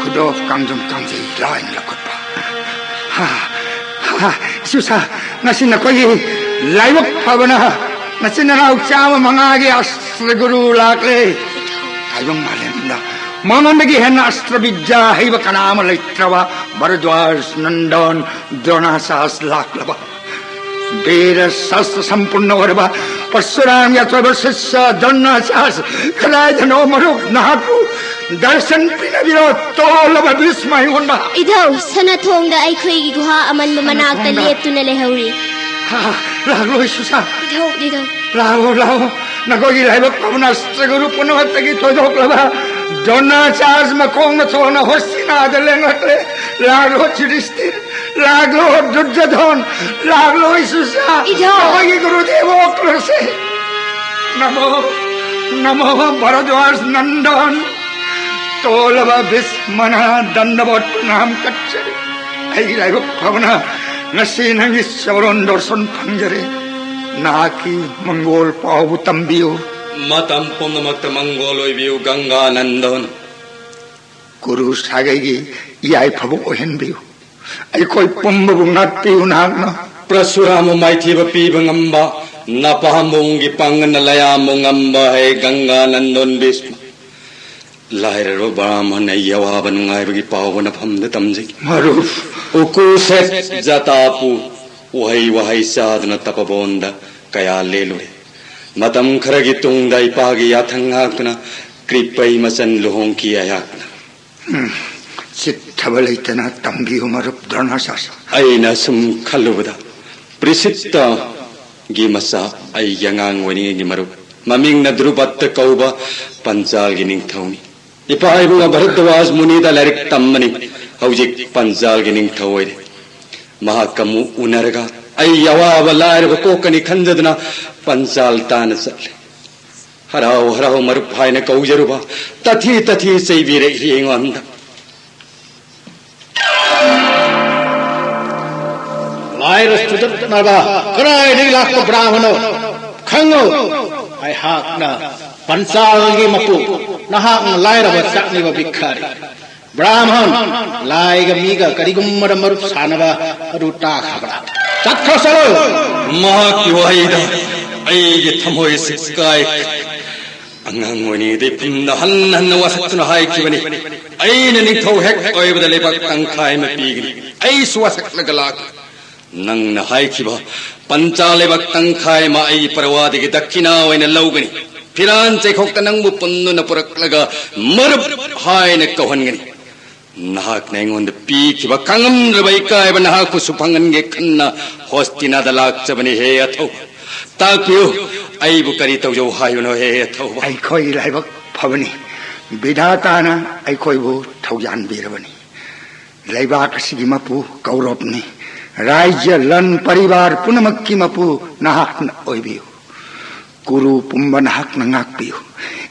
ꯈꯨꯗꯣꯞ ꯀꯥꯡꯗ꯭ꯔꯨꯝ ꯀꯥꯡꯖꯩ ꯂꯥꯏꯅ ꯂꯧꯈꯠꯄ꯫ ꯍꯥ, ꯍꯥ, ꯏꯁꯨꯁꯥ, ꯉꯁꯤ ꯅꯈꯣꯏꯒꯤ ꯂꯥꯏꯕꯛ ꯐꯕꯅ ꯅꯆꯤꯟ ꯅꯅꯥꯎ ꯆꯥꯝꯃ ꯃꯉꯥꯒꯤ ꯑꯁꯇ꯭ꯔ ꯒꯨꯔꯨ ꯂꯥꯛꯂꯦ꯫ ꯇꯥꯏꯕꯪ ꯃꯥꯂꯦꯝꯗ ꯃꯉꯣꯟꯗꯒꯤ ꯍꯦꯟꯅ ꯑꯁꯇ꯭ꯔ ꯕꯤꯗ꯭ꯌꯥ ꯍꯩꯕ ꯀꯅꯥ ꯑꯃ ꯂꯩꯇ꯭ꯔꯕ ꯚꯔꯗ꯭ꯋꯥꯖ ꯅꯟꯗꯟ ꯗ꯭ꯔꯣꯅꯥꯆꯥꯁ ꯂꯥꯛꯂꯕ꯫ ꯕꯤꯔ ꯁꯥꯁꯇ꯭ꯔ ꯁꯝꯄꯨꯔꯅ ꯑꯣꯏꯔꯕ ꯄꯔꯁꯨꯔꯥꯝꯒꯤ ꯑꯆꯣꯏꯕ ꯁꯤꯁ꯭ꯌ ꯗ꯭ꯔꯣꯅꯥꯆꯥꯁ ꯀꯗꯥꯏꯗꯅꯣ ꯃꯔꯨꯞ? ꯅꯍꯥꯛꯄꯨ ꯗꯔꯁꯟ ꯄꯤꯅꯕꯤꯔꯣ, ꯇꯣꯜꯂꯕ ꯚꯤꯁꯃ ꯑꯩꯉꯣꯟꯗ꯫ ꯏꯙꯧ, ꯁꯅꯥꯊꯣꯡꯗ ꯑꯩꯈꯣꯏꯒꯤ ꯒꯨꯍꯥ ꯑꯃꯟꯕ ꯃꯅꯥꯛꯇ ꯁꯅꯥꯊꯣꯡꯗ? ꯂꯦꯞꯇꯨꯅ ꯂꯩꯍꯧꯔꯤ꯫ ꯍꯥ, ꯂꯥꯛꯂꯣ ꯏꯁꯨꯁꯥ꯫ ꯏꯙꯧ, ꯏꯙꯧ꯫ ꯂꯥꯛꯂꯣ, ꯂꯥꯛꯂꯣ, ꯅꯈꯣꯏꯒꯤ ꯂꯥꯏꯕꯛ ꯐꯕꯅ ꯑꯁꯇꯒꯨꯔꯨ ꯄꯨꯝꯅꯃꯛꯇꯒꯤ ꯊꯣꯏꯗꯣꯛꯂꯕ ꯗ꯭ꯔꯣꯅꯥꯆꯥꯔꯖ ꯃꯈꯣꯡꯅ ꯊꯣꯟꯅ ꯍꯣꯁꯇꯤꯅꯥꯗ ꯂꯦꯡꯂꯛꯂꯦ꯫ ꯂꯥꯛꯂꯣ ꯌꯨꯙꯤꯁꯇꯤꯔ, ꯂꯥꯛꯂꯣ ꯗꯨꯔꯖꯣꯙꯟ, ꯂꯥꯛꯂꯣ ꯏꯁꯨꯁꯥ, ꯏꯙꯧ꯫ ꯅꯈꯣꯏꯒꯤ ꯒꯨꯔꯨꯗꯦꯕ ꯑꯣꯛꯂꯁꯦ꯫ ꯅꯃꯣ, ꯅꯃꯣ ꯚꯔꯗ꯭ꯋꯥꯖ ꯅꯟꯗꯟ, ꯇꯣꯜꯂꯕ ꯚꯤꯁꯃꯅ ꯗꯟꯗꯕꯠ ꯄ꯭ꯔꯅꯥꯝ ꯀꯠꯆꯔꯤ꯫ ꯑꯩꯒꯤ ꯂꯥꯏꯕꯛ ꯐꯕꯅ ꯉꯁꯤ ꯅꯪꯒꯤ ꯆꯔꯣꯟ ꯗꯣꯔꯁꯣꯟ ꯐꯪꯖꯔꯦ꯫ ꯅꯍꯥꯛꯀꯤ ꯃꯪꯒꯣꯜ ꯄꯥꯎꯕꯨ ꯇꯝꯕꯤꯌꯨ꯫ ꯃꯇꯝ ꯄꯨꯝꯅꯃꯛꯇ ꯃꯪꯒꯣꯜ ꯑꯣꯏꯕꯤꯌꯨ ꯒꯪꯒꯥ ꯅꯟꯗꯟ꯫ ꯒꯨꯔꯨ ꯁꯥꯒꯩꯒꯤ ꯌꯥꯏꯐꯕ ꯑꯣꯏꯍꯟꯕꯤꯌꯨ꯫ ꯑꯩꯈꯣꯏ ꯄꯨꯝꯕꯕꯨ ꯉꯥꯛꯄꯤꯌꯨ ꯅꯍꯥꯛꯅ꯫ ꯄ꯭ꯔꯁꯨꯔꯥꯃ ꯃꯥꯏꯊꯤꯕ ꯄꯤꯕ ꯉꯝꯕ, ꯅꯄꯥꯝꯕꯣꯝꯒꯤ ꯄꯥꯡꯒꯜꯅ ꯂꯌꯥꯝꯕꯨ ꯉꯝꯕ ꯍꯦ ꯒꯪꯒꯥ ꯅꯟꯗꯣꯟ ꯚꯤꯁꯃ꯫ ꯂꯥꯏꯔꯔꯕ ꯕ꯭ꯔꯥꯍꯃꯟ ꯑꯩꯒꯤ ꯑꯋꯥꯕ ꯅꯨꯡꯉꯥꯏꯕꯒꯤ ꯄꯥꯎꯕ ꯅꯐꯝꯗ ꯇꯝꯖꯒꯦ꯫ ꯃꯔꯨꯞ꯫ ꯎꯀꯨ ꯁꯦꯠ ꯖꯇꯥꯄꯨ ꯎꯍꯩ ꯋꯥꯍꯩ ꯆꯥꯗꯨꯅ ꯇꯄꯕꯣꯟꯗ ꯀꯌꯥ ꯂꯦꯜꯂꯨꯔꯦ꯫ ꯃꯇꯝ ꯈꯔꯒꯤ ꯇꯨꯡꯗ ꯏꯄꯥꯒꯤ ꯌꯥꯊꯪ ꯉꯥꯛꯇꯨꯅ ꯀ꯭ꯔꯤꯄꯩ ꯃꯆꯟ ꯂꯨꯍꯣꯡꯈꯤ ꯑꯩꯍꯥꯛꯅ꯫ ꯎꯝ, ꯆꯤꯠꯊꯕ ꯂꯩꯇꯅ ꯇꯝꯕꯤꯌꯨ ꯃꯔꯨꯞ ꯗ꯭ꯔꯣꯅꯥꯆꯥꯔ꯫ ꯑꯩꯅ ꯁꯨꯝ ꯈꯜꯂꯨꯕꯗ ꯄ꯭ꯔꯤꯁꯤꯠꯇꯒꯤ ꯃꯆꯥ ꯑꯩꯒꯤ ꯑꯉꯥꯡ ꯑꯣꯏꯔꯤꯉꯩꯒꯤ ꯃꯔꯨꯞ ꯃꯃꯤꯡꯅ ꯗ꯭ꯔꯨꯕꯠꯇ ꯀꯧꯕ ꯄꯟꯆꯥꯜꯒꯤ ꯅꯤꯡꯊꯧꯅꯤ꯫ ꯏꯄꯥ ꯏꯕꯨꯡ ꯚꯔꯗ꯭ꯋꯥꯖ ꯃꯨꯅꯤꯗ ꯂꯥꯏꯔꯤꯛ ꯇꯝꯕꯅꯤ꯫ ꯍꯧꯖꯤꯛ ꯄꯟꯆꯥꯜꯒꯤ ꯅꯤꯡꯊꯧ ꯑꯣꯏꯔꯦ꯫ ꯃꯍꯥꯛꯀ ꯑꯃꯨꯛ ꯎꯅꯔꯒ ꯑꯩ ꯑꯋꯥꯕ ꯂꯥꯏꯔꯕ ꯀꯣꯛꯀꯅꯤ ꯈꯟꯖꯗꯨꯅ ꯄꯟꯆꯥꯜ ꯇꯥꯅ ꯆꯠꯂꯦ꯫ ꯍꯔꯥꯎ ꯍꯔꯥꯎ ꯃꯔꯨꯞ ꯍꯥꯏꯅ ꯀꯧꯖꯔꯨꯕ ꯇꯊꯤ ꯇꯊꯤ ꯆꯩꯕꯤꯔꯛꯏ ꯑꯩꯉꯣꯟꯗ꯫ ꯂꯥꯏꯔ ꯆꯨꯗꯠꯅꯕ ꯀꯗꯥꯏꯗꯒꯤ ꯂꯥꯛꯄ ꯕ꯭ꯔꯥꯍꯃꯅꯣ? ꯈꯪꯉꯨ, ꯑꯩꯍꯥꯛꯅ ꯄꯟꯆꯥꯜꯒꯤ ꯃꯄꯨ, ꯅꯍꯥꯛꯅ ꯂꯥꯏꯔꯕ ꯆꯥꯛꯅꯤꯕ ꯚꯤꯈꯥꯔꯤ꯫ ꯕ꯭ꯔꯥꯍꯃꯟ, ꯂꯥꯏꯒ ꯃꯤꯒ ꯀꯔꯤꯒꯨꯝꯕꯗ ꯃꯔꯨꯞ ꯁꯥꯟꯅꯕ ꯑꯗꯨ ꯇꯥꯈ꯭ꯔꯕ꯭ꯔꯥ? ꯆꯠꯈ꯭ꯔꯣ, ꯆꯠꯂꯣ! ꯃꯍꯥꯛꯀꯤ ꯋꯥꯍꯩꯗ ꯑꯩꯒꯤ ꯊꯃꯣꯏꯁꯤ ꯀꯥꯏꯈ꯭ꯔꯦ꯫ ꯑꯉꯥꯡ ꯑꯣꯏꯔꯤꯉꯩꯗ ꯏꯄꯨꯝꯅ ꯍꯟꯅ ꯍꯟꯅ ꯋꯥꯁꯛꯇꯨꯅ ꯍꯥꯏꯈꯤꯕꯅꯤ, "ꯑꯩꯅ ꯅꯤꯡꯊꯧ ꯍꯦꯛ ꯑꯣꯏꯕꯗ ꯂꯩꯕꯥꯛ ꯇꯪꯈꯥꯏ ꯑꯃ ꯄꯤꯒꯅꯤ"꯫ ꯑꯩꯁꯨ ꯋꯥꯁꯛꯂꯒ ꯂꯥꯛꯈꯤ꯫ ꯅꯪꯅ ꯍꯥꯏꯈꯤꯕ ꯄꯟꯆꯥ ꯂꯩꯕꯥꯛ ꯇꯪꯈꯥꯏ ꯑꯃ ꯑꯩꯒꯤ ꯄꯔꯋꯥꯗꯒꯤ ꯗꯛꯈꯤꯅꯥ ꯑꯣꯏꯅ ꯂꯧꯒꯅꯤ꯫ ꯐꯤꯔꯥꯟ ꯆꯩꯈꯣꯛꯇ ꯅꯪꯕꯨ ꯄꯨꯟꯗꯨꯅ ꯄꯨꯔꯛꯂꯒ ꯃꯔꯨꯞ ꯍꯥꯏꯅ ꯀꯧꯍꯟꯒꯅꯤ꯫ ꯅꯍꯥꯛꯅ ꯑꯩꯉꯣꯟꯗ ꯄꯤꯈꯤꯕ ꯈꯪꯉꯝꯗ꯭ꯔꯕ ꯏꯀꯥꯏꯕ ꯅꯍꯥꯛꯄꯨꯁꯨ ꯐꯪꯍꯟꯒꯦ ꯈꯟꯅ ꯍꯣꯁꯇꯤꯅꯥꯗ ꯂꯥꯛꯆꯕꯅꯤ꯫ ꯍꯦ ꯑꯊꯧꯕ, ꯇꯥꯛꯄꯤꯌꯨ, ꯑꯩꯕꯨ ꯀꯔꯤ ꯇꯧꯖꯧ ꯍꯥꯏꯕꯅꯣ, ꯍꯦ ꯑꯊꯧꯕ? ꯑꯩꯈꯣꯏꯒꯤ ꯂꯥꯏꯕꯛ ꯐꯕꯅꯤ꯫ ꯕꯤꯙꯥꯇꯥꯅ ꯑꯩꯈꯣꯏꯕꯨ ꯊꯧꯖꯥꯟꯕꯤꯔꯕꯅꯤ꯫ ꯂꯩꯕꯥꯛ ꯑꯁꯤꯒꯤ ꯃꯄꯨ ꯀꯧꯔꯕꯅꯤ꯫ ꯔꯥꯏꯖ꯭ꯌ, ꯂꯟ, ꯄꯔꯤꯕꯥꯔ ꯄꯨꯝꯅꯃꯛꯀꯤ ꯃꯄꯨ ꯅꯍꯥꯛꯅ ꯑꯣꯏꯕꯤꯌꯨ꯫ ꯀꯨꯔꯨ ꯄꯨꯝꯕ ꯅꯍꯥꯛꯅ ꯉꯥꯛꯄꯤꯌꯨ꯫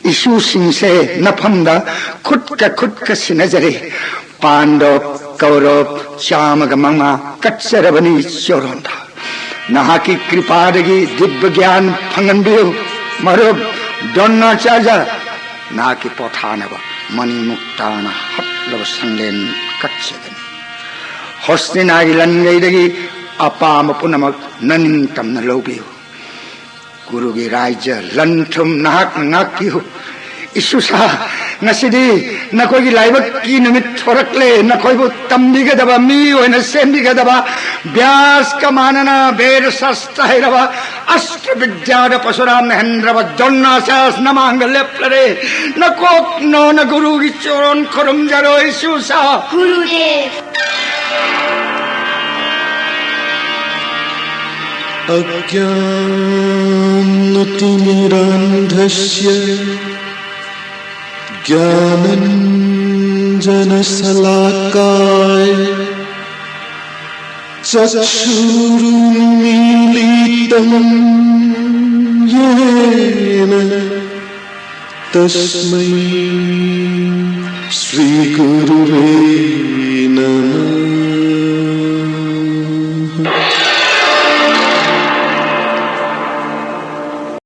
ꯏꯁꯨꯁꯤꯡꯁꯦ ꯅꯐꯝꯗ ꯈꯨꯠꯀ ꯈꯨꯠꯀ ꯁꯤꯟꯅꯖꯔꯦ꯫ ꯄꯥꯟꯗꯕ ꯀꯧꯔꯕ ꯆꯥꯝꯃꯒ ꯃꯉꯥ ꯀꯠꯆꯔꯕꯅꯤ ꯆꯣꯔꯣꯟꯗ꯫ ꯅꯍꯥꯛꯀꯤ ꯀ꯭ꯔꯤꯄꯥꯗꯒꯤ ꯗꯤꯕ꯭ꯌ ꯒ꯭ꯌꯥꯟ ꯐꯪꯍꯟꯕꯤꯌꯨ꯫ ꯃꯔꯨꯞ ꯗ꯭ꯔꯣꯅꯥꯆꯥꯔꯌ, ꯅꯍꯥꯛꯀꯤ ꯄꯣꯊꯥꯅꯕ ꯃꯅꯤꯃꯨꯛꯇꯥꯅ ꯍꯠꯂꯕ ꯁꯪꯂꯦꯟ ꯀꯠꯆꯒꯅꯤ꯫ ꯍꯣꯁꯇꯤꯅꯥꯒꯤ ꯂꯟꯒꯩꯗꯒꯤ ꯑꯄꯥꯝꯕ ꯄꯨꯝꯅꯃꯛ ꯅꯅꯤꯡꯇꯝꯅ ꯂꯧꯕꯤꯌꯨ꯫ ꯀꯨꯔꯨꯒꯤ ꯔꯥꯏꯖ꯭ꯌ ꯂꯟ ꯊꯨꯝ ꯅꯍꯥꯛꯅ ꯉꯥꯛꯄꯤꯌꯨ꯫ ꯏꯁꯨꯁꯥ, ꯉꯁꯤꯗꯤ ꯅꯈꯣꯏꯒꯤ ꯂꯥꯏꯕꯛꯀꯤ ꯅꯨꯃꯤꯠ ꯊꯣꯔꯛꯂꯦ꯫ ꯅꯈꯣꯏꯕꯨ ꯇꯝꯕꯤꯒꯗꯕ, ꯃꯤ ꯑꯣꯏꯅ ꯁꯦꯝꯕꯤꯒꯗꯕ, ꯕ꯭ꯌꯥꯁꯀ ꯃꯥꯟꯅꯅ ꯕꯦꯗ ꯁꯥꯁꯇ꯭ꯔ ꯍꯩꯔꯕ, ꯑꯁꯇ꯭ꯔ ꯕꯤꯗ꯭ꯌꯥꯗ ꯄꯔꯁꯨꯔꯥꯝꯅ ꯍꯦꯟꯗ꯭ꯔꯕ ꯗ꯭ꯔꯣꯅꯥꯆꯥꯔ꯭ꯌ ꯅꯃꯥꯡꯗ ꯂꯦꯞꯂꯔꯦ꯫ ꯅꯀꯣꯛ ꯅꯣꯟꯅ ꯒꯨꯔꯨꯒꯤ ꯆꯣꯔꯣꯟ ꯈꯨꯔꯨꯝꯖꯔꯣ, ꯏꯁꯨꯁꯥ꯫ ꯒꯨꯔꯨꯗꯦꯕ꯫ अज्ञानतिमिरान्धस्य ज्ञानञ्जनशलाकाय चक्षुरुन्मीलितं येन तस्मै श्रीगुरुवे नमः।